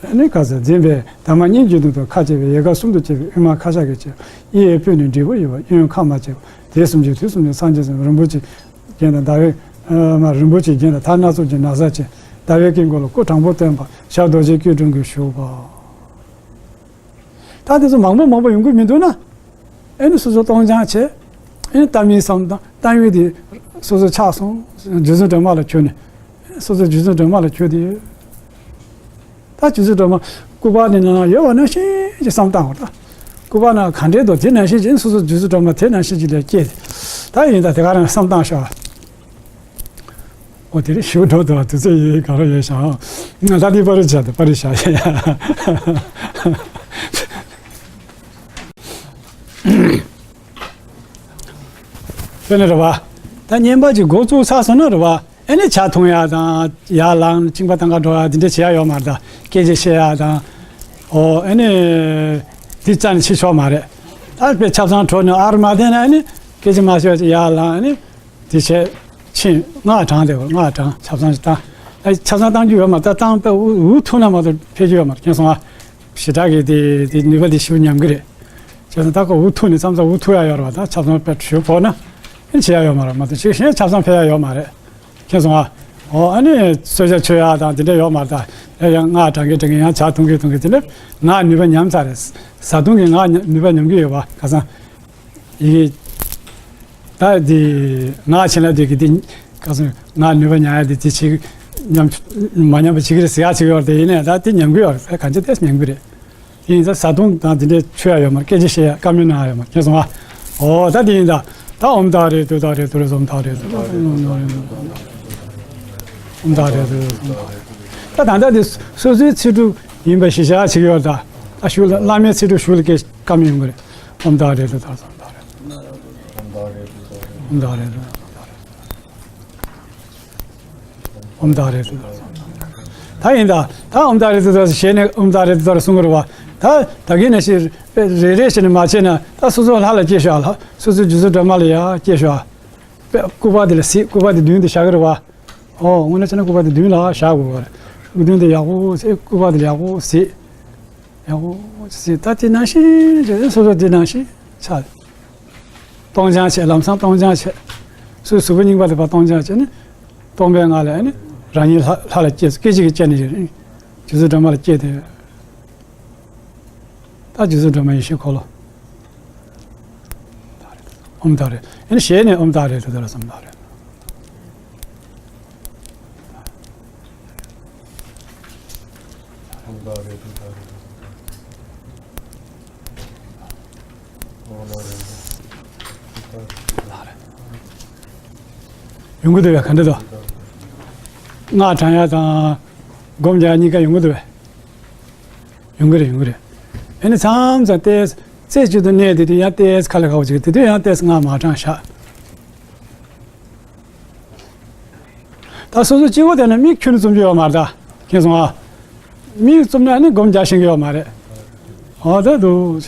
ཨ་ནི་ག་ས་འཛིན་པའི་འདབ་མ་སྙན་བརྒྱུད་དུ་ཁ་བཅད་པའི་ཡལ་ག་གསུམ་དུ་བཅད་པའི་དབུས་མ་ཁ་ཤ་གིས་བཅད། གཡས་སྤོས་ནི་འབྲས་བུ་ཡོད་པ་གཡོན་ཁ་མ་བཅད་པ་དེ་གསུམ་གྱི་དུས་གསུམ་དུ་སངས་རྒྱས་སམ་རིན་པོ་ཆེ། རྒྱན་དང་ཟླ་བའི། ཨ་མ་རིན་པོ་ཆེའི་རྒྱན་དང་ཐ་སྣ་ཚོགས་ཀྱི་ན་བཟའ་ཅན། ཟླ་བའི་དཀྱིལ་འཁོར་ལ་སྐུ་དྲང་པོར་སྟོན་པ་ཞབས་རྡོ་རྗེ་སྐྱིལ་ཀྲུང་གིས་བཞུགས་པ། ད་དེ་ཚོ་མང་པོ་མང་པོ་ཡོང་གི་མི་འདུག་ན། ཨེ་ནི་སོ་སོ་གཏོང་སྦྱང་བྱས། ཨེ་ནི་གཏམ་ཡིག་བསམ་དང་གཏམ་ཡིག་དེ་སོ་སོ་ཆགས་སོང་། རྗེ་བཙུན་སྒྲོལ་མ་ལ་གྱུར་ནས། སོ་སོ་རྗེ་བཙུན་སྒྲོལ་མ་ལ་གྱུར་ཏེ་ཡོད། ད་རྗེ་བཙུན་སྒྲོལ་མ་སྐུ་པར་ནི་ནང་ཡོད་པ་ནང་བཞིན་གྱི་བསམ་བཏང་བ་དང་། སྐུ་པར་ནང་ག་འདྲའི་འདུག་དེ་ནང་བཞིན་གྱི་སོ་སོ་རྗེ་བཙུན་སྒྲོལ་མ་དེ་ནང་བཞིན་གྱི་ལས་སྐྱེས་ཏེ། ད་ཡིན་ད་དེ་ག་རང་བསམ་བཏང་ཤག་ཨོ་དེ་རིང་ཞུ་འགྲོ་འདུག་དུས་ཚོད་ཡོད་ག་རེ་ཡོད་ཤག་ང་ད་འདི་པར་རིས་བྱ་འདུག་པར་རིས་བྱ་ཡ། དེ་ནས་རེད་བ། ད་བསྙེན་པ་ཅིག་འགོ་བཙུགས་ཚར་སོང་ན་རེད་བ། ཨེ་ནི་ཇ་འཐུང་ཡ་དང་ཡར་ལངས་གཅིན་པ་བཏང་ག་འགྲོ་ཡ་འདི་འདྲ་བྱེད་ཡ་ཡོད་མ་རེད། ད་སྐད་ཆ་བཤད་ཡ་དང་། ཨོ་ཨེ་ནི། འདི་རྩ་ནས་བྱེད་ཆོག་མ་རེད། ད་དཔེ་ཆབ་གསང་གྲོལ་ནས་ཨར་མ་བསྡད་ན་ཨེ་ནི། སྐད་ཆ་མ་བཤད་ཡར་ལངས་ཨེ་ནི། དེ་བྱས། ཕྱིན་སྔགས་བགྲངས་དེ་བར་སྔགས་བགྲངས་ཆབ་གསང་ཞིག་བཏང་། ཨ་ཆབ་གསང་བཏང་རྒྱུ་ཡོད་མ་རེད། ད་བཏང་པས་འུ་འུ་ཐུག་ན་མ་གཏོགས་ཕེབས་རྒྱུ་ཡོད་མ་རེད། མཁྱེན་སོང་ཨ། ཞེ་དྲག་གི་དེ་དེ་ནུས་པ་དེ་ཞེ་པོ་ཉམས་ཀྱི་རེད། བྱས་ཙང་ད་ཁོ་འུ་ཐུག་ནས་མཚམས་མཚམས་འུ་ཐུག་ཡ་ཡོད་རེད་བ། ད་ཆབ་གསང་དཔེ་ཞུ་ཕོག་ན། ཨེ་བྱེད་ཡ་ཡོད་མ་རེད། མ་གཏོགས་ཅིག་གཞན་ཆབ་གསང་ཕེབས་ཡ་ཡོད་མ་རེད། མཁྱེན་སོང་ཨ། ཨོ་ཨ་ནི་གསོལ་ཇ་མཆོད་ཡ་དང་དེ་འདྲ་ཡོད་མ་རེད། ད་ཡང་སྔགས་བགྲང་གིན་བགྲང་གིན་ཡང་ཇ་འཐུང་གིན་འཐུང་གིན་དེ་འདྲ་ངག་ནུས་པ་ཉམས་ཚར་རེད། བཟའ་བཏུང་གི་ངག་ནུས་པ་ཉམས་ཀྱི་ཡོད་པ་ཁ་སང་། ཡི་གེ། ད་འདི་ངག་བྱིན་རླབས་འདི་གི་འདི་ག་ཚོད་ངག་ནུས་པ་ཉམས་ཡ་འདི་དེ་ཅིག་ཉམས་མ་ཉམས་པ་བྱེད་ཀྱི་རེད་ཟེར་ཡ་ཅིག་ཡོད་རེད། དེ་ཡིན་ནའི་ད་དེ་ཉམས་ཀྱི་ཡོད་རེད། གང་ཅི་ཏོག་ཙམ་ཉམས་ཀྱི་རེད། དེ་ཡིན་ཙང་བཟའ་བཏུང་དང་དེ་འདྲའི་མཆོད་ཡ་ཡོད་མ་རེད། སྐད་ཆ་བཤད་ཡ་བཀའ་མོལ་གནང་ཡ་ཡོད་མ་རེད། མཁྱེན་སོང་ཨ། ཨོ་ད་དེ་ཡིན་ད། ད་ཨོཾ་ཏཱ་རེ་ཏུཏྟཱ་རེ་ཏུ་རེ་ཨོཾ་ཏཱ་རེ་ཏུཏྟཱ་རེ་ཏུ་རེ་ཨོཾ་ཏཱ་རེ་ཏུཏྟཱ་རེ་ཏུ་རེ་ཨོཾ་ཏཱ་རེ་ཏུཏྟཱ་རེ་ཏུ་རེ་ཨོཾ་ཏཱ་རེ་ཏུཏྟཱ་རེ་ཏུ་རེ་ཨོཾ་ཏཱ་རེ་ཏུཏྟཱ་རེ་ཏུ་རེ། ད་ད་ལྟ་དེ་སོ་སོའི་ཚིག་གྲུབ་ཡིན་པ་ཞིག་བྱ་ཞིག་ཡོད་ད། ད་ཞུ་ལ་བླ་མའི་ཚིག་གྲུབ་ཞུ་ལ་སྐད་བཀའ་མོལ་ཡོང་གི་རེད། ཨོཾ་ཏཱ་རེ་ཏུཏྟཱ་རེ་ཨོཾ་ཏཱ་རེ་ཏུཏྟཱ་རེ་ཨོཾ་ཏཱ་རེ་ཏུཏྟཱ་རེ་ཨོཾ་ཏཱ་རེ་ཏུཏྟཱ་རེ། ད་ཡིན་ད། ད་ཨོཾ་ཏཱ་རེ་ཏུཏྟཱ་རེ་ཞེས་ནས་ཨོཾ་ཏཱ་རེ་ཏུཏྟཱ་རེ་གསུང་གི་རེད་བ། ད་ད་གིན་ནས་ཤི་རེ་རེ་བྱས་ནས་མ་བྱས་ན་ད་སོ་སོ་ལྷ་ལ་སྐྱེས་ཤོག་ལྷ་སོ་སོའི་རྗེ་བཙུན་སྒྲོལ་མ་ལ་ཡ་སྐྱེས་ཤོག་དཔེ་སྐུ་པར་དེ་ལ་གཟིགས། སྐུ་པར་དེ་མདུན་དུ་བཞག་གི་རེད་བ། ཨོ་དངོས་གནས་བྱས་ན་སྐུ་པར་དེ་མདུན་ལ་བཞག་དགོས་པ་རེད། སྐུ་མདུན་དེ་ཡག་པོ་གཟིགས། སྐུ་པར་དེ་ལ་ཡག་པོ་གཟིགས། ཡག་པོ་གཟིགས། ད་དེ་ནང་བཞིན་བྱས་སོ་སོ་དེ་ནང་བཞིན་ཆགས། གཏོང་སྦྱང་བྱས། ལམ་སང་གཏོང་སྦྱང་བྱས། སོའི་གཟུགས་པོ་རྙིང་པ་དེ་ཕར་གཏོང་སྦྱང་བྱས་ནས། སྟོང་པའི་ངང་ལ་ནི་རང་ཉིད་ལྷ་ལྷ་ལ་སྐྱེས། སྐད་ཅིག་གིས་སྐྱེས་ནས་རེད། རྗེ་བཙུན་སྒྲོལ་མ་ལ་སྐྱེས་ཏེ། ད་རྗེ་བཙུན་སྒྲོལ་མ་ཡེ་ཤེས་འཁོར་ལོ། ཨོཾ་ཏཱ་རེ། ཨེ་ནི་ཞལ་ནས་ཨོཾ་ཏཱ་རེ་ཏུཏྟཱ་རེ་ཨོཾ་ཏཱ་རེ། ཨོཾ་ཏཱ་རེ་ཏུཏྟཱ་རེ་ཨོཾ་ཏཱ་རེ་ཏུཏྟཱ་རེ། ཡོང་གི་འདུག་བས། ག་འདྲ་འདུག་སྔགས་བགྲང་ཡ་དང་སྒོམ་རྒྱག་གཉིས་ཀ་ཡོང་གི་འདུག་བས། ཡོང་གི་རེད། ཡོང་གི་རེད། ཨ་ནི་མཚམས་མཚམས་ཏོག་ཙམ་རྩེ་གཅིག་ཏུ་གནས་དེ་དུས་ཡང་ཏོག་ཙམ་ཁ་ལ་ཁ་བ་བྱེད། དེ་དུས་ཡང་ཏོག་ཙམ་སྔགས་མ་བགྲང་བཞག་ད་སོ་སོ་གཅིག་པོ་བསྡད་ན་མིག་ཁྱོན་ནས་བཙུམ་རྒྱུ་ཡོད་མ་རེད་ད། མཁྱེན་སོང་ཨ། མིག་བཙུམ་ན་ནི་སྒོམ་རྒྱག་ཤེས་ཀྱི་ཡོད་མ་རེད། འོ་ད་འདུག་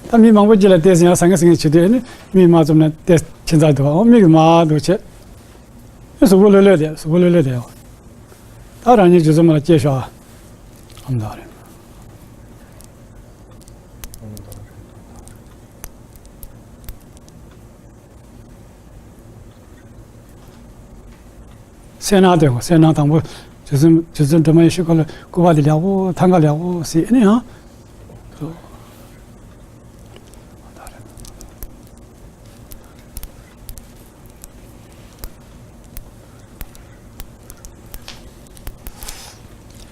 ད་མི་མང་པོ་ཅིག་ལ་ཏོག་ཙམ་ཡང་ཟང་ངེ་ཟིང་ངེ་བྱེད་དུས་ནི་མིག་མ་བཙུམ་ན་ཏོག་ཙམ་ཁྱད་མཚར་འདུག་འོ་མིག་མ་འདུག་བྱས། གཟུགས་པོ་ལྷོད་ལྷོད་དེ། གཟུགས་པོ་ལྷོད་ལྷོད་དེ། ད་རང་ཉིད་རྗེ་བཙུན་མ་ལ་སྐྱེས་ཤོག་ཨ། ཨོཾ་ཏཱ་རེ། གསལ་སྣང་སྟོན་དགོས། གསལ་སྣང་དང་པོ་རྗེ་བཙུན། རྗེ་བཙུན་སྒྲོལ་མ་ཡེ་ཤེས་འཁོར་ལོའི་སྐུ་པར་དེ་ལེགས་པོ་ཐང་ག་ལེགས་པོ་གཟིགས་ནས་ཡང་། ཏོག་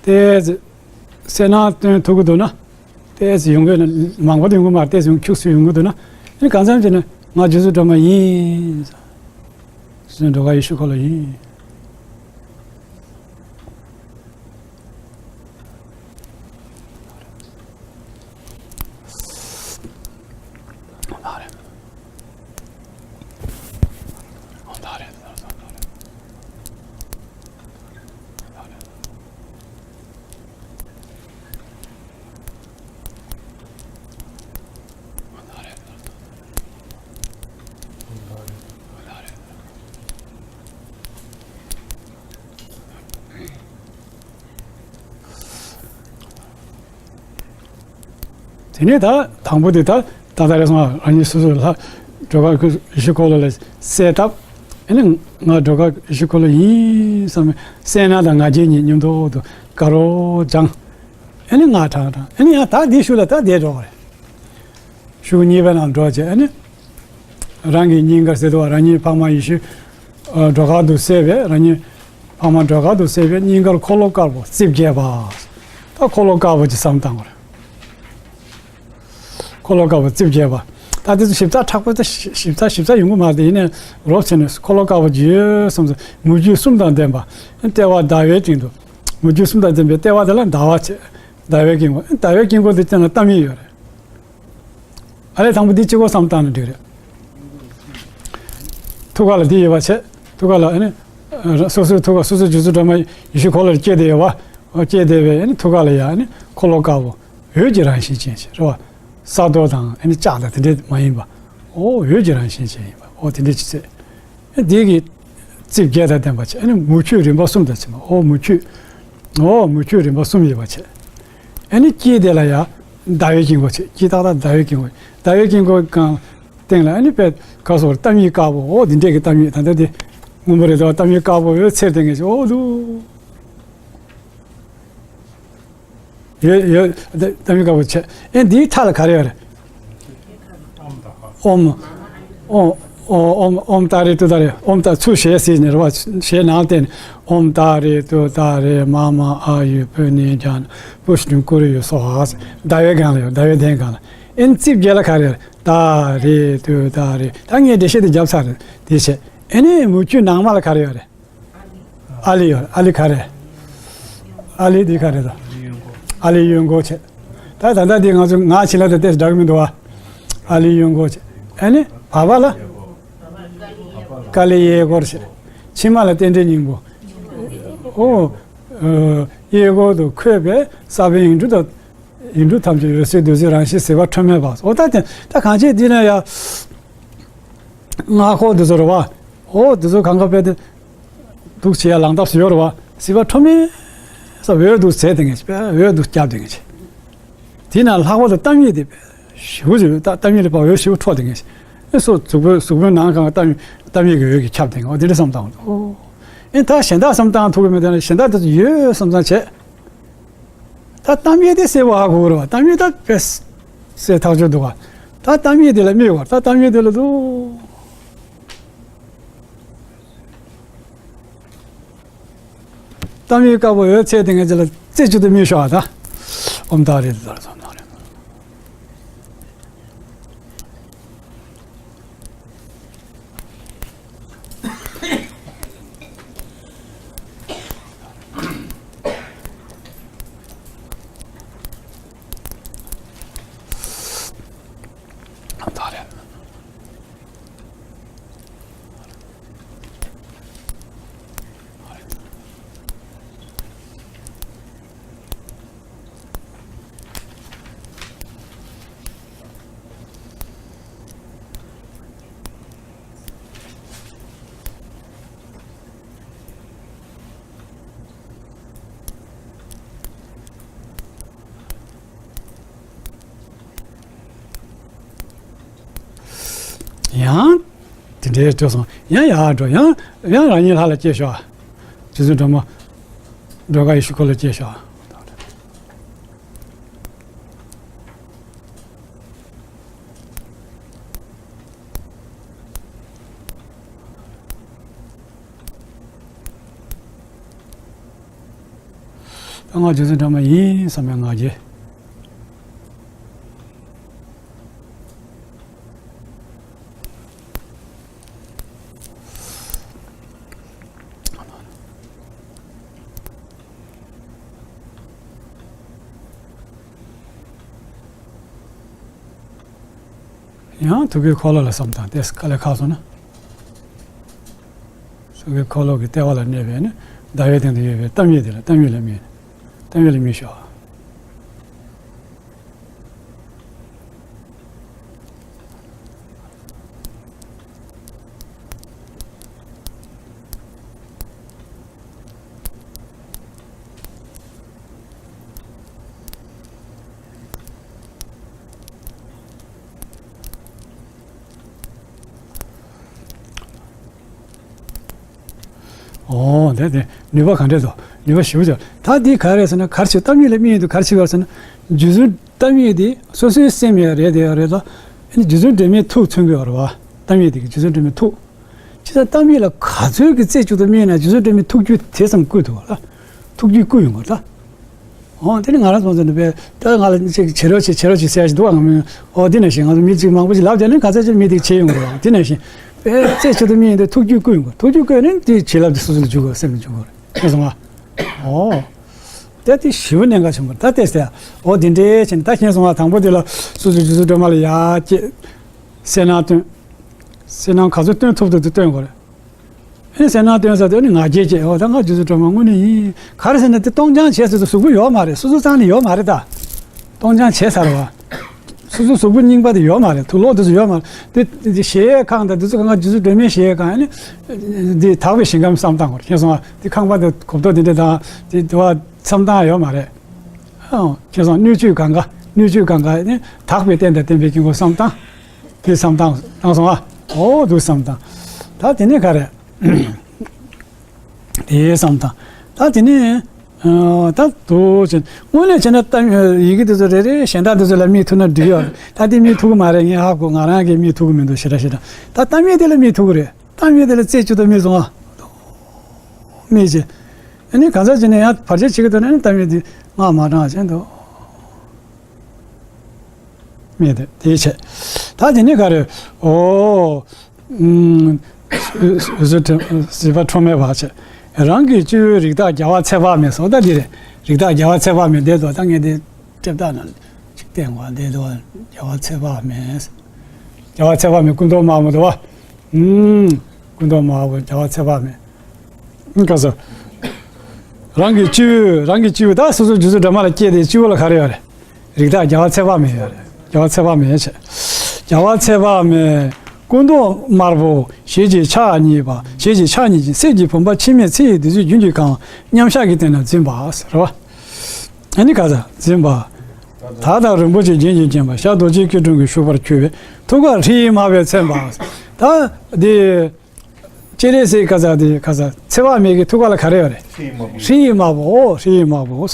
ཙམ་གསལ་སྣང་སྟོན་ཐུབ་ཀྱི་འདུག་ན། ཏོག་ཙམ་ཡོང་གི་ན། མང་པོ་དེ་ཡོང་གི་མ་རེད། ཏོག་ཙམ་ཡོང་། ཁྱུག་ཙམ་ཡོང་གི་འདུག་ན། ཨ་ནི་གང་འཚམ་བྱས་ན་ང་རྗེ་བཙུན་སྒྲོལ་མ་ཡིན། རྗེ་བཙུན་སྒྲོལ་དཀར་ཡེ་ཤེས་འཁོར་ལོ་ཡིན། དེ་ནས་ད་དང་པོ་དེ་ད་ད་ད་རེ་སོང་། རང་ཉིད་སོ་སོའི་ལྷ་སྒྲོལ་དཀར་ཡེ་ཤེས་འཁོར་ལོ་ལ་གསལ་བཏབ། ཨ་ནི་ང་སྒྲོལ་དཀར་ཡེ་ཤེས་འཁོར་ལོ་ཡིན་བསམ་པའི་གསལ་སྣང་དང་ང་རྒྱལ་གཉིས་མཉམ་དུ་དུ་དགའ་རབ་སྦྱངས། ཨ་ནི་ང་བགྲང་བགྲང་། ཨ་ནི་ཡང་ད་འདི་ཤུགས་ལ་ད་བསྡད་འགྲོ་བ་རེད། ཤུགས་གཉིས་པའི་ནང་འགྲོ་བྱས། ཨ་ནི་རང་གི་སྙིང་གར་ཟེར་དུས་རང་ཉིད་འཕགས་མ་ཡེ་ཤེས་སྒྲོལ་དཀར་དུ་གསལ་བའི། རང་ཉིད་འཕགས་མ་སྒྲོལ་དཀར་དུ་གསལ་བའི་སྙིང་གར་འཁོར་ལོ་དཀར་པོ་རྩིབས་བརྒྱད་པ། ད་འཁོར་ལོ་དཀར་པོ་ཅིག་བསམ་བཏང་བ་རེད། འཁོར་ལོ་དཀར་པོ་རྩིབས་བརྒྱད་པ། ད་དེ་ཚོ་ཞིབ་ཚགས་དྲག་པོ། ད་ཞིབ་ཚགས་ཞིབ་ཚགས་ཡོང་གི་མ་རེད། ཡིན་ནའི་རོབ་བྱས་ནས་འཁོར་ལོ་དཀར་པོ་ཅིག་ཡོད་བསམ་ཚེ་མུ་ཁྱུད་གསུམ་དང་ལྡན་པ། ལྟེ་བ་ཟླ་བའི་སྟེང་དུ། མུ་ཁྱུད་གསུམ་དང་ལྡན་པའི་ལྟེ་བ་དེ་ལ་ཟླ་བ་བྱས། ཟླ་བའི་དཀྱིལ་འཁོར། ཟླ་བའི་དཀྱིལ་འཁོར་དེ་སྟེང་ལ་གཏམ་དབྱེ་ཡོད་རེད། ཨ་ལས་དང་པོ་འདི་གཅིག་པོ་བསམ་བཏང་ན་འགྲིག་རེད། ཐུགས་ཀ་ལ་འདི་ཡོད་པ་བྱས། ཐུགས་ཀ་ལ་ཨ་ནི་སོ་སོའི་ཐུགས་ཀ། སོ་སོའི་རྗེ་བཙུན་སྒྲོལ་མ་ཡེ་ཤེས་འཁོར་ལོ་ལ་སྐྱེས་བསྡད་ཡོད་པ། སྐྱེས་བསྡད་པའི་ཨ་ནི་ཐུགས་ཀ་ལ་ཡ་ཨ་ནི་འཁོར་ལོ་དཀར་པོ་འོད་ཀྱི་རང་བཞིན་ཅན་ཞིག་རེད་བ། ས་རྡོ་དང་ཨ་ནི་ལྕགས་དང་དེ་འདྲས་མ་ཡིན་པ། ཨོ་འོད་ཀྱི་རང་བཞིན་ཅན་ཡིན་པ། ཨོ་དེ་འདྲས་ཅིག་ཚེ། ཨ་འདི་གི་རྩིབས་བརྒྱད་དང་ལྡན་པ་བྱས། ཨ་ནི་མུ་ཁྱུད་རིམ་པ་གསུམ་དང་བྱས་མ། ཨོ་མུ་ཁྱུད། ཨོ་མུ་ཁྱུད་རིམ་པ་གསུམ་ཡོད་པ་བྱས། ཨ་ནི་དཀྱིལ་དེ་ལ་ཡ་ཟླ་བའི་དཀྱིལ་འཁོར་བྱས། དཀྱིལ་ཏག་ཏག་ཟླ་བའི་དཀྱིལ་འཁོར། ཟླ་བའི་དཀྱིལ་འཁོར་གང་སྟེང་ལ་ཨ་ནི་དཔེ་ག་སོགས་གཏམ་དབྱེ་དཀར་པོ། ཨོ་འདི་འདྲས་ཀྱི་གཏམ་དབྱེ། ད་ལྟ་དེ་སྔོན་པོ་རེད་དོ། གཏམ་དབྱེ་དཀར་པོ་འོད་འཚེར་དེ་ངེས་ཤིག་ཨོ་ལུ། ཡོད་ཡོད། གཏམ་དབྱེ་དཀར་པོ་བྱས། ཨེ་འདིའི་མཐའ་ལ་ག་རེ་ཡོད་རེད། ཨོཾ། ཨོཾ། ཨོཾ། ཨོཾ་ཏཱ་རེ་ཏུཏྟཱ་རེ། ཨོཾ་ཏཱ། ཚུར་ཞལ་གཟིགས་ནས་རེད་བ། ཞལ་ནང་བལྟས་ནས། ཨོཾ་ཏཱ་རེ་ཏུཏྟཱ་རེ། མ་མ་ཨ་ཡུ་པུ་ནེ་ཛ་ན་པུཥྚིཾ་ཀུ་རེ་ཡུ་སྭཱ་ཧཱ། ཟླ་བའི་སྒང་ལ་ཡོད། ཟླ་བའི་གདན་སྒང་ལ། ཨེ་རྩིབས་བརྒྱད་ལ་ག་རེ་ཡོད་རེད། ཏཱ་རེ་ཏུཏྟཱ་རེ། ད་ངས་འགྲེལ་བཤད་དེ་བརྒྱབ་ཚར་རེད། དེ་བྱས། ཨེ་ནས་མུ་ཁྱུད་ནང་མ་ལ་ག་རེ་ཡོད་རེད། ཨ་ལི་ཡོད། ཨ་ལི་ག་རེ། ཨ་ལི་འདི་ག་རེ་དང་། ཨ་ལི་གཡོན་སྐོར་བྱས། ད་ད་ལྟ་འདི་ང་ཚོ་ངག་བྱིན་རླབས་དང་ཏོག་ཙམ་འདྲ་གི་མི་འདུག་བ། ཨ་ལི་གཡོན་སྐོར་བྱས། ཨ་ནི་བར་པ་ལ་ཀ་ལི་གཡས་སྐོར་བྱས། ཕྱི་མ་ལ་རྟེན་འབྲེལ་སྙིང་པོ། ཨོ། ཨ། གཡས་སྐོར་དུ་འཁོད་པའི་ས་བོན་ཡིག་འབྲུ་དང་། ཡིག་འབྲུ་ཐམས་ཅད་འོད་གསལ་བདུད་རྩིའི་རང་བཞིན་ཟིལ་པ་ཁྲོ་མེད་པ། ཨོ་ད་དེ་ད་གང་བྱས་འདི་ན་ཡ། སྔགས་འཁོར་འདི་ཚོ་རེད་བ། ཨོ་འདི་ཚོ་གང་ག་དཔེ་དེ། འདུག་བྱེད་ཡ་ལངས་ཐབས་སུ་ཡོད་རེད་བ། ཟིལ་པ་ཁྲོ་མེད་ས་འོད་འདུག་ཟེར་དེ་ངས་དཔེ་འོད་འདུག་བརྒྱབ་དེ་ངས། དེ་ན་ལྷག་པར་དུ་གཏམ་དབྱེ་དེ་དཔེ་ཞེ་པོ་ཞིག་ད་གཏམ་དབྱེ་ལ་ཕར་འོད་ཞེ་པོ་འཕྲོ་དེ་ངས། ཨེ་སོ་གཟུགས་པོའི་གཟུགས་པོའི་ནང་གང་ག་གཏམ་གཏམ་དབྱེ་གི་འོད་ཀྱིས་ཁྱབ་དེ་ངས། ཨོ་དེ་འདྲ་བསམ་བཏང་། ཨོ་ཨེ་ད་གཞན་དག་བསམ་བཏང་ཐུབ་ཀྱི་མེད། དེ་ན་གཞན་དག་དེ་ཚོ་ཡོད་བསམ་བཏང་བྱས། ད་གཏམ་དབྱེ་དེ་གསལ་པོ་ཧ་གོ་གི་རེད་བ། གཏམ་དབྱེ་ད་དཔེ་གསལ་ཐག་ཆོད་འདུག་བ། ད་གཏམ་དབྱེ་དེ་ལ་དམིགས་པ། ད་གཏམ་དབྱེ་དེ་ལ་འདུག་གཏམ་དབྱེ་དཀར་པོ་འོད་འཚེར་དེ་ངས་ཅི་ལ་རྩེ་གཅིག་ཏུ་དམིགས་ཤོག་ཨ། ད་ཨོཾ་ཏཱ་རེ་ཏུཏྟཱ་རེ་སྭཱ་ཧཱ། ཡང་དེ་འདྲའི་འགྲོ་སོང་། ཡང་ཡར་འགྲོ། ཡང་ཡང་རང་ཉིད་ལྷ་ལ་སྐྱེས་ཤོག་རྗེ་བཙུན་སྒྲོལ་མ། སྒྲོལ་དཀར་ཡེ་ཤེས་འཁོར་ལོ་སྐྱེས་ཤོག་ད་ང་རྗེ་བཙུན་སྒྲོལ་མ་ཡིན་བསམ་པའི་ང་རྒྱལ། ཡང་ཐུགས་ཀའི་འཁོར་ལོ་ལ་བསམ་དང་། དེ་དཀའ་ལས་ཁག་སོང་ན། ཐུགས་ཀའི་འཁོར་ལོ་གི་ལྟེ་བ་ལ་གནས་པའི་ནི་ཟླ་བའི་སྟེང་དུ་ཡོད་པའི་གཏམ་ཡིག་དེ་ལ། གཏམ་ཡིག་ལ་དམིགས། གཏམ་ཡིག་ལ་དམིགས་ཤོག་ཨོ་དེ་དེ་ནུས་པ་ག་འདྲས་འདུག་ནུས་པ་ཞེ་པོ་ཅིག་ད་འདི་ག་རེ་རེད་ཟེར་ན། ག་རེ་བྱེད། གཏམ་ཡིག་ལ་དམིགས་ཡོད་དུས་ག་རེ་བྱེད་དགོས་ཟེར་ན། རྗེ་བཙུན་གཏམ་ཡིག་དེ་སོ་སོའི་སེམས་ཡང་རེད། དེ་ཡང་རེད་ལ། ཨ་ནི་རྗེ་བཙུན་སྒྲོལ་མའི་ཐུགས་མཚོན་གྱི་ཡོད་རེད་བ། གཏམ་ཡིག་དེ་གི་རྗེ་བཙུན་སྒྲོལ་མའི་ཐུགས། ཅི་ལྟར་གཏམ་ཡིག་ལ་ག་ཚོད་ཀྱི་རྩད་གཅོད་དུ་དམིགས་ན་རྗེ་བཙུན་སྒྲོལ་མའི་ཐུགས་རྒྱུད་དེ་ཙམ་བསྐུལ་འདུག་ལ། ཐུགས་རྒྱུད་བསྐུལ་ཡོང་གི་རེད་ད། ཨོ་དེ་ནི་ང་རང་ཚོ་ཚོ་ནི་བས་ད་ང་ལ་ཅིག་བྱེད་རོགས་བྱེད་བྱེད་རོགས་བྱེད་ཟེར་ཡ་ཞིག་འདུག་བ། ང་མི་ཨོ་དེ་ནང་བཞིན་ང་ཚོ་མི་གཅིག་མང་པོ་ཞིག་ལབ་བྱས་ནས་ག་ཚད་ཅིག་མི་དེ་བྱེད་ཡོང་གི་རེད་བ། དེ་ནང་བཞིན་བས་རྩད་གཅོད་དུ་དམིགས་ཡོང་དུས་ཐུགས་རྒྱུད་བསྐུལ་ཡོང་གི། ཐུགས་རྒྱུད་བསྐུལ་ནས་དེ་བྱིན་རླབས་དེ་སོ་སོ་ལ་འཇུག་གི་རེད། སེམས་ལ་འཇུག་གི་རེད། ཤེས་སོང་ང་། ཨོ། ད་དེ་ཞེ་པོ་གནད་འགག་ཆེན་པོ་རེད། ད་དེ་ཟེར་ཡ། ཨོ་དེ་འདྲའི་བྱས་ནས་ད་ཤེས་སོང་ང་། དང་པོ་དེ་ལ་སོ་སོའི་རྗེ་བཙུན་སྒྲོལ་མ་ལ་ཡར་བསྐྱེད། གསལ་སྣང་སྟོན། གསལ་སྣང་ག་ཚོད་སྟོན་ཐུབ་ཐུབ་དེ་སྟོན་དགོས་རེད། ཨེ་གསལ་སྣང་སྟོན་ས་དེ་ནི་ང་རྒྱལ་སྐྱེས། འོ་ད་ང་རྗེ་བཙུན་སྒྲོལ་མ་དངོས་གནས་ཡིན། ག་རེ་ཟེར་ན་དེ་སྟོང་རྐྱང་བྱས་ཟེར་དུས་གཟུགས་པོ་ཡོད་མ་རེད། སོ་སོ་རྩ་ནས་ཡོད་མ་རེད་ད། སྟོང་རྐྱང་བྱས་ཚར་བ། སོ་སོ་གཟུགས་པོ་རྙིང་པ་དེ་ཡོད་མ་རེད། དུག་ལོག་དེ་ཚོ་ཡོད་མ་རེད། དེ་དེ་གཞལ་ཡས་ཁང་དང་དེ་ཚོ་གང་ག་རྗེ་བཙུན་སྒྲོལ་མའི་གཞལ་ཡས་ཁང་ནི། དེ་དག་པའི་ཞིང་ཁམས་བསམ་སྟངས་སྐོར་ཤེས་སོང་ང་། དེ་ཁང་པ་དེ་གོབ་ཏོ་དེ་འདྲ་དང་དེ་དེ་བ་བསམ་སྟངས་ཡོད་མ་རེད། ཨང་ཤེས་སོང་། སྣོད་བཅུད་གང་ག་སྣོད་བཅུད་གང་ག་ནི་དག་པའི་རྟེན་དང་བརྟེན་པའི་དཀྱིལ་འཁོར་བསམ་སྟངས། དེ་བསམ་སྟངས་བཏང་སོང་ང་། འོ་འདུག་བསམ་སྟངས། ད་དེ་ནས་ག་རེ། དེའི་བསམ་སྟངས། ད་དེ་ནས་ཨ་ད་འདུག་ཅེས་དངོས་གནས་བྱས་ན་གཏམ་ཡི་གེ་དེ་ཚོ་རེ་རེ་གཞན་དག་དེ་ཚོ་ལ་དམིགས་ཐུབ་ན་འགྲིག་ཡོད་རེད། ད་དེ་དམིགས་ཐུབ་ཀྱི་མ་རེད། ངས་ཧ་གོ། ང་རང་གིས་དམིགས་ཐུབ་ཀྱི་མི་འདུག་ཞེ་དྲག་ཞེ་དྲག་ད་གཏམ་ཡིག་དེ་ལ་དམིགས་ཐུབ་ཀྱི་རེད། གཏམ་ཡིག་དེ་ལ་རྩད་གཅོད་དུ་དམིགས་སོང་ང་། དམིགས་ཅེས། ཨ་ནི་གང་ཟག་ཅིག་ནས་ཡང་བར་ཆད་བྱེད་ཀྱི་འདུག་ན་ནི་གཏམ་ཡིག་དེ་སྔགས་མ་བགྲངས་བྱས་འདུག་མེད་དེ་དེའི་ཆེད། ད་དེ་ནི་ག་རེ། ཨོ། ཨུམ། བཟོད་བཟོད་བཟོད་པ་ཁྲོ་མེད་པ་ཆེ། རང་གི་སྤྱི་བོའི་རིགས་བདག་རྒྱལ་བ་ཚེ་དཔག་མེད་སོགས། ད་འདི་རེད། རིགས་བདག་རྒྱལ་བ་ཚེ་དཔག་མེད་འདས་དོ། ད་ངས་འདི་ལྟེབ་ལྟ་ན་ཅིག་བསྟན་བ་འདས་དོ། རྒྱལ་བ་ཚེ་དཔག་མེད། རྒྱལ་བ་ཚེ་དཔག་མེད་སྐུ་མདོག་དམར་པོ་འདུག་བ། ཨུམ། སྐུ་མདོག་དམར་པོ་རྒྱལ་བ་ཚེ་དཔག་མེད། ག་ས། རང་གི་སྤྱི་བོ། རང་གི་སྤྱི་བོ། ད་སོ་སོ་རྗེ་བཙུན་སྒྲོལ་མ་ལ་སྐྱེས་ཏེ་སྤྱི་བོ་ལ་ག་རེ་ཡོད་རེད། རིགས་བདག་རྒྱལ་བ་ཚེ་དཔག་མེད་ཡོད་རེད། རྒྱལ་བ་ཚེ་དཔག་མེད་ཆེ། རྒྱལ་བ་ཚེ་དཔག་མེད་སྐུ་མདོག་དམར་པོ། ཞལ་གྱི་ཕྱག་གཉིས་པ། ཞལ་གྱི་ཕྱག་གཉིས་ཀྱིས་གསེར་གྱི་བུམ་པ་འཆི་མེད་ཚེ་ཡི་བདུད་རྩི་རྒྱུན་གྱིས་གང་བ་མཉམ་བཞག་གི་སྟེང་ན་འཛིན་པ་ཟེར་བ། ཨ་ནི་ག་ས་འཛིན་པ། དར་དང་རིན་པོ་ཆེ་རྒྱན་གྱིས་བརྒྱན་པ། ཞལ་རྡོ་རྗེའི་སྐྱིལ་ཀྲུང་གིས་བཞུགས་པར་གྱུར་པའི་ཐུགས་ཀར་ཧྲཱིཿ་ཡིག་དམར་པོས་མཚན་པ། ད་འདི། སྤྱན་རས་གཟིགས་ག་ས་དེ་ག་ས་ཚེ་དཔག་མེད་ཀྱི་ཐུགས་ཀ་ལ་ག་རེ་ཡོད་རེད། ཧྲཱིཿ་ཡིག་དམར་པོ། ཧྲཱིཿ་ཡིག་དམར་པོ། ཨོ་ཧྲཱིཿ་ཡིག་དམར་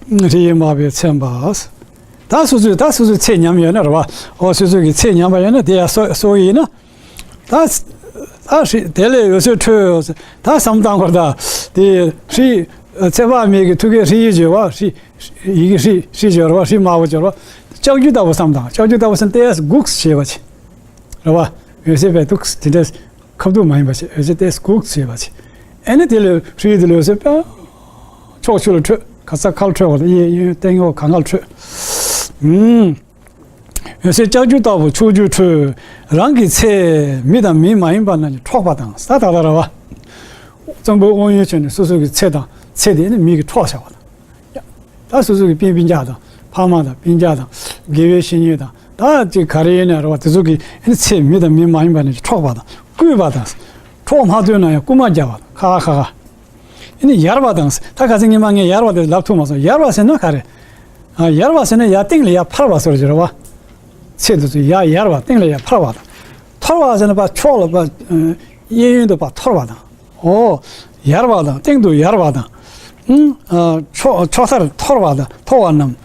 པོ། ཧྲཱིཿ་ཡིག་དམར་པོ། ད་སོ་སོས་ད་སོ་སོའི་ཚེ་ཉམས་ཡོད་ན་རེད་བ། ཨོ་སོ་སོ་གི་ཚེ་ཉམས་པ་ཡོད་ན་དེ་ཡང་གསོ་གསོ་གི་ཡིན་ན། ད་ད་ཧྲཱིཿ་དེ་ལས་འོད་ཟེར་འཕྲོས། ད་བསམ་སྟངས་སྐོར་ད་དེ་ཧྲཱིཿ་ཚེ་དཔག་མེད་ཀྱི་ཐུགས་ཀའི་ཧྲཱིཿ་ཡིག་བརྗོད་བ། ཧྲཱིཿ་ཡི་གེ་ཧྲཱིཿ་ཧྲཱིཿ་བརྗོད་བ། ཧྲཱིཿ་དམར་པོ་བརྗོད་བ། ལྕགས་ཀྱུ་ལྟ་བུ་བསམ་སྟངས། ལྕགས་ཀྱུ་ལྟ་བུ་བསམ་སྟེ་སྒུག་བྱེད་པ་ཆེ། རེད་བ། འོད་ཟེར་བས་འདུག་དེ་འདྲ། ཁ་བསྡུ་མ་ཡིན་པ་བྱས། འོད་ཟེར་ཏོག་ཙམ་སྒུག་བྱས་པ་བྱས། ཨེ་ནི་དེ་ལས་ཧྲཱིཿ་དེ་ལས་འོད་ཟེར་ཕྱོགས་བཅུ་ལ་འཕྲོས། ག་ས་ག་ལ་འཕྲོས་པ་དང་། གཡས་གཡོན་སྟེང་འོག་གང་ག་ལ་འཕྲོས། ཨུམ། འོད་ཟེར་ལྕགས་ཀྱུ་ལྟ་བུ་ཕྱོགས་བཅུར་འཕྲོས། རང་གི་ཚེ་མི་དང་མི་མ་ཡིན་པ་རྣམས་ཀྱིས་འཕྲོག་པ་དང་། ས་ད་ད་ར་བ། གཙང་པོའི་དབང་ཡོན་ཆོས་ནས་སོ་སོ་གི་ཚེ་དང་། ཚེ་དེ་ནི་མི་གིས་འཕྲོག་བཞག་པ་དང་། ད་སོ་སོ་གི་སྤུན་སྤུན་ཀྱག་དང་། ཕ་མ་དང་སྤུན་ཀྱག་དང་། དགེ་བའི་བཤེས་གཉེན་དང་། ད་ཅིག་ག་རེ་ཡིན་ན་རེད་བ། དེ་ཚོ་གིས་ཨེ་ནི་ཚེ་མི་དང་མི་མ་ཡིན་པ་ནས་འཕྲོག་པ་དང་། བརྐུས་པ་དང་། འཕྲོག་མ་ཐུབ་ན་ཡང་རྐུ་མ་རྒྱག་པ་དང་། ཁ་ཁ་ཁ་ཁ། ཨེ་ནི་ཡར་བ་དང་། ད་ག་ཚོད་སྔོན་མ་ངས་ཡར་བ་དེ་ལབ་ཐུབ་མ་སོང་། ཡར་བ་ཟེར་ན་ག་རེ། ཨ་ཡར་བ་ཟེར་ན་ཡར་སྟེང་ལ་ཡར་འཕར་བ་ཟེར་གྱི་རེད་བ། ཚེ་འདི་ཚོ་ཡར་ཡར་བ་སྟེང་ལ་ཡར་འཕར་བ་དང་། འཐོར་བ་ཟེར་ན་པ་ཕྱོགས་ལ་པ་གཡས་གཡོན་དུ་པ་འཐོར་བ་དང་། ཨོ། ཡར་བ་དང་སྟེང་དུ་ཡར་བ་དང་། ཨུམ། ཕྱོགས་ཕྱོགས་མཐར་འཐོར་བ་དང་འཐོར་བ་རྣམས།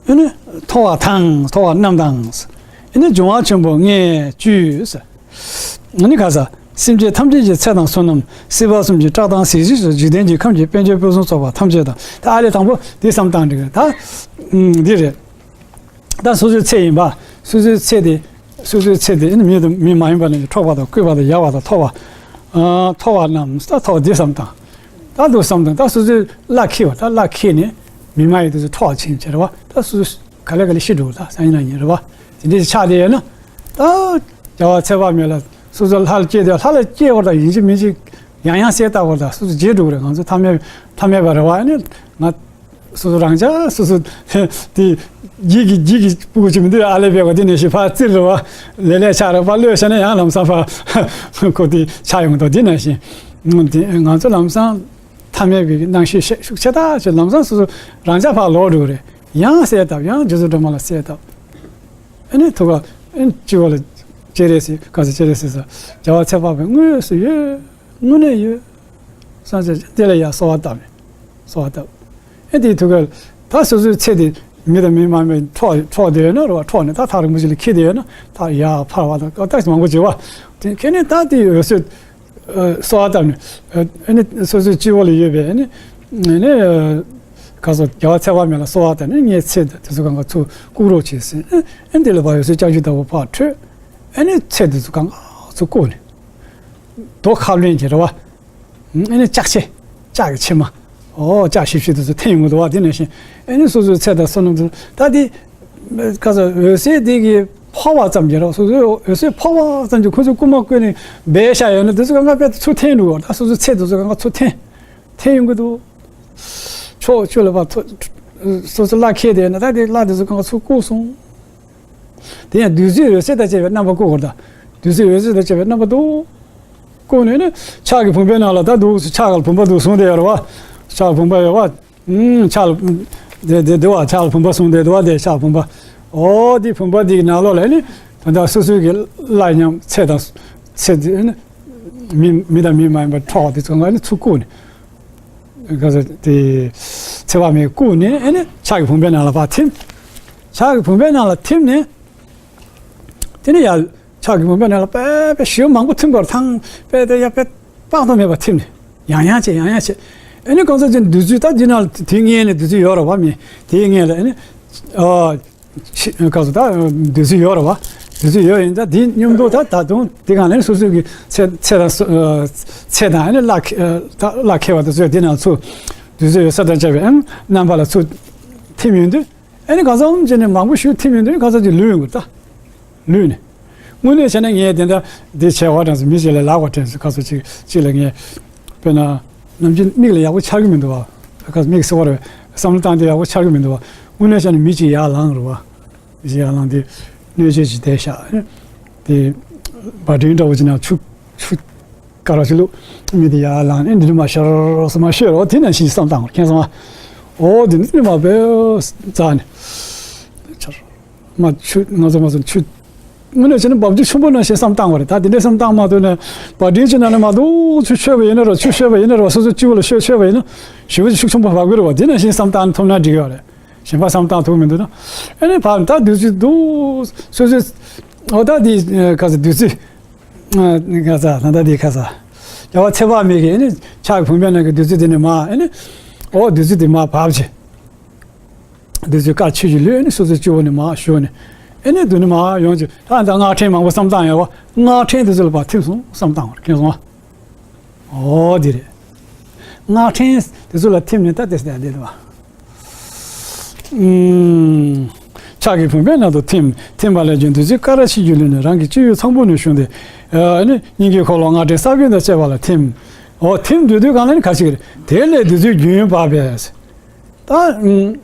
ཨེ་ནི་འཐོར་བ་དང་འཐོར་བ་རྣམས་དང་། ཨེ་ནི་འབྱུང་བ་ཆེན་པོ་ལྔའི་བཅུད། ཨ་ནི་ག་ས། སེམས་ཅན་ཐམས་ཅད་ཀྱི་ཚེ་དང་བསོད་ནམས་སྲིད་པ་གསུམ་གྱི་བཀྲག་དང་ཟད་གཞི་སོགས་འཇིག་རྟེན་གྱི་ཁམས་ཀྱི་དཔལ་འབྱོར་ཕུན་སུམ་ཚོགས་པ་ཐམས་ཅད་དང་། ད་ཨ་ལས་དང་པོ་འདི་བསམ་བཏང་འགྲིག་གི་རེད་ད། ཨུམ། འདི་རེད། ད་སོ་སོའི་ཚེ་ཡིན་པ། སོ་སོའི་ཚེ་དེ། སོ་སོའི་ཚེ་དེ་ནི་མི་དང་མི་མ་ཡིན་པ་རྣམས་ཀྱིས་འཕྲོག་པ་དང་བརྐུས་པ་དང་ཡ་བ་དང་འཐོར་བ། ཨ། འཐོར་བ་རྣམས་ད་འཐོར་བ་འདི་བསམ་བཏང་། ད་འདུག་བསམ་བཏང་ད་སོ་སོའི་བླ་འཁྱེར་བ་ད་བླ་འཁྱེར་ནས་མི་མ་ཡིན་དེ་ཚོ་འཕྲོག་ཕྱིན་བྱས་རེད་བ། ད་སོ་སོ་ག་ལེ་ག་ལེ་ཤི་འགྲོ་ད་སང་ཉིན་གནངས་ཉིན་རེད་བ། དེ་འདྲའི་ཆགས་བསྡད་ཡོད་ན། ད་རྒྱལ་བ་ཚེ་དཔག་མེད་ལ་སོ་སོ་ལྷ་ལ་སྐྱེས་དེ་ལྷ་ལ་སྐྱེས་བར་དང་ཡིན་གཅིག་མིན་གཅིག་ཡང་ཡང་གསལ་བཏབ་བར་དང་སོ་སོ་བརྗེད་འགྲོ་གི་རེད། ང་ཚོ་ཐ་མལ་ཐ་མལ་པ་རེད་བ། ཨ་ནི་ང་། སོ་སོ་རང་ཅག་སོ་སོ་དེ་འགྱིག་གི་འགྱིག་གི་སྤུ་གུ་ཅིག་མི་འདུག་ཨ་ལས་བས་པ་དེ་ནས་ཤི་ཕ་ཙིར་རེད་བ། ལེ་ལེ་ཆགས་རེད་བ། གློད་བྱས་ན་ཡང་ལམ་སང་ཕ་ཁོ་དེ་ཆགས་ཡོང་དོ་དེ་ནང་བཞིན། ང་ཚོ་ལམ་སང་ཐ་མལ་པའི་སྣང་ཤས་ཤུགས་ཆེ་ཐག་ཆོད་ལམ་སང་སོ་སོ་རང་ཅག་ཕར་ལོག་འགྲོ་གི་རེད། ཡང་གསལ་བཏབ་ཡང་རྗེ་བཙུན་སྒྲོལ་མ་ལ་གསལ་བཏབ། ཨ་ནི་ཐུགས་ཀ་ཨ་ནི་སྤྱི་བོ་ལ་སྤྱན་རས་གཟིགས་ག་ས་སྤྱན་རས་གཟིགས་ས་རྒྱལ་བ་ཚེ་དཔག་མེད་དངོས་སུ་ཡོད། དངོས་གནས་ཡོད། སངས་རྒྱས་དེ་ལ་ཡང་གསོལ་བ་བཏབ་ནས་གསོལ་བ་བཏབ། ཨེ་དེའི་ཐུགས་ཀར་ད་སོ་སོའི་ཚེ་དེ་མི་དང་མི་མ་མི་འཕྲོག་འཕྲོག་བསྡད་ཡོད་ན་རེད་བ། འཕྲོག་ནས་ད་ཐག་རིང་པོ་ཞིག་ལ་འཁྱེར་བསྡད་ཡོད་ན་ད་ཡར་འཕར་བ་དང་ད་མང་པོ་བྱེད་བ། དེ་ཁྱེད་ནས་ད་དེ་འོད་གསལ་གསོལ་བ་བཏབ་ནས་ཨེ་ནི་སོ་སོའི་སྤྱི་བོ་ལ་ཡོད་པའི་ཨེ་ནི་ཨེ་ནི་ག་སོ་རྒྱལ་བ་ཚེ་དཔག་མེད་ལ་གསོལ་བ་བཏབ་ནས་ངའི་ཚེ་དེ་ཚོ་གང་ག་ཚུར་བཀུག་རོགས་བྱེད་ཟེར། ཨེ་ཨེ་འདི་ལ་བ་འོད་གསལ་ལྕགས་ཀྱུ་ལྟ་བུ་ཕར་འཕྲོས། ཨེ་ནི་ཚེ་དེ་ཚོ་གང་ག་ཚུར་བཀུག་ནས་རྡོ་ཁ་ལོན་གྱི་རེད་བ། ཨེ་ནི་ལྕགས་ཆས། ལྕགས་ཀྱི་ཕྱེ་མ། ཨོ་ལྕགས་ཞིབ་ཞིབ་དེ་ཚོ་འཐེན་ཡོང་གི་འདུག་བ། དེ་ནང་བཞིན་ཨེ་ནི་སོ་སོའི་ཚེ་དང་བསོད་ནམས་དེ་ཚོ་ད་དེ། ག་ཚོད་འོད་གསལ་དེ་གི་ཕོག་པ་ཙམ་གྱིས་རོགས་སོ་སོའི་འོད་གསལ་ཕོག་པ་ཙམ་གྱིས་ཁོ་ཚོས་རྐུ་མ་བརྐུས་ནས་སྦས་བཞག་ཡོད་ན་དེ་ཚོ་གང་ག་དཔེ་ཚུར་འཐེན་འགྲོ་གི་རེད། ད་སོ་སོའི་ཚེ་དེ་ཚོ་གང་ག་ཚུར་འཐེན། འཐེན་ཡོང་གི་འདུག་ཕྱོགས་བཅུ་ལ་ཕར་ཐོ། སོ་སོ་བླ་འཁྱེར་དེ་ན་ད་དེ་བླ་དེ་ཚོ་གང་ག་ཚུར་བཀུག་སོང་། དེ་ཡང་བདུད་རྩིའི་འོད་ཟེར་དང་བཅས་པའི་རྣམ་པ་བཀུག་དགོས་རེད་ད། བདུད་རྩིའི་འོད་ཟེར་དང་བཅས་པའི་རྣམ་པ་འདུག་བཀུག་ནས་ནི་ཕྱག་གི་བུམ་པའི་ནང་ལ་ད་འདུག་ཕྱག་ག་ལ་བུམ་པ་འདུག་བཟུང་བསྡད་ཡོད་རེད་བ། ཕྱག་བུམ་པ་ཡོད་བ། ཨུམ་ཕྱག་ལ། དེ་དེ་འདུག་བ། ཕྱག་ལ་བུམ་པ་བཟུང་བསྡད་འདུག་བ། དེ་ཕྱག་བུམ་པ། ཨོ་དེ་བུམ་པ་དེ་གི་ནང་ལོགས་ལ་ནི་ད་ལྟ་སོ་སོའི་གི་བླ་མཉམ་ཚེ་དང་། ཚེ་དེ་ནི། མི་མི་དང་མི་མ་ཡིན་པ་འཕྲོག་དེ་ཚོ་ང་ནི་ཚུར་བཀུག་ནས། ག་ཚོད་དེ། ཚེ་དཔག་མེད་བཀུག་ནས་ཨེ་ནི་ཕྱག་གི་བུམ་པའི་ནང་ལ་ཕར་ཐིམ། ཕྱག་གི་བུམ་པའི་ནང་ལ་ཐིམ་ནས། དེ་ནས་ཡར་ཕྱག་གི་བུམ་པའི་ནང་ལ་དཔེ་དཔེ་ཞེ་པོ་མང་པོ་ཐིམ་དགོས་རེད། ཐང་དཔེ་དེ་ཡར་དཔེ་དཔག་ཏུ་མེད་པ་ཐིམ་ནས་ཡང་ཡང་བྱས་ཡང་ཡང་བྱས། ཨེ་ནི་གང་ཟག་ཅིག་བདུད་རྩི་ད་འདི་ནང་ལ་དེ་སྔོན་ནས་བདུད་རྩི་ཡོད་རེད་བ། མི་དེའི་སྔོན་ལ་ཨེ་ནི། ཨ། ཕྱི་སྐབས་སུ་ད་བདུད་རྩི་ཡོད་རེད་བ། བདུད་རྩི་ཡོད་ཡིན་ད་འདི་སྙོམས་འདུག་ད་ད་དུང་འདི་གང་ལ་སོ་སོའི་གི་ཚེ་ཚེ་དང་སོ། ཚེ་དང་ཨ་ནི་བླ་ཁེ་ད་བླ་ཁེ་བ་དེ་ཚོས་འདི་ནང་ཚུར་བདུད་རྩི་འོད་ཟེར་དང་བཅས་པའི་ཨ་ནི་རྣམ་པ་ལ་ཚུར་ཐིམ་ཡོང་དུས་ཨ་ནི་གང་ཟག་ཅིག་ནས་མང་པོ་ཞིག་ཐིམ་ཡོང་དུས་གང་ཟག་ཅིག་ལུས་ཡོང་གི་རེད་ད། ལུས་ནས། དངོས་གནས་བྱས་ན་ངས་དེ་འདྲ་འདི་བྱས་པ་དྲན་སོང་། མི་ཞིག་ལ་ལབ་པ་དྲན་སོང་། ག་ཚོད་ཅིག་ཅིག་ལ་ངས་དཔེར་ན་ནམ་རྒྱུན་མིག་ལ་ཡག་པོ་འཆར་གི་མི་འདུག་བ། ག་ཚོད་མིག་གསལ་བ་རེད། བསམ་བློ་བཏང་དུས་ཡག་པོ་འཆར་གི་མི་འདུག་བ། དངོས་གནས་བྱས་ན་མི་གཅིག་ཡར་ལངས་རེད་བ། མི་གཅིག་ཡར་ལངས་དེ་གནོད་བྱེད་ཅིག་བསྡད་ཤག་དེ་བ་དྲིན་འདྲ་བོ་ཅིག་ནང་ཆུ་ཆུ་དཀར་བ་ཞིག་བླུགས། མི་དེ་ཡར་ལངས་ནས་འདི་འདྲ་མ་ཤར་སོ་མ་ཤོད་རོགས། དེ་ནང་བཞིན་བསམ་བཏང་བ་མཁྱེན་སོང་ཨ། ཨོ་དེ་འདི་འདྲ་མ་བས་རྩ་ནས་ཆར། མ་ཆུ་ང་ཚོ་ང་ཚོ་ཆུ། དངོས་གནས་བྱས་ན་འབབ་ཆུ་ཆེན་པོ་ནང་བཞིན་བསམ་བཏང་བ་རེད། ད་དེ་འདྲའི་བསམ་བཏང་མ་ཐུབ་ན་བ་དྲིན་ཅིག་ནང་ནས་མ་གཏོགས་ཆུ་ཤོད་པ་ཡིན་ན་རོ། ཆུ་ཤོད་པ་ཡིན་ན་རོ། སོ་སོའི་སྤྱི་བོ་ལ་ཤོད་ཤོད་པ་ཡིན་ན་ཞེ་པོ་ཅིག་ཤུགས་ཆེན་པོ་བབས་ཀྱི་རེད་བ། དེ་ནང་བཞིན་བསམ་བཏང་ཐུབ་ན་འགྲིག་ཡོད་རེད། གཞན་པ་བསམ་བཏང་ཐུབ་མི་འདུག་ན། ཨ་ནི་བབས་ད་བདུད་རྩི་འདུག་སོ་སོའི་འོ་ད་དེ་ག་ཚོད་བདུད་རྩི། ག་ཚ་ད་ད་དེ་ག་ཚ། རྒྱལ་བ་ཚེ་དཔག་མེད་ཀྱི་ཨ་ནི་ཕྱག་གི་བུམ་པའི་ནང་གི་བདུད་རྩི་དེ་ནི་མ་ཨ་ནི། ཨོ་བདུད་རྩི་དེ་མ་བབས་ཅིག་བདུད་རྩི་དཀར་ཆུ་ཞིག་བླུགས་ནས་སོ་སོའི་སྤྱི་བོ་ནས་མར་ཞུགས་ནས། ཨེ་ནས་བདུད་ནས་མར་ཡོང་ཅིག་ད་ད་སྔགས་ཕྲེང་མང་པོ་བསམ་བཏང་ཡོད་བ། སྔགས་ཕྲེང་དེ་ཚོ་ལ་ཕར་ཐིམ་སོང་བསམ་བཏང་བར་མཁྱེན་སོང་བ། ཨོ་དེ་རེད། སྔགས་ཕྲེང་དེ་ཚོ་ལ་ཐིམ་ནས་ད་དེ་སྟེ་བསྡད་བ། ཨུམ། ཕྱག་གི་བུམ་པའི་ནང་དུ་ཐིམ། ཐིམ་པ་ལས་ཀྱང་བདུད་རྩི་དཀར་ཆུ་ཞིག་བླུགས་ནས་རང་གི་སྤྱི་བོའི་ཚངས་བུག་ནས་ཞུགས་ཏེ། ཨེ་ནས་སྙིང་གའི་འཁོར་ལོ་སྔགས་ཕྲེང་ས་བརྒྱད་དང་བཅས་པ་ལ་ཐིམ། ཨོ་ཐིམ་སྡོད་དུས་གང་ལ་ནི་ག་ཞིག་རེད། དེ་ལས་བདུད་རྩིའི་རྒྱུན་བབས་པས། ད།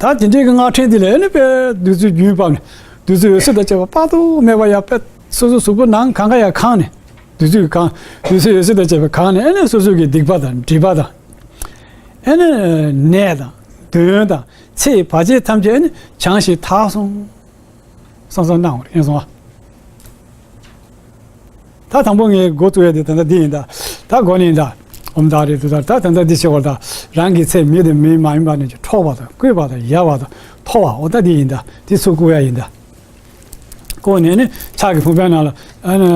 ད་དེ་འདྲའི་གི་སྔགས་ཕྲེང་དེ་ལས་ཨེ་ནི་དཔེ་བདུད་རྩིའི་རྒྱུན་བབས་ནས་བདུད་རྩི་འོད་ཟེར་དང་བཅས་པ་དཔག་ཏུ་མེད་པ་ཡར་དཔེ་སོ་སོ་གཟུགས་པོ་ནང་གང་ག་ཡར་གང་ནས་བདུད་རྩི་གང་བདུད་རྩི་འོད་ཟེར་དང་བཅས་པ་གང་ནས་ཨེ་ནི་སོ་སོ་གི་སྡིག་པ་དང་སྒྲིབ་པ་དང་། ཨེ་ནི་ནད་དང་གདོན་དང་ཚེ་བར་ཆད་ཐམས་ཅད་ཨེ་ནི་བྱང་ཞིང་དག་སོང་། བསམ་བསམ་སྣང་བར་མཁྱེན་སོང་བ། ད་དང་པོ་ངས་འགོ་བཙུགས་ཡ་དེ་ད་ལྟ་འདི་ཡིན་ད། ད་འགོ་ནས་ཡིན་ད། ཨོཾ་ད་རེ་དུ་ད་ད་ད་ལྟ་འདི་བྱེད་དགོས་ད། རང་གི་ཚེ་མི་དང་མི་མ་ཡིན་པ་ནས་ཀྱི་འཕྲོག་པ་དང་བརྐུས་པ་དང་ཡ་བ་དང་ཐོ་བ་འོ་ད་འདི་ཡིན་ད། འདི་ཚུར་བརྐུ་ཡ་ཡིན་ད། བརྐུས་ནས་ནི་ཕྱག་གི་བུམ་པའི་ནང་ལ་ཨ་ནི།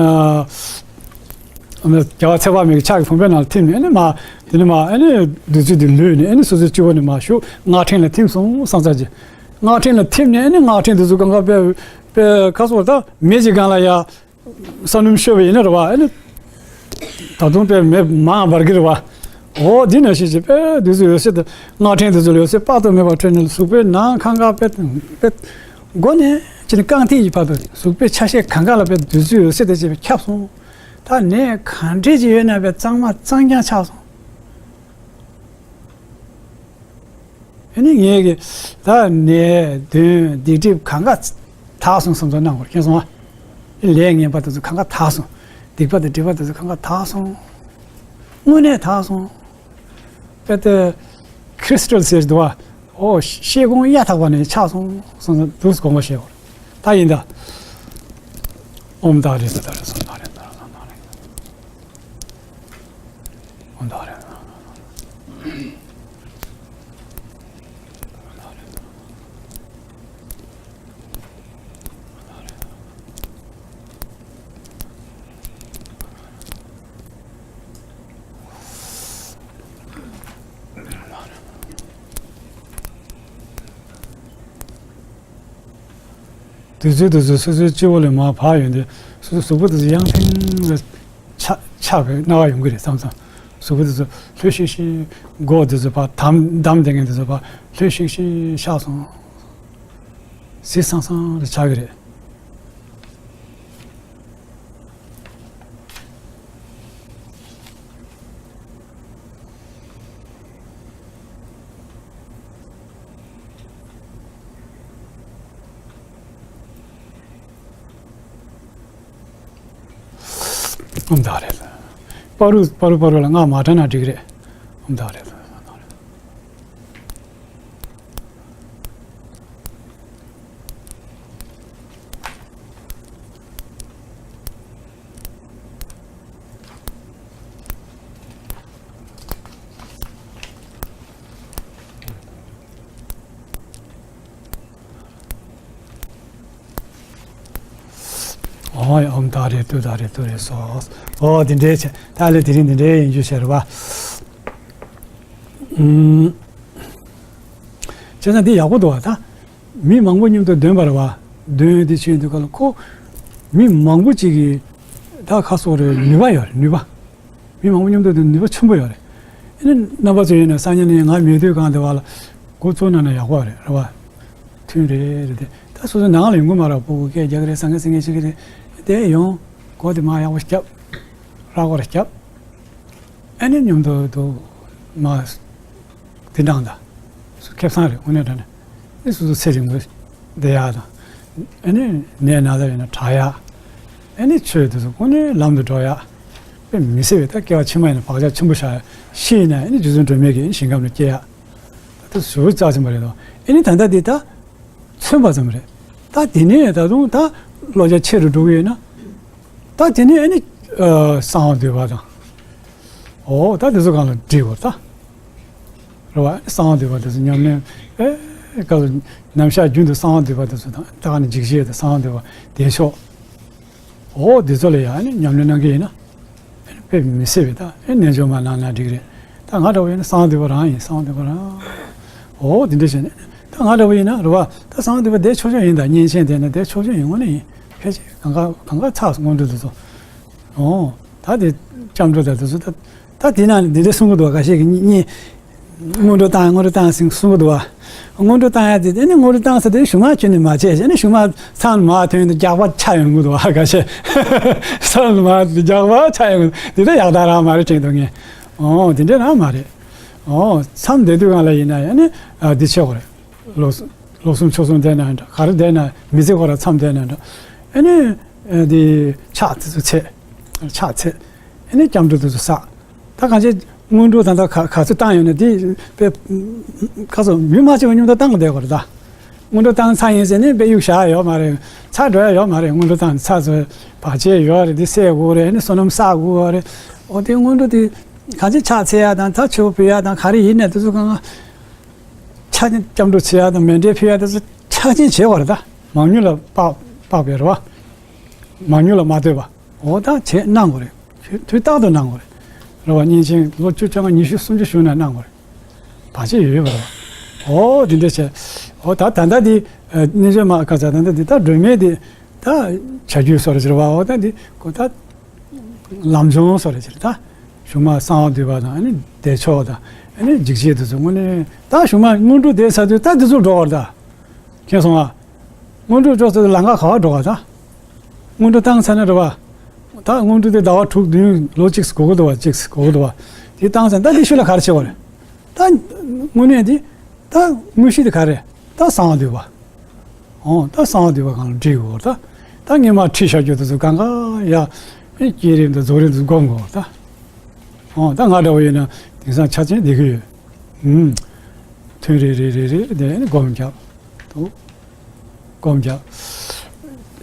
རྒྱལ་བ་ཚེ་དཔག་མེད་ཀྱི་ཕྱག་གི་བུམ་པའི་ནང་ལ་ཐིམ་ནས་ཨ་ནི་མ། དེ་ནི་མ་ཨ་ནི་བདུད་རྩི་དེ་ལུད་ནས་ཨ་ནི་སོ་སོའི་སྤྱི་བོ་ནས་མ་ཞུགས་སྔགས་ཕྲེང་ལ་ཐིམ་སོང་སང་ས་ཀྱི། སྔགས་ཕྲེང་ལ་ཐིམ་ནས་ཨ་ནི་སྔགས་ཕྲེང་དེ་ཚོ་གང་ག་དཔེ་དཔེ་ཁ་སོགས་ད་མེ་ཅིག་སྒང་ལ་ཡ། ས་སྣུམ་བཤོས་པ་ཡིན་ན་རེད་བ། ཨ་ནི་ད་དུང་དཔེ་མེ་མང་འབར་གི་རེད་བ། འོ་འདི་ནང་བཞིན་གྱི་དཔེ་དུས་ཚོད་ཡོད་ཚད་དུ་སྔགས་ཕྲེང་དེ་ཚོ་ལ་ཡོད་ཚད་དཔག་ཏུ་མེད་པ་འཕྲོས་ནས་གཟུགས་པོའི་ནང་གང་ག་དཔེ་དཔེ་མགོ་ནས་ཅི་ནས་རྐང་མཐིལ་གྱི་བར་དུ་གཟུགས་པོའི་ཆ་ཤས་གང་ག་ལ་དཔེ་དུས་ཚོད་ཡོད་ཚད་དུ་བྱས་པས་ཁྱབ་སོང་། ད་ནད་གང་འདྲས་ཀྱི་ཡོད་ན་དཔེ་གཙང་མ་གཙང་རྐྱང་ཆགས་སོང་། ཨ་ནི་ངས་ཀྱི་ད་ནད་གདོན་སྡིག་སྒྲིབ་གང་ག་དག་སོང་བསམ་ཚོར་གནང་དགོས་མཁྱེན་སོང་ཨ། ལས་ངན་པ་དེ་ཚོ་གང་ག་དག་སོང་། སྡིག་པ་དང་སྒྲིབ་པ་དེ་ཚོ་གང་ག་དག་སོང་། དངོས་གནས་དག་སོང་། དཔེ་དེ་ཁྲི་སི་ཊལ་ཟེར་འདུག་བ། ཨོ་ཤེལ་སྒོང་གཡའ་དག་པ་ནས་ཆགས་སོང་བསམ་ཚོར་འདུག་དགོངས་པ་བཞེས་དགོས་ད་ཡིན་ད། ཨོཾ་ད་རེ་ད་རེ་སོ་ད་རེ་ད་རེ་ད་རེ། ཨོཾ་ད་རེ། དུས་ཚོད་དུས་ཚོད་སོ་སོའི་སྤྱི་བོ་ལས་མར་བབས་ཡོང་དུས་སོ་སོའི་གཟུགས་པོ་དེ་ཚོ་ཡང་ཕྲེང་ལ་ཆགས་ཆགས་པའི་སྣང་བ་ཡོང་གི་རེད་བསམ་བསམ། གཟུགས་པོ་དེ་ཚོ་ལྷོད་ཤིག་ཤིག་མགོ་དེ་ཚོ་ཕར་བསྡམས་བསྡམས་བསྡད་མཁན་དེ་ཚོ་ཕར་ལྷོད་ཤིག་ཤིག་ཆགས་སོང་། ཟི་སང་སང་རེ་ཆགས་ཀྱི་རེད། ཨོཾ་ད་རེད། པ་རུ་པ་རུ་པ་རུ་ལ་སྔགས་མ་བགྲངས་ན་འགྲིག་གི་རེད། ཨོཾ་ད་རེད། ཨོ་ཡ་ཨོཾ་ད་རེ་ཏུ་ད་རེ་ཏུ་རེ་སོ། ཨོ་དེ་འདྲའི་ཆེ་ད་ལེ་དེ་རིང་དེ་འདྲའི་ཡིན་རྒྱུ་ཤེས་རེད་བ། ཨུམ། བྱས་ཙང་འདི་ཡག་པོ་འདུག་བ་ད། མི་མང་པོ་མཉམ་དུ་འདོན་པ་རེད་བ། འདོན་དེ་བྱས་དུས་སྐབས་ལ་ཁོ། མི་མང་པོ་ཅིག་གིས་ད་ཁ་སོགས་རེ་ནུས་པ་ཡོད་རེད་ནུས་པ། མི་མང་པོ་མཉམ་དུ་འདོན་ནུས་པ་ཆེན་པོ་ཡོད་རེད། ཨ་ནི་རྣམ་པ་ཚོ་ཡིན་ན་སང་ཉིན་ནས་ང་མེད་དུས་གང་དེ་བ་ལ་འགོ་བཙུགས་གནང་ན་ཡག་པོ་རེད་རེད་བ། ཐུན་རེད་རེད་དེ་ད་སོ་སོ་ནང་ལ་ཡོང་གི་མ་རེད། ཕྲུ་གུ་སྐད་རྒྱག་གི་རེད་ཟ་ངེ་ཟ་ངེ་བྱེད་ཀྱི་རེད། དེ་ཡོང་སྒོ་དེ་མ་ཡག་པོ་རྒྱབ། ར་སྒོ་ར་རྒྱབ། ཨ་ནི་མཉམ་དུ་འདུག་མ། དེ་འདྲ་འདྲ། སུ་ཁེ་བཟང་རེད་དངོས་གནས་དྲང་གནས། ཨ་ནི་སོ་སོ་ཚེ་རིང་པོ་བསྡད་ཡག་དང་། ཨ་ནི་ནད་ན་ཚ་ཡོད་ན་དྲག་ཡག་ཨ་ནི་ཆོས་དེ་ཚོ་དངོས་གནས་ལམ་དུ་འགྲོ་ཡག་དཔེ་མི་སྲིད་པའི་ད་སྐྱེ་བ་ཕྱི་མ་ཡིན་ན་བག་ཆགས་ཆེན་པོ་བཞག་ཡག་ཤི་ཡིན་ན་ཨ་ནི་རྗེ་བཙུན་སྒྲོལ་མའི་གི་ཞིང་ཁམས་ལ་སྐྱེ་ཡག་ད་ལྟ་ཟུར་རྩ་ཆེན་པོ་རེད་དོ། ཨ་ནི་ད་ལྟ་འདི་ད། མཚོན་པ་ཙམ་རེད། ད་དེ་ནས་ད་དུང་ད་བློ་རྒྱ་ཆེ་རུ་འགྲོ་གི་ཡོད་ན། ད་དེ་ནས་ཨ་ནི་ཨ་གསང་བ་འདུས་པ་དང་། འོ་ད་དེ་ཚོ་གང་ལ་འགྲིག་གོ་ད། རེད་བ། གསང་བ་འདུས་པ་དེ་ཚོ་ཉམས་ལེན་ཨེ་ག་ཚོད་ནམ་ཞག་རྒྱུན་དུ་གསང་བ་འདུས་པ་དེ་ཚོ་དང་ད་ག་ནས་འཇིགས་བྱེད་དང་གསང་བ་འདུས་པ་བདེ་མཆོག་འོ་འདི་ཚོ་ལ་ཡང་ཨ་ནི་ཉམས་ལེན་གནང་གི་ཡིན་ན། དཔེ་མི་སྲིད་པའི་ད་ཨེ་རྣལ་འབྱོར་མ་གནང་ན་འགྲིག་རེད། ད་ང་འདྲ་བོ་ཡིན་ན་གསང་བ་འདུས་པ་རང་ཡིན་གསང་བ་འདུས་པ་རང་། འོ་དེ་འདྲ་བྱས་ནས་ད་ང་འདྲ་བོ་ཡིན་ན་རེད་བ། ད་གསང་བ་འདུས་པ་བསྡད་ཆོག་ཆོག་ཡིན། ད་གཉན་ཆེན་དེ་ན་བསྡད་ཆོག་ཆོག་ཡིན། དངོས་གནས་ཡིན། ཕལ་ཆེར་གང་ག་གང་ག་ཚགས་སུ་སྔོན་འགྲོ་དེ་ཚོ། འོ་ད་དེ་སྐྱབས་འགྲོ་དང་དེ་ཚོ་ད་ད་དེ་ན་འདི་འདྲ་གསུང་གི་འདུག་ཁ་ཤས་ཀྱིས་གཉན། སྔོན་འགྲོ་བཏང་སྔོན་འགྲོ་བཏང་ཟིན་གསུང་གི་འདུག་བ། སྔོན་འགྲོ་བཏང་ཡ་དེ་དེ་ནི་སྔོན་འགྲོ་བཏང་ས་དེ་གཞུག་མ་ཁྱོན་ནས་མ་བྱས་ཨ་ནི་གཞུག་མ་མཚམས་མ་ཐོན་དུས་རྒྱགས་པ་ཆགས་ཡོང་གི་འདུག་བ་ཁ་ཤས། མཚམས་མ་རྒྱགས་པ་ཆགས་ཡོང་གི་འདུག་དེ་ད་ཡག་དག་རང་མ་རེད་དྲན་འདུག་ངས། ཨོ་དེ་འདྲ་རང་མ་རེད། ཨོ་མཚམས་བསྡད་དུས་གང་ལ་ཡིན་ན་ཡང་ནི་ཨ་འདི་བྱེད་དགོས་རེད། ལོ་གསུམ་ལོ་གསུམ་ཕྱོགས་གསུམ་བསྡད་ན་འདྲ་ག་རེ་བསྡད་ན་མི་ཚེ་ཁོ་ར་མཚམས་བསྡད་ན་འདྲ། ཨ་ནི་ཨ་འདི་ཕྱག་དེ་ཚོ་ཚད། ཕྱག་ཚད། ཨ་ནི་སྐྱབས་འགྲོ་དེ་ཚོ་བསགས། ད་གང་ཅི་སྔོན་འགྲོ་ད་ལྟ་ག་ག་ཚོད་བཏང་ཡོད་ན་དེ་དཔེ་ཁ་སོ་མི་མ་བྱེད་པ་མཉམ་དུ་བཏང་བསྡད་དགོས་རེད་ད། སྔོན་འགྲོ་བཏང་ཚར་ཡིན་ཟེར་ནས་དཔེ་གཡུག་བཞག་ཡོད་མ་རེད། ཚར་འགྲོ་ཡ་ཡོད་མ་རེད། སྔོན་འགྲོ་བཏང་ཚར་ཚོ་བར་ཆད་ཡོད་རེད། དེ་སེལ་དགོས་རེད། ཨ་ནི་བསོད་ནམས་བསགས་དགོས་རེད། འོ་དེ་སྔོན་འགྲོ་དེ་གང་ཅི་ཕྱག་འཚལ་ཡ་དང་ད་མཆོད་ཕུལ་ཡ་དང་ག་རེ་ཡིན་ནས་དེ་ཚོ་གང་ཕྱག་ཆེན་སྐྱབས་འགྲོ་བྱེད་ཡ་དང་མཎྜལ་ཕུལ་ཡ་དེ་ཚོ་ཕྱག་ཆེན་བྱེད་དགོས་རེད། ད་མང་ཉུང་ལ་དཔག་དཔག་པའི་རེད་བ། མང་ཉུང་ལ་མ་ལྟོས་པ། འོ་ད་བྱེད་གནང་དགོས་རེད། དུས་རྟག་ཏུ་གནང་དགོས་རེད། རེད་བ། ཉིན་ཆེན་ལོ་བཅུ་བཅོ་ལྔ་ཉི་ཤུ་སུམ་ཅུ་བཞུགས་ན་གནང་དགོས་རེད། བར་ཆད་ཡོད་པ་རེད། འོ་དེ་འདྲ་བྱས། འོ་ད་ད་ལྟ་འདི་རྣལ་འབྱོར་མ་ཁ་ཚ་ད་ལྟ་འདི་ད་སྒྲོལ་མའི་འདི་ད་བྱ་རྒྱུད་སོགས་རེད་ཟེར་བ། འོ་ད་འདི་ཁོ་ད་ལམ་སྦྱོང་སོགས་རེད་ཟེར། ད་གཞུག་མ་གསང་བ་འདུས་པ་དང་ཨ་ནི་བདེ་མཆོག་དང་ཨ་ནི་འཇིགས་བྱེད་དེ་ཚོ་དངོས་གནས་ད་གཞུག་མ་སྔོན་འགྲོ་བསྡད་ཚར་དུས་ད་དེ་ཚོ་འགྲོ་བར་ད། མཁྱེན་སོང་ཨ། སྔོན་འགྲོ་འགྲོ་ཚར་དུས་ལམ་ཁ་ག་བར་འགྲོ་བ་ད། སྔོན་འགྲོ་བཏང་ཚར་ན་རེད་བ། ད་སྔོན་འགྲོ་དེ་ཟླ་བ་དྲུག་བདུན་ལོ་གཅིག་གོ་གི་འདུག་བ། གཅིག་གོ་གི་འདུག་བ། དེ་བཏང་ཚར་ད་དེ་ཤུལ་ལ་ག་རེ་བྱེད་དགོས་རེད། ད་དངོས་གནས་དེ་ད་དངོས་གཞི་དེ་ག་རེ། ད་གསང་བ་འདུས་པ། འོ་ད་གསང་བ་འདུས་པ་གང་ལ་འདྲི་དགོས་ད། ད་སྔོན་མ་ཁྲིད་བཞག་རྒྱུ་དེ་ཚོ་གང་ག་ཡ། བསྐྱེད་རིམ་དང་རྫོགས་རིམ་དེ་ཚོ་སྒོམ་དགོས་ད། འོ་ད་ང་འདྲ་བོ་ཡིན་ན་དེང་སང་ཕྱག་ཆེན་བསྡད་ཀྱི་ཡོད། ཨུམ། ཐུན་རེ་རེ་རེ་རེ་དེ་ནི་སྒོམ་རྒྱབ། འདུག་སྒོམ་རྒྱབ།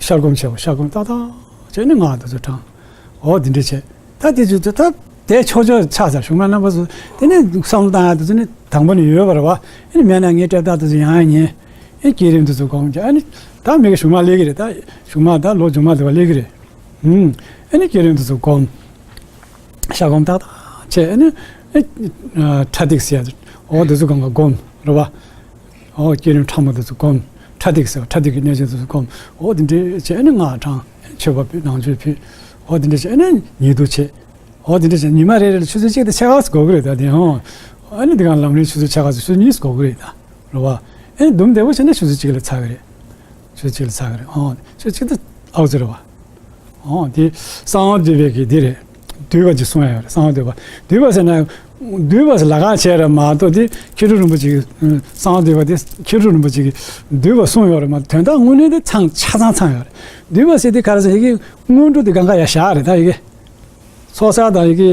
ཤར་སྒོམ་བྱེད་པ། ཤར་སྒོམ་ཏག་ཏག་བྱས་ནས་སྔགས་དེ་ཚོ་བགྲང་། འོ་དེ་འདྲ་བྱས། ད་དེ་ཚོ་ད་དེ་ཆོག་ཆོག་ཆགས་ཚར། གཞུག་མ་རྣམ་པ་ཚོ་དེ་ནས་བསམ་བློ་བཏང་ཡག་དེ་ཚོ་ནི་དང་པོ་ནས་ཡོད་པ་རེད་བ། ཨེ་ནི་མེད་ན་ངས་སྐྲ་ཐག་དེ་ཚོ་ཡང་ཡང་ཉན། ཨེ་བསྐྱེད་རིམ་དེ་ཚོ་སྒོམ་རྒྱབ། ཨེ་ནི་ད་མི་གི་གཞུག་མ་སླེབས་ཀྱི་རེད། ད་གཞུག་མ་ད་ལོ་མཇུག་མ་དེ་བ་སླེབས་ཀྱི་རེད། ཨུམ། ཨེ་ནི་བསྐྱེད་རིམ་དེ་ཚོ་སྒོམ། ཤར་སྒོམ་ཏག་ཏག་བྱས། ཨེ་ནི་ཨེ་ཕྲ་ཏིག་ཟེར་ཡ་དེ། འོ་དེ་ཚོ་སྒོམ་ག་སྒོམ་རེད་བ། འོ་བསྐྱེད་རིམ་ཕྲ་མོ་དེ་ཚོ་སྒོམ། ཕྲ་ཏིག་ཟེར་བ། ཕྲ་ཏིག་གི་གནས་ཚུལ་དེ་ཚོ་སྒོམ། འོ་དེ་འདྲས་བྱས་ནས་སྔགས་བགྲང་། མཆོད་པ་ཕུལ། ནང་མཆོད་ཕུལ། འོ་དེ་འདྲས་བྱས་ནས་ཉལ་འདུག་བྱས། འོ་དེ་འདྲས་བྱས་ཉི་མ་རེ་རེ་ལ་ཆུ་ཚོད་གཅིག་དང་ཕྱེད་ཀ་ཙམ་འགོར་གི་རེད་ད་དེ། ཨོ། ཨ་ནི་དེ་གང་ལམ་རིམ་ཆུ་ཚོད་ཕྱེད་ཀ་ཙམ། ཆུ་ཚོད་གཉིས་ཙམ་འགོར་གི་རེད་ད། རེད་བ། ཨེ་འདུམ་བདེ་པོ་བྱས་ན་ཆུ་ཚོད་གཅིག་ལ་ཚར་གི་རེད། ཆུ་ཚོད་གཅིག་ལ་ཚར་གི་རེད། ཨོ། ཆུ་ཚོད་གཅིག་དང་ལྷག་ཙམ་རེད་བ། ཨོ་དེ་གསང་བ་འདུས་པའི་གི་འདི་རེད། འདུས་པ་ཅིག་གསུང་ཡ་ཡོད་རེད། གསང་བ་འདུས་པ། འདུས་པ་ཟེར་ན། འདུས་པ་ཟེར་ལ་ཁག་བྱས་རེད་མ་གཏོགས་དེ་མཁས་གྲུབ་རིན་པོ་ཆེ་གི་གསང་བ་འདུས་པ་དེ་མཁས་གྲུབ་རིན་པོ་ཆེ་གི་འདུས་པ་གསུངས་ཡོད་རེད་མ་གཏོགས་དོན་དག་དངོས་གནས་དེ་ཚང་ཆ་ཚང་ཚང་ཡོད་རེད། འདུས་པ་ཟེར་དེ་ག་རེ་ཟེར་ཡི་གེ་སྔོན་འགྲོ་དེ་གང་ག་ཡ་བཞག་རེད་ད་ཡི་གེ། ཚོགས་བསགས་དང་ཡི་གེ་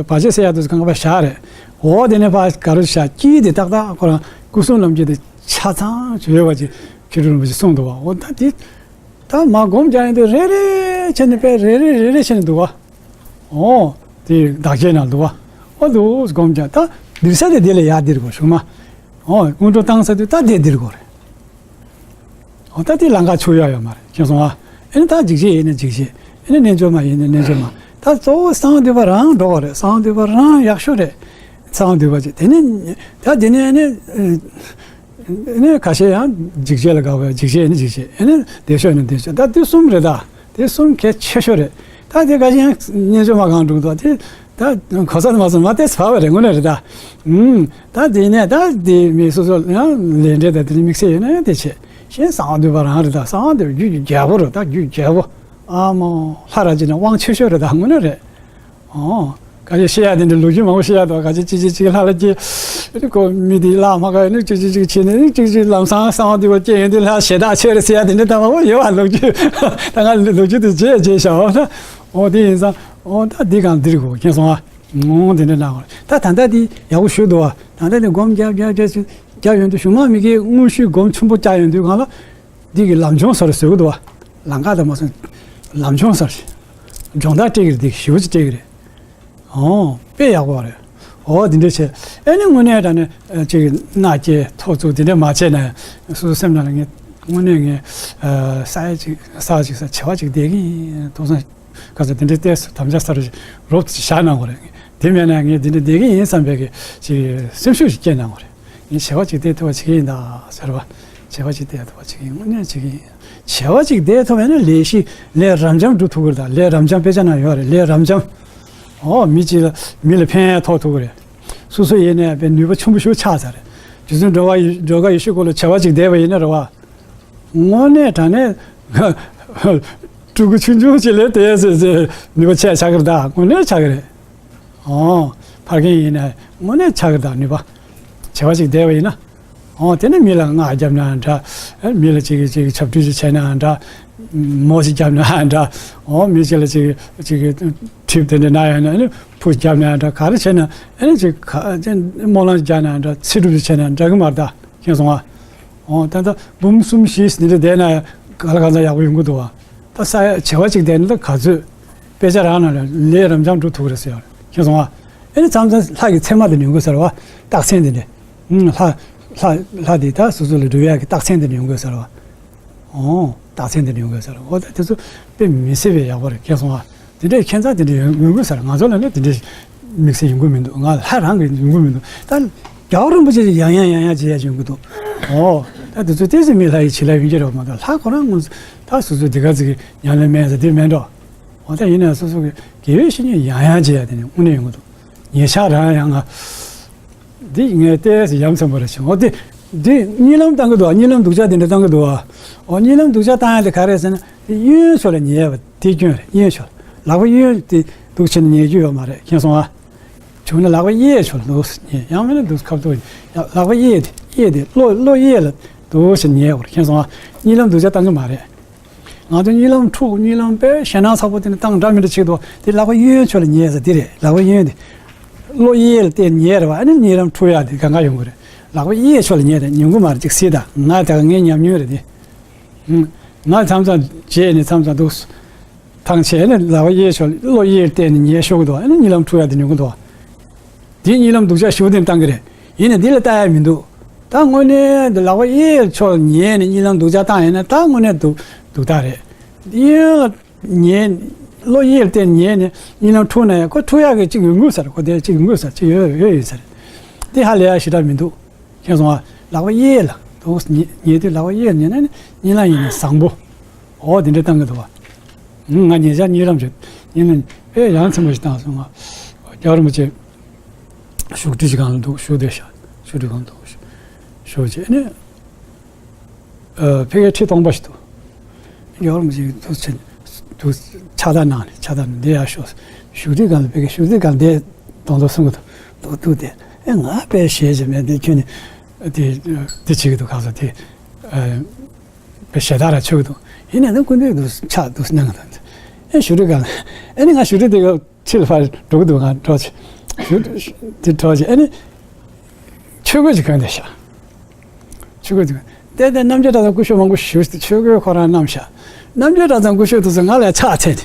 བར་ཆད་སེལ་ཡ་དེ་ཚོ་གང་ག་བཞག་རེད། འོ་དེ་ནས་ཕར་ག་རེ་བཞག་དཀྱིལ་དེ་ཏག་ཏག་ཁོ་རང་སྐུ་གསུམ་ལམ་གྱི་དེ་ཆ་ཚང་ཅིག་ཡོད་པ་ཅིག་མཁས་གྲུབ་རིན་པོ་ཆེ་གསུངས་འདུག་བ། འོ་ད་དེ། ད་མ་སྒོམ་རྒྱག་ཡིན་དུས་རེ་རེ་བྱས་ནས་དཔེ་རེ་རེ་རེ་རེ་བྱས་ནས་འདུག་བ། འོ། དེ་བདག་བསྐྱེད་ནང་འདུག་བ། འོ་འདུག་སྒོམ་རྒྱག་ད་འདིར་ས་དེ་དེ་ལས་ཡར་འདིར་དགོས་གཞུག་མ། འོ་སྔོན་འགྲོ་བཏང་ས་དུས་ད་དེ་འདིར་དགོས་རེད། འོ་ད་དེ་ལམ་ཁ་ཆུ་ཡག་ཡོད་མ་རེད། མཁྱེན་སོང་ཨ། ཨེ་ནི་ད་འཇིགས་བྱེད་ཡིན་ན་འཇིགས་བྱེད། ཨེ་ནི་རྣལ་འབྱོར་མ་ཡིན་ན་རྣལ་འབྱོར་མ། ད་གཙོ་བོ་གསང་བ་འདུས་པ་རང་འགྲོ་དགོས་རེད། གསང་བ་འདུས་པ་རང་ཡག་ཤོས་རེད། གསང་བ་འདུས་པ་ཅིག་དེ་ནས་ད་དེ་ནས་ཨེ་ནི། ནས་ཁ་ཤས་ཡང་འཇིགས་བྱེད་ལ་དགའ་བས་འཇིགས་བྱེད་ནི་འཇིགས་བྱེད། ཨེ་ནས་བདེ་མཆོག་ནི་བདེ་མཆོག་ད་དེ་གསུམ་རེད་ད། དེ་གསུམ་གལ་ཆེ་ཤོས་རེད། ད་དེ་ཁ་ཤས་ཡང་རྣལ་འབྱོར་མ་གང་འགྲུབ་འདུག་དེ་ད་གོ་ས་དུ་མ་སོང་མ་བལྟས་བ་བ་རེད་དངོས་གནས་རེད་ད། ཨུམ། ད་དེ་ནས་ད་དེ་མི་སོ་སོ་ཡང་ལས་འབྲས་ད་དེ་ནི་དམིགས་བསལ་ཡོད་ན་ཡང་དེ་ཆེ། གཞན་གསང་བ་འདུས་པ་རང་རེད་ད། གསང་བ་འདུས་པ་རྒྱུད་ཀྱི་རྒྱལ་པོ་རེད་ད། རྒྱུད་རྒྱལ་པོ། ཨ་མ། ལྷ་ར་ཅི་ན་དབང་ཆེ་ཤོས་རེད་ད་དངོས་གནས་རེད། ཨོ། ག་ཅི་བཤད་ཡ་དེ་འདྲ་ལོ་རྒྱུས་མང་པོ་བཤད་ཡ་འདུག་ག་ཅི་གཅིག་གཅིག་གཅིག་ལྷ་ལ་སྐྱེ། ཨ་ནི་ཁོ་མི་དེའི་ལྷ་མ་ག་ཨ་ནི་གཅིག་གཅིག་གཅིག་བྱས་ནས་ཨ་ནི་གཅིག་གཅིག་ལམ་སང་གསང་བ་འདུས་པ་སྐྱེ་ཡོང་དུས་ལྷ་ཞེ་དྲག་ཆེ་རེད་ཟེར་ཡ་དེ་འདྲ་ད་མང་པོ་ཡོད་བ་ལོ་རྒྱུས། ད་ང་ལོ་རྒྱུས་དེ་བརྗེད་བརྗེད་བཞག་འོ་ན། ཨོ་དེ་ཡིན་ཙང་ཨོ་ད་འདི་གང་འདིར་གོ་མཁྱེན་སོང་ཨ། ཨོ་དེ་འདྲ་གནང་བ་ད་ད་ལྟ་དེ་ཡག་པོ་ཞུ་འདུག་བ། ད་ལྟ་དེ་སྒོམ་རྒྱབ་རྒྱབ་རྒྱབ་རྒྱབ་ཡོང་དུས་གཞུག་མ་མི་གིས་དངོས་ཤུགས་སྒོམ་ཆེན་པོ་རྒྱག་ཡོང་དུས་གང་ལ། འདི་གི་ལམ་ཆུང་སར་བཟོ་གི་འདུག་བ། ལམ་ཁ་དང་མ་སོང་། ལམ་ཆུང་སར། སྦྱོང་བརྡར་སྤྲད་ཀྱི་རེད། འདི་ཞེ་པོ་ཅིག་སྤྲད་ཀྱི་རེད། ཨོ། དཔེ་ཡག་པོ་རེད། ཨོ་འདི་འདྲ་བྱས། ཨེ་ནི་དངོས་གནས་དྲང་གནས་ཅིག་མནའ་སྐྱེལ་ཐོག་བཙུགས་འདི་འདྲ་མ་བྱས་ན་ཡང་སོ་སོ་སེམས་ནང་ལ་ངས་དངོས་གནས་ངས་ས་ཡ་ཅིག་ས་ཅིག་ས་བྱེ་བ་ཅིག་བསྡད་ཀྱི་ཡིན་ཐོག་སང་ག་ཚོད་འདི་འདྲ་བལྟས་སོ་དམ་བཅའ་སར་རོབ་ཙམ་བཞག་གནང་དགོས་རེད། དེ་མེད་ན་ངས་འདི་འདྲ་བསྡད་ཀྱི་ཡིན་བསམ་པའི་གི་ཅིག་སེམས་ཤུགས་ཤིག་སྐྱེས་གནང་དགོས་རེད། ངས་བྱེ་བ་གཅིག་བསྡད་ཐུབ་པ་བྱེད་ཀྱི་ཡིན་ད་ཟེར་བ། བྱེ་བ་གཅིག་བསྡད་ཐུབ་པ་བྱེད་ཀྱི་ཡིན། དངོས་གནས་བྱེད་ཀྱི་ཡིན། བྱེ་བ་གཅིག་བསྡད་ཐུབ་པ་ཡིན་ན་ལས་གཞི་ལས་རབ་འབྱམས་སྒྲུབ་ཐུབ་ཀྱི་རེད་ད། ལས་རབ་འབྱམས་དཔེ་ཆ་ནང་ཡོད་རེད། ལས་རབ་འབྱམས། ཨོ་མི་གཅིག་ལ་མི་ལ་ཕན་ཐོགས་ཐུབ་ཀྱི་རེད། སོ་སོ་ཡིན་ནའི་དཔེ་ནུས་པ་ཆེན་པོ་ཞིག་ཆགས་ཚར་རེད། རྗེ་བཙུན་སྒྲོལ་དཀར་ཡེ་སྒྲོལ་དཀར་ཡེ་ཤེས་སྐུ་ལ་བྱེ་བ་གཅིག་བསྡད་པ་ཡིན་ན་རེད་བ། དངོས་གནས་དྲང་གནས་ཕྲུ་གུ་ཆུང་ཆུང་ཅིག་ལས་དེ་ཟེར་ཟེར་ནུས་པ་ཆེ་ཆགས་ཀྱི་རེད་ད། དངོས་གནས་ཆགས་ཀྱི་རེད། ཨོ། ཕ་རྒན་ཡིན་ན་དངོས་གནས་ཆགས་ཀྱི་རེད་ད་ནུས་པ། བྱེ་བ་གཅིག་བསྡད་པ་ཡིན་ན། ཨོ་དེ་ནས་མི་ལ་རྔ་བརྒྱབ་ན་འདྲ། མི་ལ་ཅིག་ཅིག་ཆབ་ཁྲུས་ཅིག་བྱས་ན་འདྲ། མོ་ཞིག་བརྒྱབ་ན་འདྲ། ཨོ་མི་ཅིག་ལ་ཅིག་ཅིག་གྲིབ་དེ་འདྲ་ན་ཡོད་ན་ཨ་ནི་ཕུ་བརྒྱབ་ན་འདྲ། ག་རེ་བྱས་ན་ཨ་ནི་ཅིག་ག་ཅིག་སྨོན་ལམ་བརྒྱབ་ན་འདྲ། ཚེ་སྒྲུབ་ཅིག་བྱས་ན་འདྲ་གི་མ་རེད་ད། མཁྱེན་སོང་ཨ། འོ་ད་ལྟ་འབུམ་གསུམ་བཞི་འདི་འདྲ་བསྡད་ན་ག་ལ་གང་འཚམ་ཡག་པོ་ཡོང་གི་འདུག་བ། ད་ས་ཡ་བྱེ་བ་གཅིག་བསྡད་ན་ད་ག་ཚོད་དཔེ་ཆ་རང་ནང་ལ་ལས་རབ་འབྱམས་འགྲོ་ཐུབ་ཀྱི་རེད་ཟེར་ཡ་རེད། མཁྱེན་སོང་ཨ། ཨེ་ནི་མཚམས་མཚམས་ལྷ་གི་མཚན་མ་དེ་ཡོང་གི་ཟེར་བ། རྟགས་མཚན་དེ་འདྲ། ཨུམ་ལྷ་ལྷ་ལྷ་དེ་ད་སོ་སོ་ལ་འགྲོ་ཡ་གི་རྟགས་མཚན་དེ་འདྲ་ཡོང་གི་ཟེར་བ། ཨོ། རྟགས་མཚན་དེ་འདྲ་ཡོང་གི་ཟེར་བ། ཨོ་ད་དེ་ཚོ་དཔེ་མི་སྲིད་པའི་ཡག་པོ་རེད། མཁྱེན་སོང་ཨ། དེ་འདྲའི་ཁྱད་མཚར་དེ་འདྲ་ཡོང་ཡོང་གི་ཟེར། ང་ཚོ་ལ་ནི་དེ་འདྲའི་དམིགས་བསལ་ཡོང་གི་མི་འདུག་ང་ལྷ་རང་གི་ཡོང་གི་མི་འདུག་ད་རྒྱལ་བ་རིན་པོ་ཆེ་ཡང་ཡང་ཡང་ཡང་བྱེད་ཡ་ཡོང་གི་འདུག་ཨོ་ད་དེ་ཚོ་ཏོག་ཙམ་མི་ལྷ་ཡི་བྱིན་རླབས་ཡོང་གི་རེད་མ་གཏོགས་ལྷ་ཁོ་རང་ངོ་ད་སོ་སོ་དེ་ག་ཙིག་གི་ཉམས་ལེན་མེད་ཟེར་དེ་མེད་འགྲོ། ཨོ་ད་ཡིན་ན་སོ་སོ་གི་དགེ་བའི་བཤེས་གཉེན་ཡང་ཡང་བྱེད་ཡ་དེ་ནི་དངོས་གནས་ཡོང་གི་འདུག་ཉེ་ཆར་རང་ཡང་ང་འདི་ངས་ལྟས་ཡ་མཚན་པོ་རེད་བྱུང་། འོ་དེ་འདི་གཉིད་ལམ་བཏང་གི་འདུག་གཉིད་ལམ་སྡུག་ཅག་དེ་འདྲ་བཏང་གི་འདུག་ཨོ་གཉིད་ལམ་སྡུག་ཅག་བཏང་ཡ་དེ་ག་རེ་ཟེར་ན་དེ་གཡོན་ཕྱོགས་ལ་ཉལ་བ་དེ་སྐྱོན་རེད། གཡོན་ཕྱོགས་ལག་པ་གཡོན་དེ་འདུག་བྱས་ནས་ཉལ་རྒྱུ་ཡོད་མ་རེད། མཁྱེན་སོང་ཨ། བྱུང་ན་ལག་པ་གཡས་ཕྱོགས་ལ་འདུག་ཉལ། ཡང་མིན་ན་འདུག་ཁ་ཐུག་ཡ་ལག་པ་གཡས་དེ་གཡས་དེ་གློ་གློ་གཡས་ལ་འདུག་བྱས་ཉལ་བར། མཁྱེན་སོང་ཨ། གཉིད་ལམ་སྡུག་ཅག་བཏང་གི་མ་རེད། ང་ཚོ་གཉིད་ལམ་འཁྲུག་གཉིད་ལམ་དཔེ་ཞེད་སྣང་ཚ་པོ་དེ་ནི་བཏང་འདྲ་མི་འདྲ་བྱེད་འདུག་དེ་ལག་པ་གཡོན་ཕྱོགས་ལ་ཉལ་ས་དེ་རེད། ལག་པ་གཡོན་དེ་གློ་གཡས་ལ་བལྟས་ཉལ་རེད་བ། ཨ་ནི་གཉིད་ལམ་འཁྲུག་ཡག་དེ་གང་ག་ཡོང་གི་རེད། ལག་པ་གཡས་ཕྱོགས་ལ་ཉལ་དེ་ཉན་གི་མ་རེད། ཅིག་སྲིད་ད་ང་ད་ག་ངའི་ཉམས་མྱོང་རེད་དེ། ང་མཚམས་མཚམས་བྱས་ནས་མཚམས་མཚམས་འདུག་ཐང་ཆད་ནས་ལག་པ་གཡས་ཕྱོགས་གློ་གཡས་ལ་བལྟས་ནས་ཉལ་ཤོར་གི་འདུག་ཨ་ནི་གཉིད་ལམ་འཁྲུག་ཡག་དེ་ཉན་གི་འདུག་དེ་གཉིད་ལམ་སྡུག་ཅག་ཞེ་པོ་དེ་བཏང་གི་རེད། ཡིན་ནའི་འདི་ལ་ལྟ་ཡ་མི་འདུག་ད་དངོས་གནས་འདི་ལག་པ་གཡས་ཕྱོགས་ཉལ་ནས་གཉིད་ལམ་སྡུག་ཅག་བཏང་ཡིན་ན་ད་དངོས་གནས་སྡུག་སྡུག་རྟགས་རེད། གཡོན་ལ་ཉལ་གློ་གཡས་ལ་བལྟས་ཉལ་ནས་གཉིད་ལམ་འཁྲུག་ན་ཡང་ཁོ་འཁྲུག་ཡག་གི་གཅིག་ཡོང་གི་ཟེར། ཁོ་དེ་གཅིག་ཡོང་གི་ཟེར། གཅིག་ཡོད་ཡོད་ཡོད་ཟེར། འདི་ཧ་ལས་ཡག་ཞེ་དྲག་མི་འདུག་མཁྱེན་སོང་ཨ། ལག་པ་གཡས་ལ་འདུག་ཉལ་ཉལ་དུས་ལག་པ་གཡས་ལ་ཉལ་ན་ནི་གཉིད་ལམ་ཡིན་ན་བཟང་པོ། འོ་དེ་འདྲ་བཏང་གི་འདུག་བ། ང་ཉེ་ཆར་གཉིད་ལམ་ཞིག་ཉལ་ནས་དཔེ་ཡ་མཚན་པོ་ཞིག་བཏང་སོང་ང་། རྒྱལ་བ་རིན་པོ་ཆེ་བཞུགས་ཁྲི་ཅིག་སྒང་ལ་འདུག་བཞུགས་བསྡད་ཤག་བཞུགས་ཁྲི་སྒང་འདུག་བཞུགས་བྱས་ནས་ཨ་ཕ་གིའི་ཁྲི་སྟོང་པ་ཞིག་འདུག་རྒྱལ་བ་རིན་པོ་ཆེ་འདུག་ཕྱག་འདུག་ཕྱག་རྟགས་གནང་ནས་ཕྱག་རྟགས་གནང་བསྡད་ཡག་ཤོག་བཞུགས་ཁྲི་སྒང་ལ་ཕ་གི་བཞུགས་ཁྲི་སྒང་བསྡད་གཏོང་དོ་གསུང་གི་འདུག་འདུག་འདུག་དེ་ཨེ་ང་དཔེ་ཞེད་ཀྱི་མེད། དེ་ཁྱོད་ནི་དེ་དེ་བྱེད་ཀྱི་འདུག་ག་ས་དེ་ཨ། པའི་ཞེ་དྲག་ར་ཆོད་ཀྱི་འདུག་ཡིན་ནའི་ནི་སྐུ་མདུན་དུ་ཕྱག་འདུག་གནང་གི་འདུག་ཨེ་བཞུགས་ཁྲི་སྒང་ལ་ཨེ་ནི་ང་བཞུགས་ཁྲི་དེ་ག་ཕྱི་ལ་ཕར་འགྲོ་གི་འདུག་ང་འགྲོ་ཆེ་བཞུགས་དེ་འགྲོ་ཆེ་ཨེ་ནི་ཆོས་གོས་ཅིག་གོན་བསྡད་ཤག་ཆོས་གོས་ཅིག་གོན་དེ་དེ་རྣམ་རྒྱལ་གྲྭ་ཚང་སྐུ་ཞབས་མང་པོ་ཞིག་ཆོས་གོས་ཁོ་རང་བསྣམས་ཤག་རྣམ་རྒྱལ་གྲྭ་ཚང་སྐུ་ཞབས་དེ་ཚོ་ང་ལ་ཕྱག་འཚལ་ཏེ་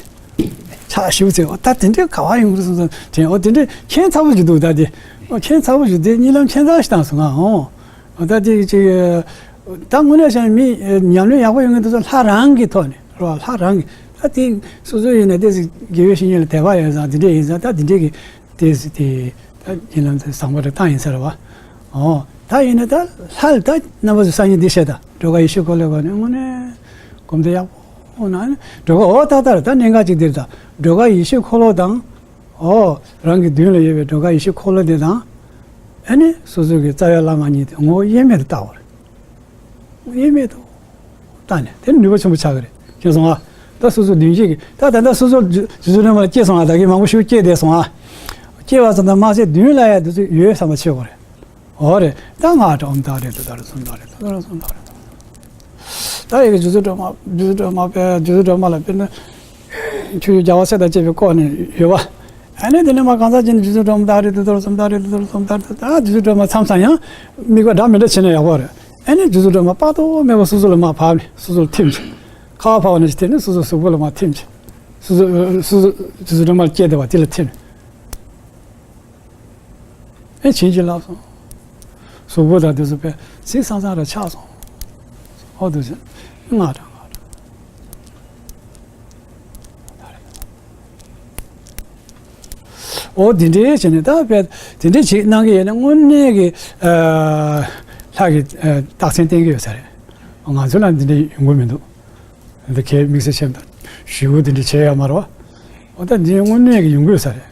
ཕྱག་ཞུ་ཚེ་འོ་ད་དེ་འདྲའི་ག་བ་ཡོང་གི་རེད་གསུངས་སོང་དྲན། འོ་དེ་འདྲའི་ཁྱད་མཚར་པོ་ཞིག་འདུག་ད་དེ་འོ་ཁྱད་མཚར་པོ་ཞིག་དེ་གཉིད་ལམ་ཁྱད་མཚར་ཞིག་བཏང་སོང་ང་འོ། ད་དེ་ཅིག་ད་དངོས་གནས་བྱས་ན་མི་ཉམས་ལེན་ཡག་པོ་ཡོང་མཁན་དེ་ཚོ་ལྷ་རང་གི་ཐོག་ནས་རེད་བ། ལྷ་རང་གི་ད་དེ་སོ་སོ་ཡིན་ན་དེ་ཚོ་དགེ་བའི་བཤེས་གཉེན་ལ་དད་པ་ཡོད་ཙང་དེ་འདྲས་ཡིན་ཙང་ད་དེ་འདྲས་ཀྱི་དེ་དེ་ད་ཉིན་ལམ་དེ་བཟང་པོ་རེ་བཏང་ཡིན་ས་རེད་བ། ཨོ་ད་ཡིན་ན་ད་ལྷ་ལ་ད་རྣམ་པ་ཚོ་སང་ཉིན་འདི་བཤད་ད་སྒྲོལ་དཀར་ཡེ་ཤེས་འཁོར་ལོའི་སྒོ་ནས་དངོས་གནས་གོམས་དེ་ཡག་པོ་གནང་ནས་སྒྲོལ་དཀར་འོ་ད་ལྟར་ད་གནད་འགག་ཅིག་འདིར་ད་སྒྲོལ་དཀར་ཡེ་ཤེས་འཁོར་ལོ་དང་། ཨོ། རང་གི་མདུན་ལ་ཡོད་པའི་སྒྲོལ་དཀར་ཡེ་ཤེས་འཁོར་ལོ་དེ་དང་། ཨ་ནི་སོ་སོ་གི་རྩ་བའི་བླ་མ་གཉིས་དེ་ངོ་བོ་དབྱེར་མེད་དུ་བལྟ་བ་རེད། དབྱེར་མེད་དུ་བལྟ་ནས་དེ་ནུས་པ་ཆེན་པོ་ཆགས་ཀྱི་རེད། མཁྱེན་སོང་ང་། ད་སོ་སོ་མདུན་བསྐྱེད་ཀྱི་ད་ད་ལྟ་སོ་སོ་རྗེ་རྗེ་བཙུན་སྒྲོལ་མ་ལ་སྐྱེས་སོང་ང་། ད་གིན་མང་པོ་ཞིག་སྐྱེས་བསྡད་སོང་ང་། སྐྱེས་པ་ཙམ་དུ་མ་ཟད་མདུན་ལ་ཡང་དེ་ཚོ་ཡོད་བསམ་པ་བྱེད་དགོས་རེད། འོ་རེད། ད་སྔགས་ཀྲོམ་ད་རེད་དུ་ད་རེད་སོང་ད་རེད་དུ་ད་རེད་སོང་ད་རེད་དུ། ད་ཡི་གེ་རྗེ་བཙུན་སྒྲོལ་མ་རྗེ་བཙུན་སྒྲོལ་མ་དཔེ་རྗེ་བཙུན་སྒྲོལ་མ་ལ་དཔེར་ན། ཆུ་ཡུར་རྒྱལ་བ་སྲས་དང་བཅས་པའི་སྐོར་ནས་ཡོད་པ། ཨ་ནི་དེ་ནས་མ་གང་ཟག་ཅིག་ནི་རྗེ་བཙུན་སྒྲོལ་མ་ད་རེད་དུ་ད་རེད་སོང་ད་རེད་དུ་ད་རེད་སོང་ད་རེད་དུ་ད་རྗེ་བཙུན་སྒྲོལ་མ་མཚམས་མཚམས་ཡང་། དམིགས་པ་འདྲ་མི་འདྲ་བྱས་ན་ཡག་པོ་རེད། ཨ་ནི་རྗེ་བཙུན་སྒྲོལ་མ་དཔག་ཏུ་མེད་པ་སོ་སོ་ལ་མར་བབས་ནས་སོ་སོ་ལ་ཐིམ་བྱས། ཁ་བ་བབས་ནས་ཐིམ་ནས་སོ་སོ་གཟུགས་པོ་ལ་མར་ཐིམ་བྱས། སོ་སོ་སོ་སོ་རྗེ་བཙུན་སྒྲོལ་མ་ལ་སྐྱེས་བསྡད་པ་དེ་ལ་ཐིམ། ཨེ་བྱིན་གྱིས་བརླབས་སོང་། གཟུགས་པོ་དང་དེ་ཚོ་དཔེ་གཟི་ཚང་ཚང་ར་ཆགས་སོང་། ཨོ་དུ་ཟེར། སྔགས་དང་སྔགས་དང་། ཨོ་དེ་འདྲའི་བྱས་ནས་ད་དཔེ་དེ་འདྲའི་བྱེད་གནང་གི་ཡོད་ན་དངོས་གནས་ཀྱི་ཨ་ལྷ་གི་ཨ་རྟགས་མཚན་བསྟན་གྱི་ཡོད་ས་རེད། ང་ཚོ་ལ་འདི་འདྲའི་ཡོང་གི་མི་འདུག་འདི་གའི་དམིགས་བསལ་ཆེན་པོ་དང་ཞི་བོ་འདི་འདྲ་བྱས་ཡོད་མ་རེད་བ། འོ་ད་འདི་དངོས་གནས་ཀྱི་ཡོང་གི་ཡོད་ས་རེད།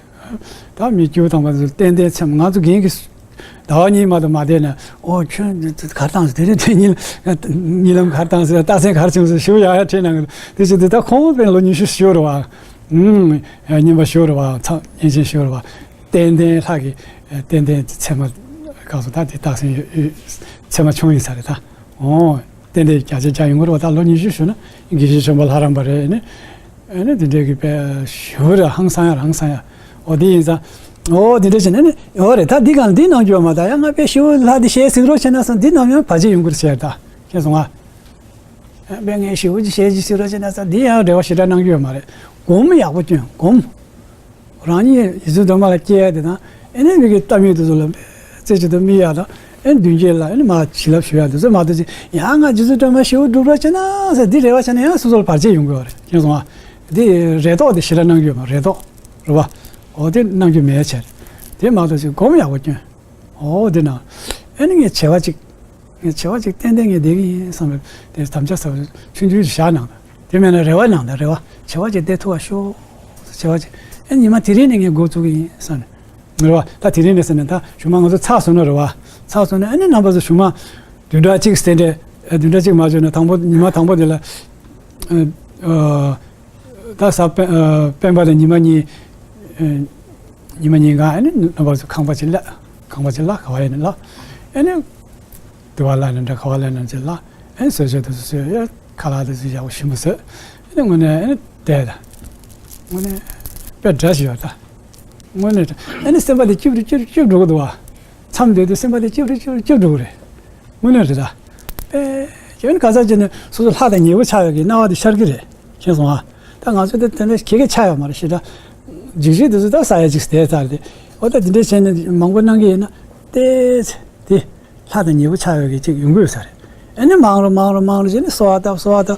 ད་མི་སྐྱོ་དང་པ་ཚོ་ཏན་ཏན་ཚེམ་ང་ཚོ་རྒན་གྱི་ཟླ་བ་གཉིས་མ་གཏོགས་མ་བསྡད་ན་ཨོ་ཁྱོད་འདི་གར་བཏང་སོང་དེ་རིང་དེ་གཉིས་གཉིད་ལམ་གར་བཏང་སོང་རྟགས་མཚན་གར་བྱུང་སོང་ཞུ་ཡག་ཡག་ཁྲིད་གནང་གི་འདུག་དེ་ཕྱིར་དེ་ད་ཁོང་དཔེ་ལོ་ཉི་ཤུ་ཞུ་རེད་བ། ཨུམ། རྙིང་པ་ཞུ་རེད་བ་ཚ་ཉེན་ཆེན་ཞུ་རེད་བ། ཏན་ཏན་ལྷ་གི་ཏན་ཏན་ཚེམ་ག་སོང་ད་དེ་རྟགས་མཚན་ཡོད་ཚེམ་བྱུང་ཡིན་ས་རེད་ད། ཨོ། ཏན་ཏན་བརྒྱ་ཆ་བརྒྱ་ཡོང་གི་རེད་བ། ད་ལོ་ཉི་ཤུ་ཞུ་ན་དགེ་བཤེས་ཆེན་པོ་ལྷ་རམས་པ་རེད་ནི། ཨ་ནི་དེ་འདྲའི་གི་དཔེ་ཞུ་རེད་ཧང་སང་ཡ་རང་སང་ཡ། ཨོ་དེ་ཡིན་ཙང་། ཨོ་དེ་འདྲ་བྱས་ན་ནི་ཨོ་རེད་ད་འདི་གང་འདི་གནང་རྒྱུ་མ་ད་ཡ་ང་དཔེ་ཞུ་ལྷ་འདི་ཞེས་གཟིགས་རོགས་བྱས་ན་སོང་འདི་ནམ་ཡང་བར་ཆད་ཡོང་གི་རེད་ཟེར་ད། མཁྱེན་སོང་ང་། ཨ་དཔེ་ངས་ཞེ་པོ་ཅིག་བཤད་ཅིག་ཟེར་རོགས་བྱས་ན་ས་འདི་ཡང་རེ་བ་ཞེ་དྲག་གནང་རྒྱུ་ཡོད་མ་རེད། སྒོམ་ཡག་པོ་སྐྱོན། སྒོམ། རང་ཉིད་རྗེ་བཙུན་སྒྲོལ་མ་ལ་སྐྱེ་ཡ་དེ་དང་། ཨེ་ནས་མི་གི་གཏམ་ཡིག་དེ་ཚོ་ལ་རྩེ་གཅིག་ཏུ་དམིགས་ཡ་དང་། ཨེ་མདུན་སྐྱེས་ལ་ཨེ་ནས་མ་བྱིན་རླབས་ཞུ་ཡ་དེ་ཚོ་མ་གཏོགས་ཅི། ཡང་ང་རྗེ་བཙུན་སྒྲོལ་མ་ཞེ་པོ་སྒྲུབ་རོགས་བྱས་ན་ཟེར་འདི་རེ་བ་བྱས་ན་ཡང་སོ་སོ་ལ་བར་ཆད་ཡོང་གི་ཡོད་རེད། མཁྱེན་སོང་ང་།། འདི་རེ་དོགས་དེ་ཞེ་དྲག་གནང་རྒྱུ་ཡོད་མ་རེད། རེ་དོགས་རེད་བ། འོ་དེ་གནང་རྒྱུ་མེད་བྱས། དེ་མ་གཏོགས་ཅི་སྒོམ་ཡག་པོ་སྐྱོན། འོ་དེ་ན། ཨེ་ནི་ངས་བྱ་བ་གཅིག་ངས་བྱ་བ་གཅིག་ཏན་ཏན་ངས་བསྡད་ཀྱི་ཡིན་བསམ་པའི་དེ་དམ་བཅའ་ཟབ་ཆུང་ཆུང་ཞིག་བཞག་གནང་། དེ་མེད་ན་རེ་བ་གནང་། ད་རེ་བ་བྱ་བ་གཅིག་བསྡད་ཐུབ་པ་ཤོག་བྱ་བ་གཅིག་ཨེ་ཉི་མ་དེ་རིང་ནས་ངས་འགོ་བཙུགས་ཀྱི་ཡིན་བསམ་ནས། རེ་བ་ད་དེ་རིང་ནས་ཟེར་ནས། ད་གཞུག་མ་ང་ཚོ་ཚར་སོང་ན། རེ་བ་ཚར་སོང་ན་ཨེ་ནི་རྣམ་པ་ཚོ་གཞུག་མ་བདུན་ཕྲག་གཅིག་སྟེ་འདྲ། བདུན་ཕྲག་གཅིག་མ་འཇོག་ན་དང་པོ་ཉི་མ་དང་པོ་དེ་ལ། ཨ། ད་གཟའ་སྤེན་ཨ་སྤེན་པ་དང་ཉི་མ་གཉིས། ཨ། ཉི་མ་གཉིས་སྒང་ཨ་ནི་རྣམ་པ་ཚོ་ཁང་པ་ཅིག་གླ། ཁང་པ་ཅིག་གླ། ག་བ་ཡིན་ན་གླ། ཨ་ནི་དུ་བ་གླ་ན་འདྲ། ག་བ་གླ་ན་ཅིག་གླ། ཨ་ནི་ཟས་བཅད་དེ་ཚོ་ཟོས། ཡ་ཁ་ལག་དེ་ཚོ་ཡག་པོ་ཞིམ་པོ་ཟོས། ཨ་ནི་དངོས་གནས་ཨ་ནི་བསྡད་ད། དངོས་གནས་དཔེ་འདྲ་ཞིག་ཡོད་ད། དངོས་གནས་ཨ་ནི་སེམས་པ་དེ་སྐྱིད་རུ་སྐྱིད་རུ་སྐྱིད་འགྲོ་གི་འདུག་བ། མཚམས་བསྡད་དུས་སེམས་པ་དེ་སྐྱིད་རུ་སྐྱིད་རུ་སྐྱིད་འགྲོ་གི་རེད། དངོས་གནས་རེད་ད། དཔེ་ཁྱོད་ནི་ག་ཚོད་བྱས་ནས་སོ་སོ་ལྷ་དང་ཉེ་བོ་ཆགས་ཡོད་ཀྱི་སྣང་བ་དེ་ཤར་གྱི་རེད། མཁྱེན་སོང་ཨ། ད་ང་ཚོ་དེ་དེ་འདྲ་ཁྱད་ཁྱད་ཆགས་ཡོད་མ་རེད། ཞེ་དྲག་འཇིགས་བྱེད་དེ་ཚོ་ད་ས་ཡ་གཅིག་བསྡད་ཚར་ཏེ། འོ་ད་དེ་འདྲ་བྱས་ནས་མང་པོ་གནང་གི་ཡིན་ན། ཏེ་ཚེ་དེ་ལྷ་དང་ཉེ་བོ་ཆགས་ཡོད་ཀྱི་ཅིག་ཡོང་གི་ཡོད་ས་རེད། ཨ་ནི་མང་རུ་མང་རུ་མང་རུ་བྱས་ནས་གསོལ་བ་བཏབ། གསོལ་བ་བཏབ།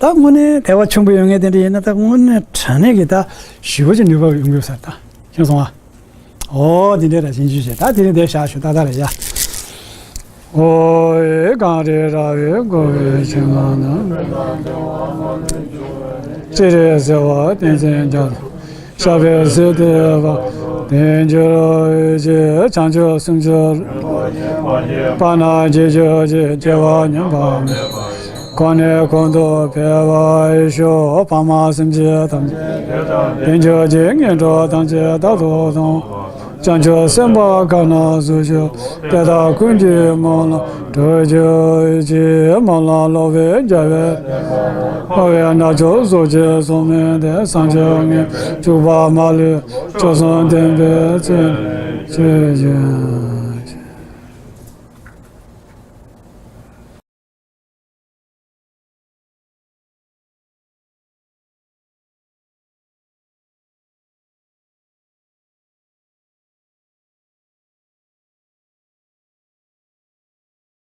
ད་དངོས་གནས་བདེ་བ་ཆེན་པོ་ཡོད་མཁན་དེ་འདྲ་ཡིན་ན། ད་དངོས་གནས་དྲང་གནས་ཀྱི་ད་ཞེ་པོ་ཅིག་ནུས་པ་ཡོང་གི་ཡོད་ས་རེད་ད། མཁྱེན་སོང་ཨ། ཨོ་དེ་འདྲ་ར་བཞིན་བརྗོད་བྱས། ད་དེ་རིང་འདིར་བཞག་ཞུ། ད་ད་རེ་ཡ། ཨོ་ཡེ་གངས་རི་ར་བས་བསྐོར་བའི་ཞིང་ཁམས་ན། སྤྱན་རས་གཟིགས་པ་ཏིང་འཛིན་རྒྱ་མཚོ། ཞབས་པད་སྲིད་མཐའི་བར་དུ་འགྱུར་བའི་ཕྱིར། བྱང་ཆུབ་སེམས་མཆོག་དཔལ་རྣམས་རྒྱས་གྱུར་ཅིག་སྐྱེ་བ་ཉམས་པ་མེད་པར། གོང་ནས་གོང་དུ་འཕེལ་བར་ཤོག །འཕགས་མ་སེམས་ཅན་ཐམས་ཅད་དེར་བདེ་འགྱུར་ཅིག །ངན་འགྲོ་ཐམས་ཅད་རྟག་ཏུ་སྟོངས། བྱང་ཆུབ་སེམས་དཔའ་གང་རྣམས་གཟིགས་ཤིང་དེ་དག་ཀུན་གྱི་སྨོན་ལམ་འགྲུབ་གྱུར་ཅིག །སྨོན་ལམ་ལོག་པའི་རྒྱལ་བས་དམའ་བའི་རྣལ་འབྱོར་གཟུགས་ཅན་གསུམ་མིན་ཏེ། སངས་རྒྱས་ངེས་འབྱུང་པདྨ་ལུས་སྐྱོབ་གསུམ་བསྟན་པའི་ཚེ་ཆོས་ཀྱི།